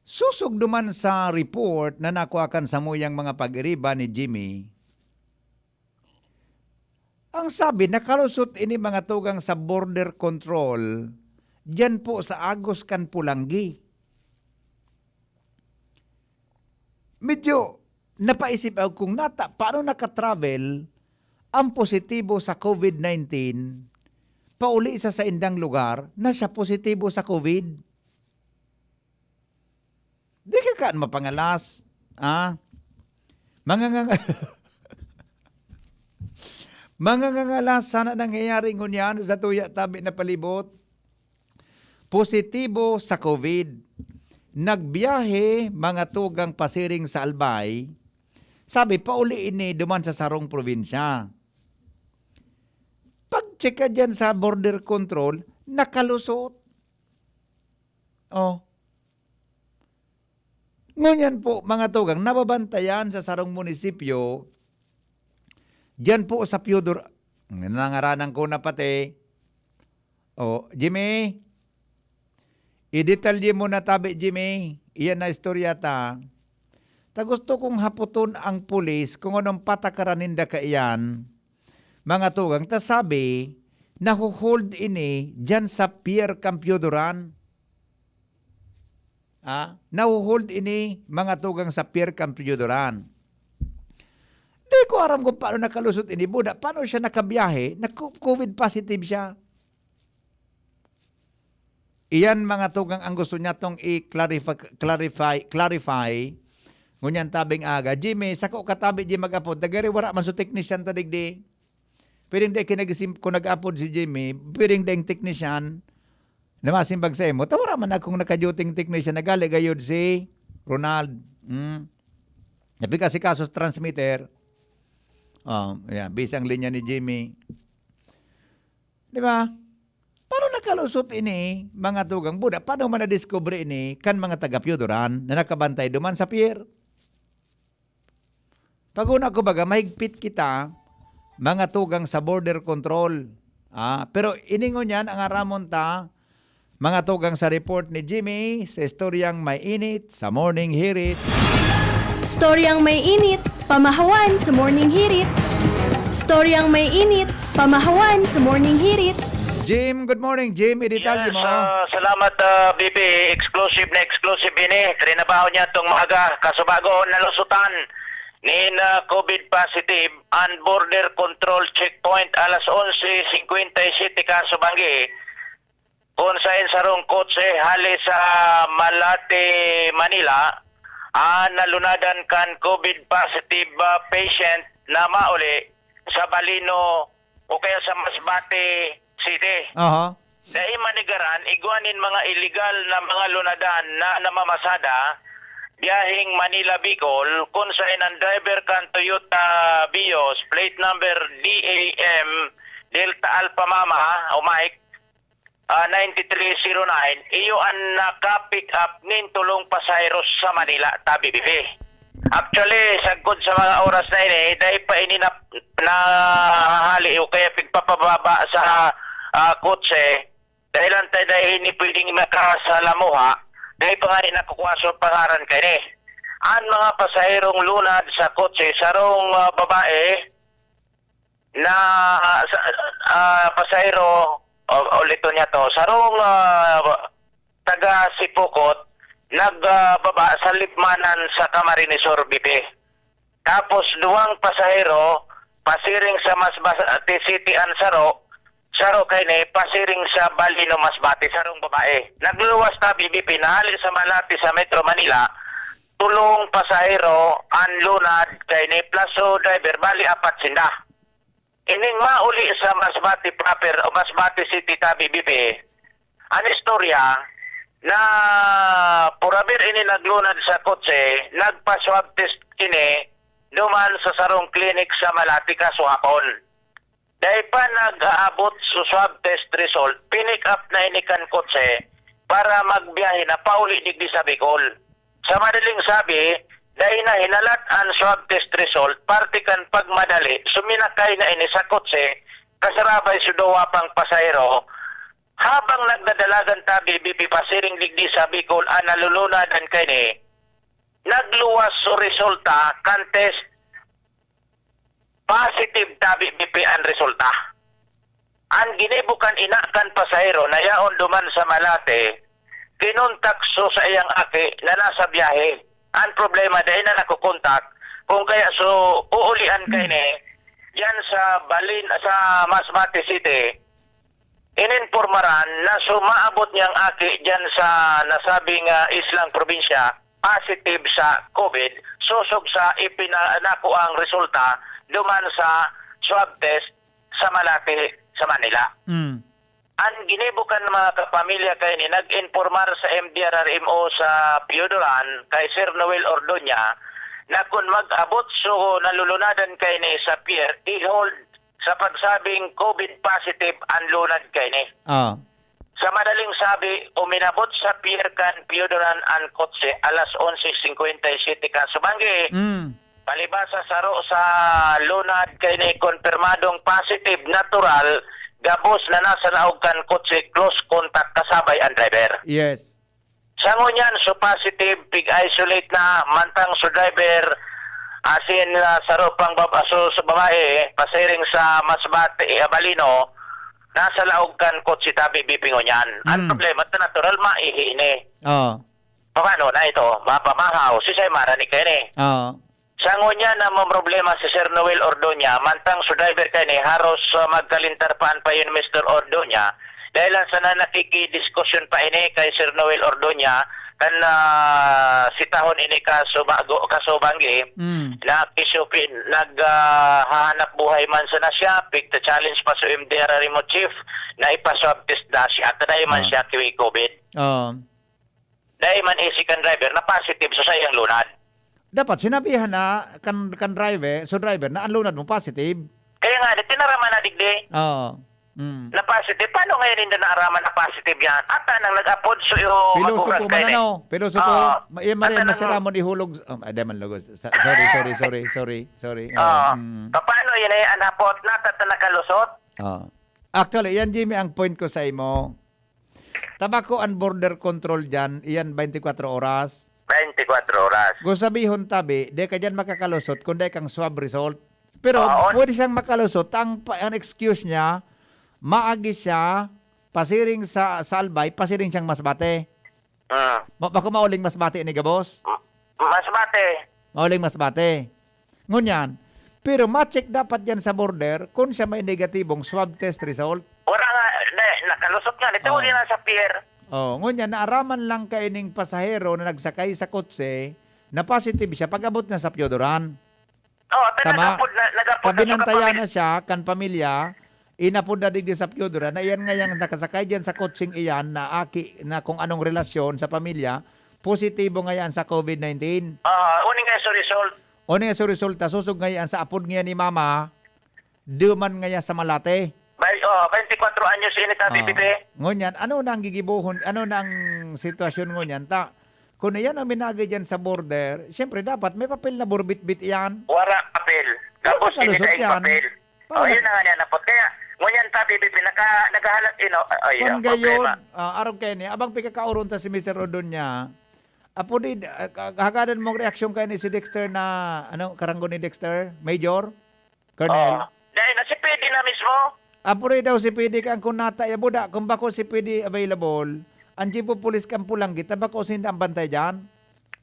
Sosog duman sa report na nakua kan samuyang mga pag-iriba ni Jimmy, ang sabi, nakalusot ini, mga tugang, sa border control, diyan po sa agos kan Pulanggi. Medyo napaisip ako kung nata, paano naka-travel ang positibo sa COVID nineteen pauli sa saindang lugar na siya positibo sa COVID? Di ka kan mapangalas, ah? Mga nga-, mga ngangalas sana nangyayari ngunyan sa tuya tabi na palibot. Positibo sa COVID. Nagbiyahe, mga tugang, pasiring sa Albay. Sabi, pauli ini duman sa sarong probinsya. Pag-check ka dyan sa border control, nakalusot. Oh. Ngunyan po, mga tugang, nababantayan sa sarong munisipyo, diyan po sa Piodor, nangaranan ko na pati. Oh, Jimmy, idetalye mo na tabi, Jimmy. Iyan na istorya ta. Ta gusto kong hapoton ang pulis kung anong patakaran ninda kaiyan, mga tugang. Ta sabi, nahuhold ini diyan sa Pier Campiodoran. Ah, nahuhold ini, mga tugang, sa Pier Campiodoran. Di ko aram kung paano nakalusot ini, buda. Paano siya nakabiyahe? Nag-, COVID positive siya. Iyan, mga tugang, ang gusto niya tong i-clarify, clarify, clarify. Ngunyan tabing aga, Jimmy, sako ka tabi, Jimmy, mag-apod. Dagari, wala man so technician ta digdi. Pwedeng dai kinagisim-, kung nag-apod si Jimmy, pwedeng daing technician na masimbag sa imo. Ta wala man akong naka-duty technician, nagali gayod si Ronald. Hmm. Napiga si kasos transmitter. Oh, yeah, busy ang linya ni Jimmy. Di ba? Paano nakalusot ini, mga tugang? Buda, paano man nadiskubre ini kan mga taga Piodoran na nakabantay duman sa pier? Pag-una ko baga, mahigpit kita, mga tugang, sa border control. Ah, pero iningon yan, ang aramon ta, mga tugang, sa report ni Jimmy, sa istoryang may init, sa morning hirit. Storyang may init, pamahawan sa morning hirit. Storyang may init, pamahawan sa morning hirit. Jim, good morning, Jim. Idetalye Yes, mo. ah, salamat, ah, B B. Exclusive na exclusive ini. Trinabaho niya tong maaga. Kasubago, nalusutan nin, ah, COVID positive and border control checkpoint alas onse singkwenta y siyete kasubanggi. Kung sa sarong kotse hali sa Malate, Manila, ah, nalunadan kan COVID positive, ah, patient na mauli sa Balino o kaya sa Masbate City. Aha. Dai manigaran, igwa nin mga illegal na mga lunadan na namamasada, biyaheng Manila-Bicol, kung saen ang driver kan Toyota Vios, plate number D A M Delta Alpha Mama o Mike, ah, nine three zero nine, iyo an naka-pick up nin tolong pasahero sa Manila, tabi bibi. Actually, sagkod sa mga oras na ini, dai pa ini na, nahahali o kaya pigpapababa sa, ah, kotse. Dahil ang tayo dai ini pwedeng makasalamuha, Dai pa ngani nakukuha sa pangaran kaini. An mga pasahirong lunad sa kotse, sarong, ah, babae na, sa, ah, pasahero, o, uliton niya to, sarong, ah, taga Sipocot, nag, ah, baba sa Libmanan sa Camarines Sur, B P. Tapos duwang pasahero, pasiring sa Masbate City an saro, saro kaini, pasiring sa Balino, Masbate, sarong babae. Nagluluwas ta, B B P, na hali sa Malate sa Metro Manila, tolong pasahero an lunad kaini plus so driver, bali apat sinda. Ining mauli sa Masbate proper o Masbate City ta, B B P, an istorya na purabir ini naglunad sa kotse, nagpa-swab test ini duman sa sarong klinik sa Malate kasuhapon. Dai pa nag-aabot sa swab test result, pinick up na ini kan kotse para magbiyahe na pauli digdi sa Bicol. Sa madaling sabi, dai na hinalat an swab test result, parte kan pagmadali, suminakay na ini sa kotse, kasarabay sa duwa pang pasahero. Habang nagdadalagan ta, B B P, pasiring digdi sa Bicol, an nalulunadan kaini, nagluwas so resulta kan test, positive ta, B B P, an resulta. An ginibo kan ina kan pasahero na yaon duman sa Malate, kinontak so saiyang aki na nasa biyahe. An problema, dai na nakokontak. Kung kaya so, uulian kaini, diyan sa Balin, sa Masbate City, ininpormaran na so maabot niyang aki diyan sa nasabing, ah, islang probinsya, positive sa COVID, sosog sa ipina-, nakuang resulta duman sa swab test sa Malate, sa Manila. Mm. An ginibo kan mga kapamilya kaini, nag-impormar sa M D R R M O sa Pioduran kay Sir Noel Ordoña na kun mag-abot so nalulunadan kaini sa pier, i-hold sa pagsabing COVID positive an lunad kaini. Ah. Sa madaling sabi, uminabot sa pier kan Pioduran an kotse alas onse singkwenta y siyete kasubanggi. Mm. Palibasa saro sa lunad kaini, konpirmadong positive, natural, gabos na nasa laog kan kotse, close contact kasabay an driver. Yes. Sa ngunyan, so positive, pig-isolate na, mantang so driver, asin, ah, saro pang bab-, so, so babae, pasiring sa Masbate, eh, Abalino, nasa laog kan kotse tabi, bipingon yan. Ang Mm. problema, ito natural, maihi ini. Oo. Paano na ito? Mapamahaw, si Saymara ni Kenny. Oo. Sa ngunyan na mamroblema si Sir Noel Ordoña, mantang su driver kaini, haros, ah, magkalintar pa an payo ni Mister Ordoña, dahil lang sana nakikidiskusyon pa ini kay Sir Noel Ordoña, kan, ah, sitahon ini kasubago-, kasubanggi, Mm. na kisupin, nag, ah, hahanap buhay man sana siya, pigta-challenge pa su M D R R M O chief, na ipa-swab test na siya, at dahil man Oo. siya kiwi COVID. Oo. Dai man isi kan driver na positive sa saiyang lunad. Dapat sinabihan na kan, kan driver, so driver na ang lunad mo positive. Kaya nga, di tinaraman na digdi. Oo. Mm. Na positive. Paano ngayon hindi naaraman na positive yan? Ata nang nag-apod so iyo Pilosopo magugang man kayo, ano? Pilosopo, Oo. ma-, iya man Ata rin nang masiramon ihulog. Um, ah, di man lugos. Sa-, sorry, sorry, sorry, sorry, sorry. Oo. Oo, mm. Paano yun eh, anapot na, tata nakalusot? Oo. Actually, yan, Jimmy, ang point ko sa imo. Tabako an border control diyan, iyan twenty-four oras. Twenty-four oras. Gusabihon tabi, di ka diyan makakalusot kun dai kang swab result. Pero Oo. pwede siyang makalusot, ang pa-, ang excuse niya, maagi siya, pasiring sa, sa Albay, pasiring siyang Masbate. Ah. Ma-, bako mauling Masbate ni gabos? M-, Masbate. Mauling Masbate. Ngunyan, pero ma-check dapat diyan sa border kung siya may negatibong swab test result. Wala nga, ne, nakalusot nga, nito Oo. uli na sa pier. Oh, ngunyan, naaraman lang kaining pasahero na nagsakay sa kotse na positive siya pag-abot niya sa Pioduran. Oo, ta Tama? nagapod na, nagapod na sa Kabinantayan kapamilya. na siya, kan pamilya, inapod na digdi sa Pioduran, na iyan nga yang nakasakay diyan sa kotseng iyan na aki na kung anong relasyon sa pamilya, positibo nga yan sa COVID nineteen. Ah, uning nga sa result. Uning nga sa resulta, susog nga yan sa apod nga ni mama, duman nga yan sa Malate. Bay-, oh, twenty-four anyos ini ta, Ah, bibite. ngunyan, ano na ang gigibohon, ano na ang sitwasyon ngunyan? Ta, kung iyan ang minagi diyan sa border, siyempre dapat may papel na burbitbit iyan. Wala papel. Wala Tapos papel, hindi lusot kaing yan. papel. Paano Oh, na- yun na nga niya napot. Kaya, ngunyan ta, P B P, naka-, naghahalat ino, ay, Kun ang gayon, problema. ah, arog kaini, abang pikakaoron ta si Mister Ordoña, apo di, ah, ka-, hagadan mong reaksyon kaini si Dexter na, ano, karanggo ni Dexter? Major? Colonel? Oo. Dahil na si P D na mismo. Apo rin daw si P D ka ang kunata, ya buda, kung bako si P D available, ang chief of police kan Pulanggi, tabako sinda ang bantay dyan?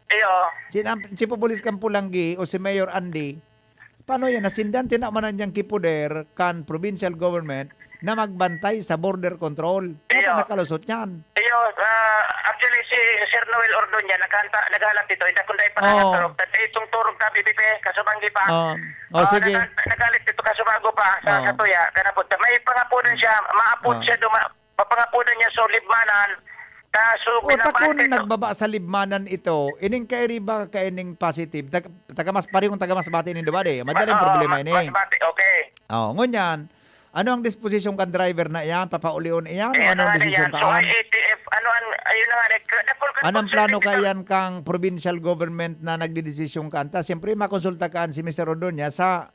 Iyo. Sin-, ang chief of police kan Pulanggi o si Mayor Andy, paano yan? Nasindan, tinaman na niyang kipoder kan provincial government na magbantay sa border control. Iyo. Dapat nakalusot yan. Iyo, ah, actually, si Sir Noel Ordoña, nakanta-, naghalat ito, hindi kundi Oo. pangaturog. Tanda itong turog ka, B B P, kasubanggi pa. Oo. Oh, Ah, sige. naga-, nagalit ito, kasubago pa sa, Oo. sa tuya, kanapot. May pangapunan siya, maapod Oo. siya, duma-, mapangapunan niya, so, libmanan, ta, so, O, binabaan takon ito. nagbaba sa libmanan ito, ining kairiba ka ining positive, tag-, taga mas, parehong taga Masbate ning duwa, di? Madaling Ma-, oo, problema ma-, ini. Masbate, okay. Oh, ngunyan, ano ang disposisyon kan driver na iyan? Papaulion iyan o Ayan anong na nga desisyon yan. So, kaan? I A T F, ano ang, ayun na nga, nag-, dakul ka Anong kung plano saan ka iyan kang provincial government na nagdedesisyon ka? Anta, siyempre, makonsulta kaan si Mister Ordoña sa,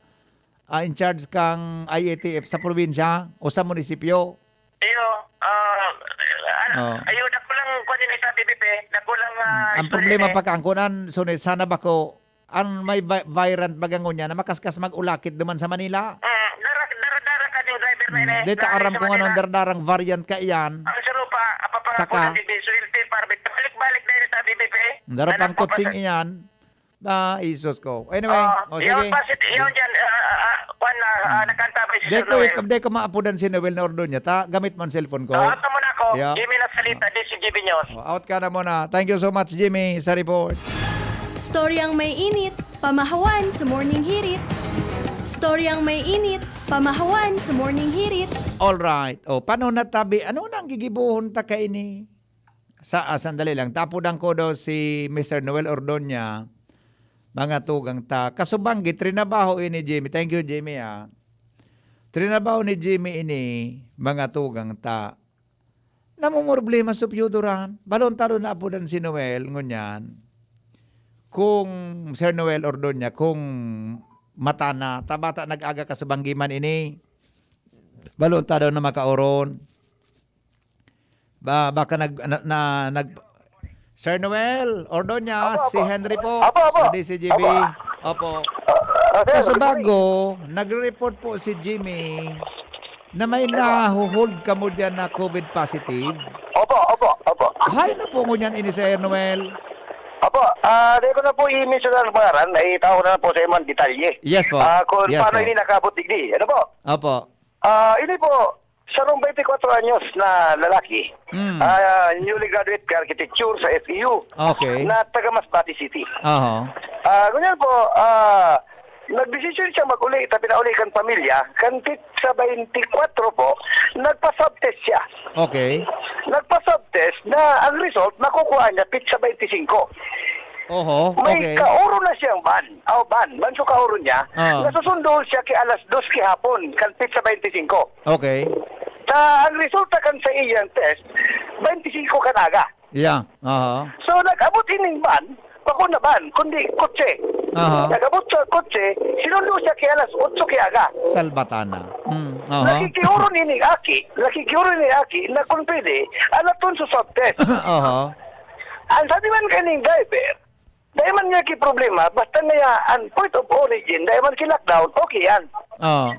ah, in charge kang I A T F sa probinsya o sa munisipyo? Iyo, ah, ano, Oh. ayun, dakul lang kuwan din sa B B P, dakul lang, ah, Ang istorya problema eh. pa kaan, kunan, sunod, sana bako, ang may va-, variant baga ngunyan na makaskas mag-ulakit duman sa Manila. Mm, dara-, dara-dara ka ning driver na Hmm, ini. deta Dara aram sa kung anong Manila. dardarang variant ka iyan. Ang sarupa, apapangako Saka, ng D B S, swerte, parbit. Balik-balik na yun sa B B P. Dara Anak pang ko pa kutsing sa iyan. Ah, isos ko. Anyway, Oo. o, Yaon sige. pa si, yaon dyan, ah, ah, ah, kwan na, ah, Hmm. nakanta pa si Sir Di ko, Noel. di ko maapudan si Noel na Ordoña, ta? Gamit mo ang cellphone ko. Ah, ito muna ako. Yeah. Jimmy Nasalita, D C G B News. Oh, out ka na muna. Thank you so much, Jimmy, sa report. Storyang may init, pamahawan sa Morning Hirit. Storyang may init, pamahawan sa Morning Hirit. All right. Oh, paano natabi? Ano nang gigibohon ta kaini? Sa, ah, sandali lang. Tapudan ko daw si Mister Noel Ordoña. Mga tugang ta. Kasubanggi, trinabaho ini, Jimmy. Thank you, Jimmy, ah. Trinabaho ni Jimmy ini, mga tugang ta. Namumroblema sa piyuduran. Balon ta daw naapudan si Noel, ngunyan. Kung Sir Noel Ordoña, kung mata na, tabata nag-aga ka sa banggiman ini. Balon ta daw na makaoron. Ba, baka nag-, na, na, nag-, Sir Noel Ordoña, Opo, si opo. Henry po, Opo, opo. sa D C G B. Opo. Opo. Ah, sir, Kaso good morning. bago, nagre-report po si Jimmy na may nahu-hold kamo diyan na COVID positive. Opo, opo, opo. Hay na po ngunyan ini, Sir Noel. Opo, ah, di ko na po i-mention ang pangaran, ay tao na po sa imong detalye. Yes po. Ah, kung Yes paano po. ini nakabot digdi. Ano po? Opo. Ah, ini po, sarong twenty-four anyos na lalaki, Mm. ah, newly graduate ka architecture sa F E U, Okay. na taga Masbate City. Aha. Ah, ngunyan po, ah, nagdesisyon siya mag-uli, ta pinauli kan pamilya, kan petsa twenty-four po, nagpa-swab test siya. Okay. Nagpa-swab test na ang result, makukuha niya petsa twenty-five. Oho, May okay. kaoro na siyang ban. Aw, ban. Ban so kaoro niya. Ah. Nasusundo siya ki alas dos ki hapon, kan petsa twenty-five. Okay. Ta, ang resulta kan sa iyang test, twenty-five kan aga. Yeah. Aha. So, nag-abot ining ban, bako na ban, kundi kotse. Aha. Nag-abot sa kotse, sinundo siya ki alas otso ki aga. Salbatana. Mm. Aha. Nakikioro ini aki, nakikioro ini aki, na kung pwede, alaton sa swab test. Aha. Ang sabi man kaning driver, dai man niya ki problema, basta niya ang point of origin, dai man ki lockdown, okay yan. Oo.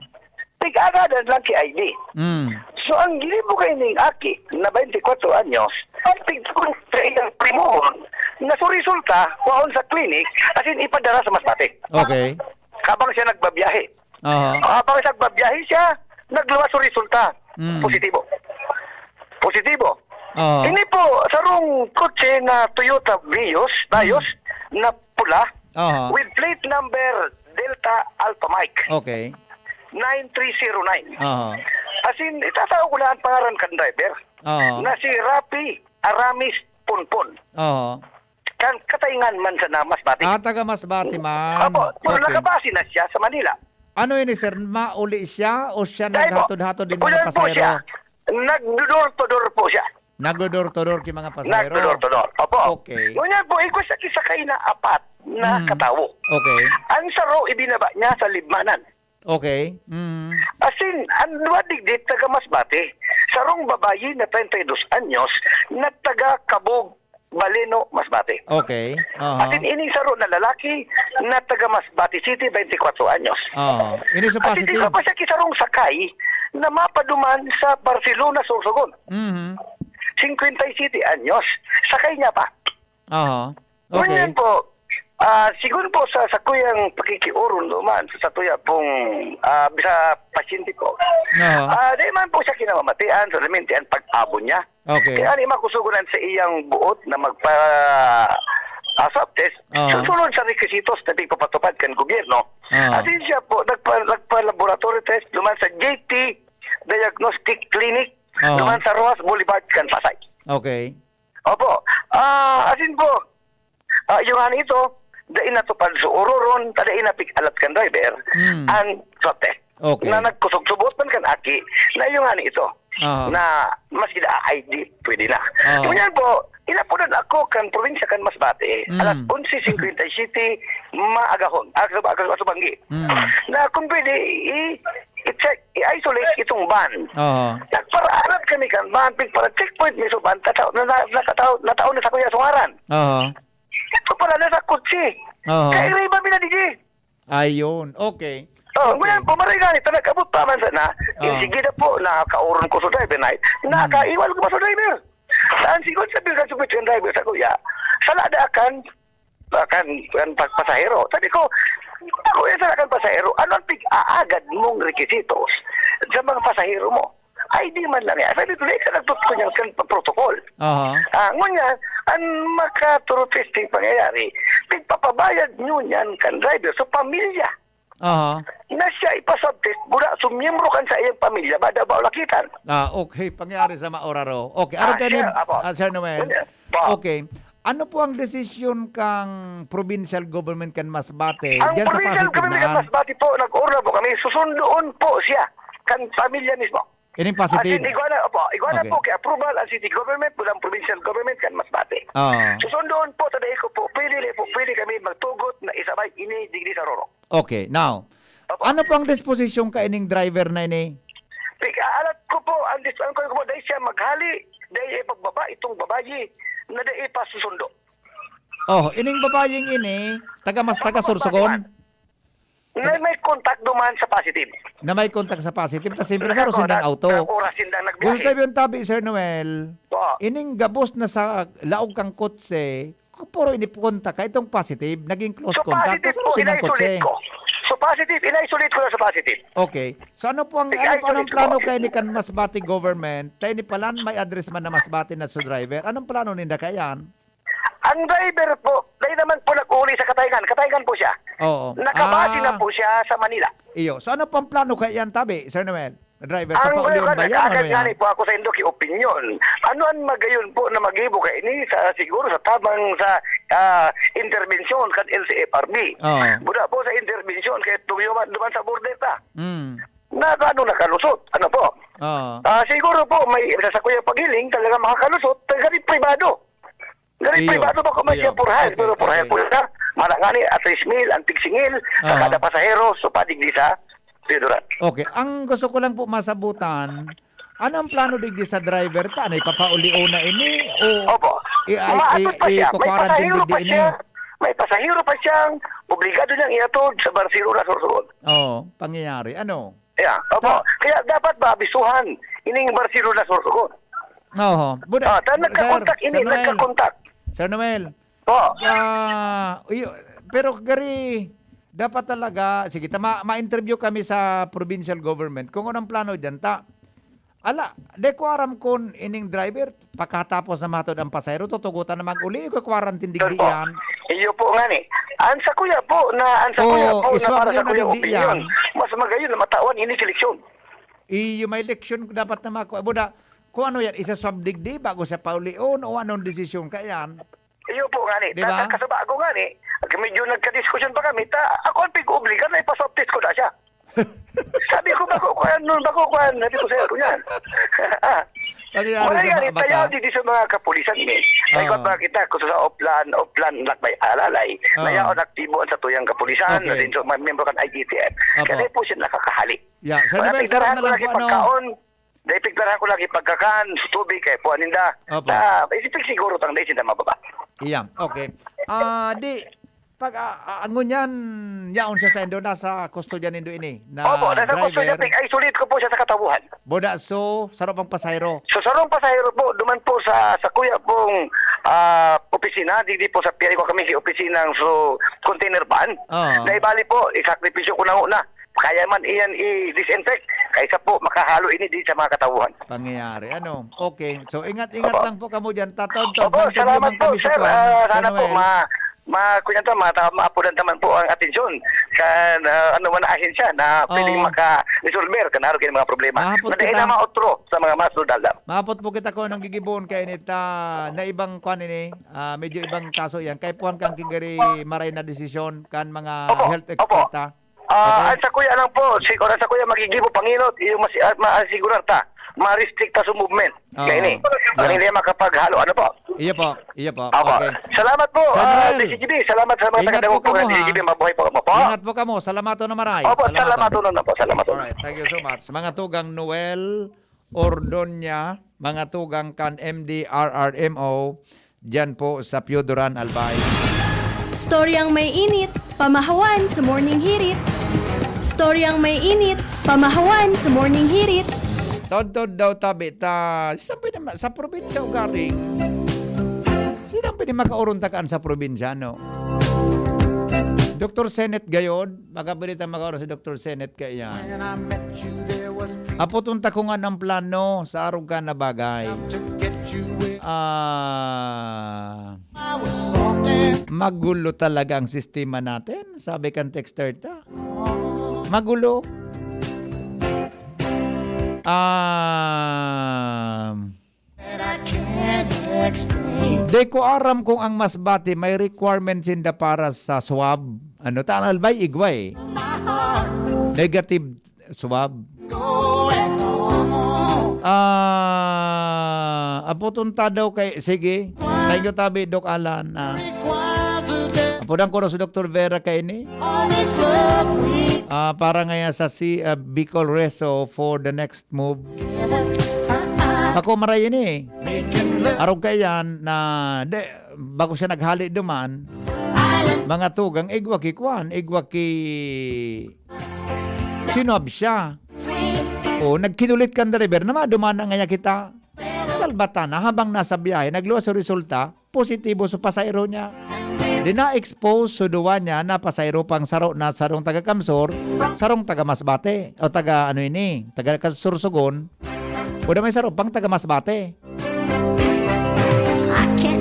Tig-agadan lang ki I D. Mm. So, ang ginibo kay ning aki na twenty-four anyos, ang tigkon sa iyang primohon, na so resulta, kuhaon sa clinic, as in, ipadara sa Masbate. Okay. Habang siya nagbabiyahe. Aha. Habang nagbabiyahe siya, nagluwas so resulta. Mm. Positibo. Positibo. Oo. Ini po, sarong kotse na Toyota Vios, Vios, Mm. na pula, Aha. with plate number Delta Alpha Mike. Okay. Nine three zero nine. Aha. As in, itatao ko na ang pangaran kan driver. Oo. Na si Rapi Aramis Ponpon. Oo. Kan Katayngan man sa Masbate. Ah, taga Masbate man. Opo, pero Okay. nakabase na siya sa Manila. Ano ini, sir? Mauli siya o siya Dahil po, naghatod-hatod din mga kuyan po pasahero? siya. Nagdo-door to door po siya. Nagdo-door to door ki mga pasahero? Nagdo-door to door. Opo. Okay. Ngunyan po, igwa sa kisakay na apat na Hmm. katawo. Okay. Ang saro, ibinaba niya sa libmanan. Okay. Mm. As An duwa digdi taga Masbate, sarong babayi na treinta y dos anyos na taga Kabog, Baleno, Masbate. Okay. Aha. Asin ining saro na lalaki na taga Masbate City, twenty-four anyos. Oo. Ini sa Asin positive. Iba pa siya ki sarong sakay na mapaduman sa Barcelona, Sorsogon. Mhm. Cincuenta y siete anyos. Sakay niya pa. Aha. Okay. Ngunyan po, ah, sigon po sa sakuyang pakikiorong duman sa satuya pong, ah, sa pasyente po. Aha. Ah, di man po siya kinamamatian, solamente an pag-abo niya. Okay. Kaya ni makusugon an sa iyang buot na magpa, ah, swab test, Aha. susunod sa requisitos na pigpapatupad kan gobyerno. Aha. Asin siya po, nagpa-, nagpa-laboratory test duman sa J T Diagnostic Clinic, Aha. duman sa Roxas Boulevard, kan Pasay. Okay. Opo. Ah, asin po, ah, yung ano ito, dai natupad sa ororon, ta dai napig-alat kan driver, Hmm. an swab test. Okay. Na nagkusog-subot man kan aki, na yung ano ito, Aha. na maski na I D, pwede na. Aha. Ngunyan po, inaponan ako kan probinsya kan Masbate, Hmm. alas onse cincuenta y siete maagahon, ah, sa, sa, sa banggi. Hmm. Na kung pwede, i-, i-check, i-isolate itong van. Aha. Nagparaanat kami kan van, pigpara-checkpoint mi sa van, tata-, na, na, nakatao-, natao na sa kuya sungaran. Aha. Ito pala, nasa kotse. Oo. Kaya iba mi na digdi. Ayun. Okay. Oh, Okay. ngunyan po, maray gani, ta nag-abot pa man sana. Yung Oo. sige na po, nakakaoron ko sa driver na, Hmm. nakaiwal ko pa sa driver. Saan siguro sabi ka sa driver sa kuya? Sala da kan, kan, kan pa-, pasahero. Sabi ko, "Ako yan, sala kan pasahero. Ano ang pig-aagad mong requisitos sa mga pasahero mo?" Ay, di man lang yan. Sabi ko, "Ika nagtutko niyan kan protocol." Aha. Ah, ngunyan, an maka-thorough testing pangyayari, pigpapabayad nyo niyan kan driver sa pamilya. Aha. Na siya ipaswab test, guna, sumiyembro kan sa iyang pamilya, bada ba ulakitan? Ah, okay. Pangyayari sa maoraro. Okay. Ano Ah, kayo ni, sir, apo. ah, Sir Noel? Ngunyan, po. Okay. Ano po ang desisyon kang provincial government kan Masbate Ang diyan sa provincial positive government na kan Masbate po, nag-order po kami, susundoon po siya kan pamilya mismo. Ining positive. As in, igwa na, opo, igwa na Okay. po kay approval ang city government, mula ang provincial government kan Masbate. Oo. Susundoon po, sa dai ko po, pwede na po, pwede kami magtugot na isabay ini digdi sa Roro. Okay, now, Opo. ano po ang disposisyon ka ining driver na ini? Pag-aalat ko po, ang dis-, ang ko po, dahil siya maghali, dahil ipagbaba itong babayi na dahil ipasusundo. Oh, ining babayeng ini, taga mas taga Sorsogon? Na may contact duman sa positive. Na may contact sa positive, tas siyempre sa Nakakuha sindang na, auto. Oras sindang nagbiyahe. Gusto sabihin tabi, Sir Noel, Po. ining gabos na sa laog kang kotse, puro ini contact ka, itong positive, naging close So, contact, positive tas po, sindang kotse. in-isolate ko. So, positive, in-isolate ko na sa positive. Okay. So, ano po ang, ano po, In-isolate anong ko. plano kayo ni kan Masbate government? Tayo ni Palan, may address man na Masbate na sa driver. Anong plano ninda kayan? Ang driver po, dahil naman po nag-uli sa Katayngan. Katayngan po siya. Oo. Nakabase Ah. na po siya sa Manila. Iyo. So, ano pang plano kaya yan, tabi, Sir Noel? Driver, Ang papauli driver, ba yan? Ano nagkakagani yan? po ako sa indo ki opinyon. Ano ang magayon po na magibo ka ini sa, siguro sa tabang sa, ah, interbensyon kan L C F R B? Oo. Buda po sa interbensyon kay tuyo man duman sa border ta. Mm. Na, ano, nakalusot. Ano po? Oo. Ah, siguro po, may sa, sa Kuya Pagiling, talaga makakalusot, taga di pribado. Gani Iyo. pribado ba ko may Iyo. for hire? Okay, Pero for hire okay. po siya. Mana nga ni, at least meal, ang tigsingil, Oo. sa kada pasahero, so padig di sa deodorant. Okay. Ang gusto ko lang po masabutan, ano ang plano digdi sa driver ta? Ano, ipapaulion na ini? O Opo. i-, i-, Maatod pa i-, siya. May i-quarantine pasahero digdi pa ini? siya. May pasahero pa siyang obligado niyang ihatod sa Barcelona, Sorsogon. Oo, pangyayari. Ano? Yeah, opo. Ta- Kaya dapat ba abisuhan ining Barcelona, Sorsogon? Oho. Buda, Ah, ta-, sir, nagkakontak ini, Sir Noel. nagkakontak. Sir Noel. Po. Ah, iyo, pero gari, dapat talaga, sige, ta-, ma-, ma-interview kami sa provincial government kung anong plano diyan, ta. Ala, di ko aram kung ining driver, pakatapos na matod ang pasahero, tutugutan na mag-uli, ko quarantine digdi Sir po. yan. Iyo po nga ni. Ang sa kuya po, na, ang sa kuya Oo, po, na iswab para sa yun na kuya digdi opinion, yan. mas magayon na matawan ini seleksyon. Iyo, may leksyon dapat na makuha. Buda, kung ano yan, isa swab digdi bago siya paulion o anong desisyon ka yan? Iyo po nga ni. Di ba? Nagkasaba ako nga ni. Medyo nagkadiskusyon pa kami. Ta, ako ang pig-obligar na ipaswab test ko na siya. Sabi ko, "Bako ko yan, nun, bako ko yan." Sabi ko, "Sir, ko yan." Nangyari Wala sa yan, ba-, itayaw bata? Di, di sa mga kapulisan, eh. May Oo. Kwan pa kita, kung sa Oplan, Oplan, Lakbay, Alalay, Oo. na yaon aktibo ang sa tuyang kapulisan, Okay. na din sa mga miyembro kan I T F. Opo. Kaya po siya nakakahali. Yeah, Sir Noel, sarap na lang po, ano? Pigdarahan ko lagi pagkaon, dai pigdarahan ko lagi pagkakan, tubig, kaya po aninda. Opo. Ah, isipig siguro tang dai sinda mababa. Iya, okay. Ah, di, pag, ah, ah, ngunyan, yaon siya sa indo, nasa kustodya nindo ini, na Opo, nasa kustodya, driver. Pig-isolate ko po siya sa katawhan. Boda, so, sarong pang pasahero? So, sarong pasahero po, duman po sa, sa kuya pong, ah, opisina, di, di po sa piyay ko kami, si opisinang so, container van. Oo. Na ibali po, isakripisyo ko na una. Kaya man iyan i-disinfect, kaysa po makahalo ini di sa mga katawhan. Pangyayari, ano? Okay. So, ingat-ingat Opo. lang po kamo dyan. Tatod-tod, Opo, bantog salamat naman po, kami sa sir. kwan. Ah, sana po, Manuel. ma-, ma-, kunya ta, mata-, maapudan ta man po ang atensyon sa, na, ano man na ahensya na pwedeng Oo. maka-resolver kan arog kayong mga problema. Mahapot Na dahil kita. na maotro sa mga mas daldal. Mahapot po kita kung anong gigibohon kay init, ah, na ibang kwan ini, ah, medyo ibang kaso yan. Kay puhan kang kigari maray na desisyon kan mga Opo, health opo. expert, ah. Ah, Okay. ang sa kuya lang po, siguro sa kuya magigibo panginot, yung mas, ah, maasigurar ta, ma-restrict ta sa movement. Oo. Kaya ini, Yeah. ang hindi makapaghalo, ano po? Iyo po, iyo po. Opo. Okay. Salamat po, Sir ah, Noel. D C G B. Salamat sa mga Ingat taga-dangog po po kamo, ng ha? D C G B. Mabuhay po kamo po. Ingat po kamo. Salamaton na maray. Opo, Salamaton. salamaton na po. Salamaton. Alright, thank you so much. Mga tugang Noel Ordonia, mga tugang kan M D R R M O, diyan po sa Pioduran, Albay. Storyang may init, pamahawan sa Morning Hirit. Storyang may init, pamahawan sa Morning Hirit. Todtod daw tabi ta, saan pwede ma-, sa probinsya o galing? Sino ang pwede makaoron takaan sa probinsya, no? Doktor Senet gayod, baka pwede tang makaoron si Doktor Senet kaya. Apoton ta kung anong plano sa arog ka na bagay. Ah, magulo talaga ang sistema natin, sabi kan texter ta. Magulo. Ah, Di ko aram kung ang Masbate may requirement sinda para sa swab. Ano, ta, Albay, igwa eh. Negative swab. Ah, apoton ta daw kay, sige. Thank you, tabi, Doc Alan. Ah, apodan ko na si Doktor Vera kay ini. Ah, para ngaya sa si, ah, Bicol Reso for the next move. Ako maray ini eh. Arog kaiyan na, de, bago siya naghali duman, mga tugang, igwa ki kwan, igwa ki sinwab siya. O, nagkinulit kan driver na maduman na ngaya kita. Salbatan na habang nasa biyahe, nagluwas sa resulta, positibo sa pasahero niya. Di na-expose sa duwa niya na pasahero pang saro na sarong taga Kamsur, sarong taga Masbate, o taga ano ini, taga Sursogon, o na may saro pang taga Masbate.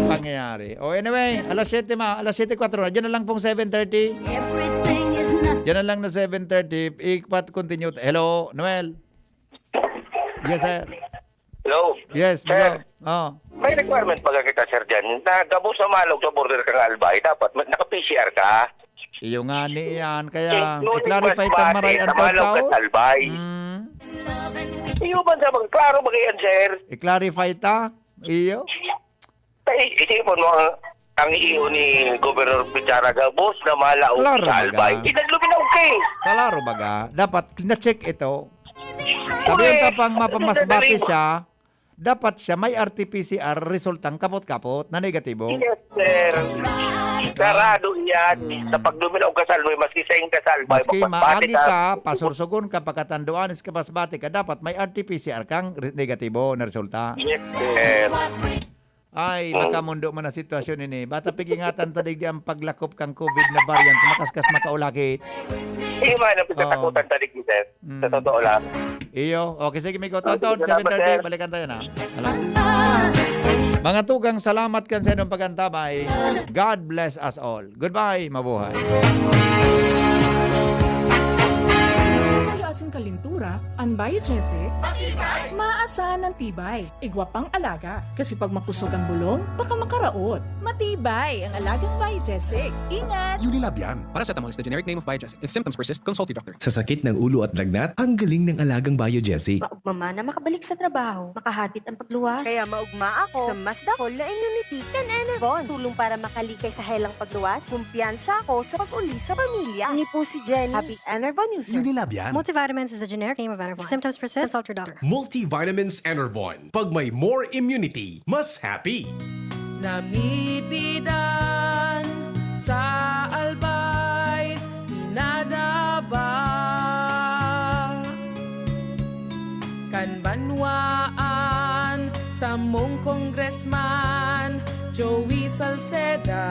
Pangyayari. O anyway, alas siyete ma, alas siyete kwatro na. Diyan na lang pong seven thirty. Everything is nothing. Diyan na lang na seven thirty. Ipat continue. Hello, Noel. Yes, sir. Hello? Yes, Sir. Hello. Oh. May requirement ba kita, sir, dyan? Na gabos na malog sa border kang Albay, dapat ma-, naka-P C R ka. Iyo nga ni yan. Kaya i-clarify ta maray ang tao. Malog ka sa Albay. Mm. Iyo ba sa mga klaro ba yan, sir? I-clarify ta? Iyo? Tay, isipon mo ang, ang iyo ni Governor Pichara gabos na malaog sa Albay. Klaro baga. Inagluminaw ka eh. Klaro baga. Dapat na-check ito. Sabi yung tapang mapamasbati siya, dapat siya may R T P C R resultang kapot-kapot na negatibo. Yes, sir. Sarado yan. Hmm. Sa pagluminaw ka sa Albay, maski sa ka sa Albay, maski maagi ka, pasursugon ka, pagkatanduan, is kapasbati ka, dapat may R T P C R kang re-, negatibo na resulta. Yes, sir. Ay, makamundo man ang sitwasyon ini. Bata pag-ingatan ta digdi ang paglakop kang COVID na variant. Makaskas makaulakit. Iyo man ang pinatakutan ta digdi, sir. Sa totoo lang. Iyo. Okay, sige, Miko. Tonton, seven thirty. Balikan tayo na. Hello. Mga tugang, salamat kan sa inyong pag-antabay. God bless us all. Goodbye. Mabuhay. Kayo asin kalintura, ang Biogesic, maasahan ng tibay. Igwa pang alaga, kasi pag makusog ang bulong, baka makaraot. Matibay ang alagang Biogesic. Ingat! Unilab yan. Paracetamol is the generic name of Biogesic. If symptoms persist, consult your doctor. Sa sakit ng ulo at lagnat, ang galing ng alagang Biogesic. Maugma man na makabalik sa trabaho, makahatid ang pagluwas. Kaya maugma ako sa mas dakol na immunity kan Enervon. Tulong para makalikay sa helang pagluwas. Kumpiyansa ako sa pag-uli sa pamilya. Ini po si Jenny. Happy Enervon user. Unilab yan. Multivitamin This is a generic name of Enervon. If symptoms persist, consult your doctor. Multivitamins Enervon. Pag may more immunity, mas happy. Namibidan sa Albay, pinadaba kan banwaan samong Congressman Joey Salceda.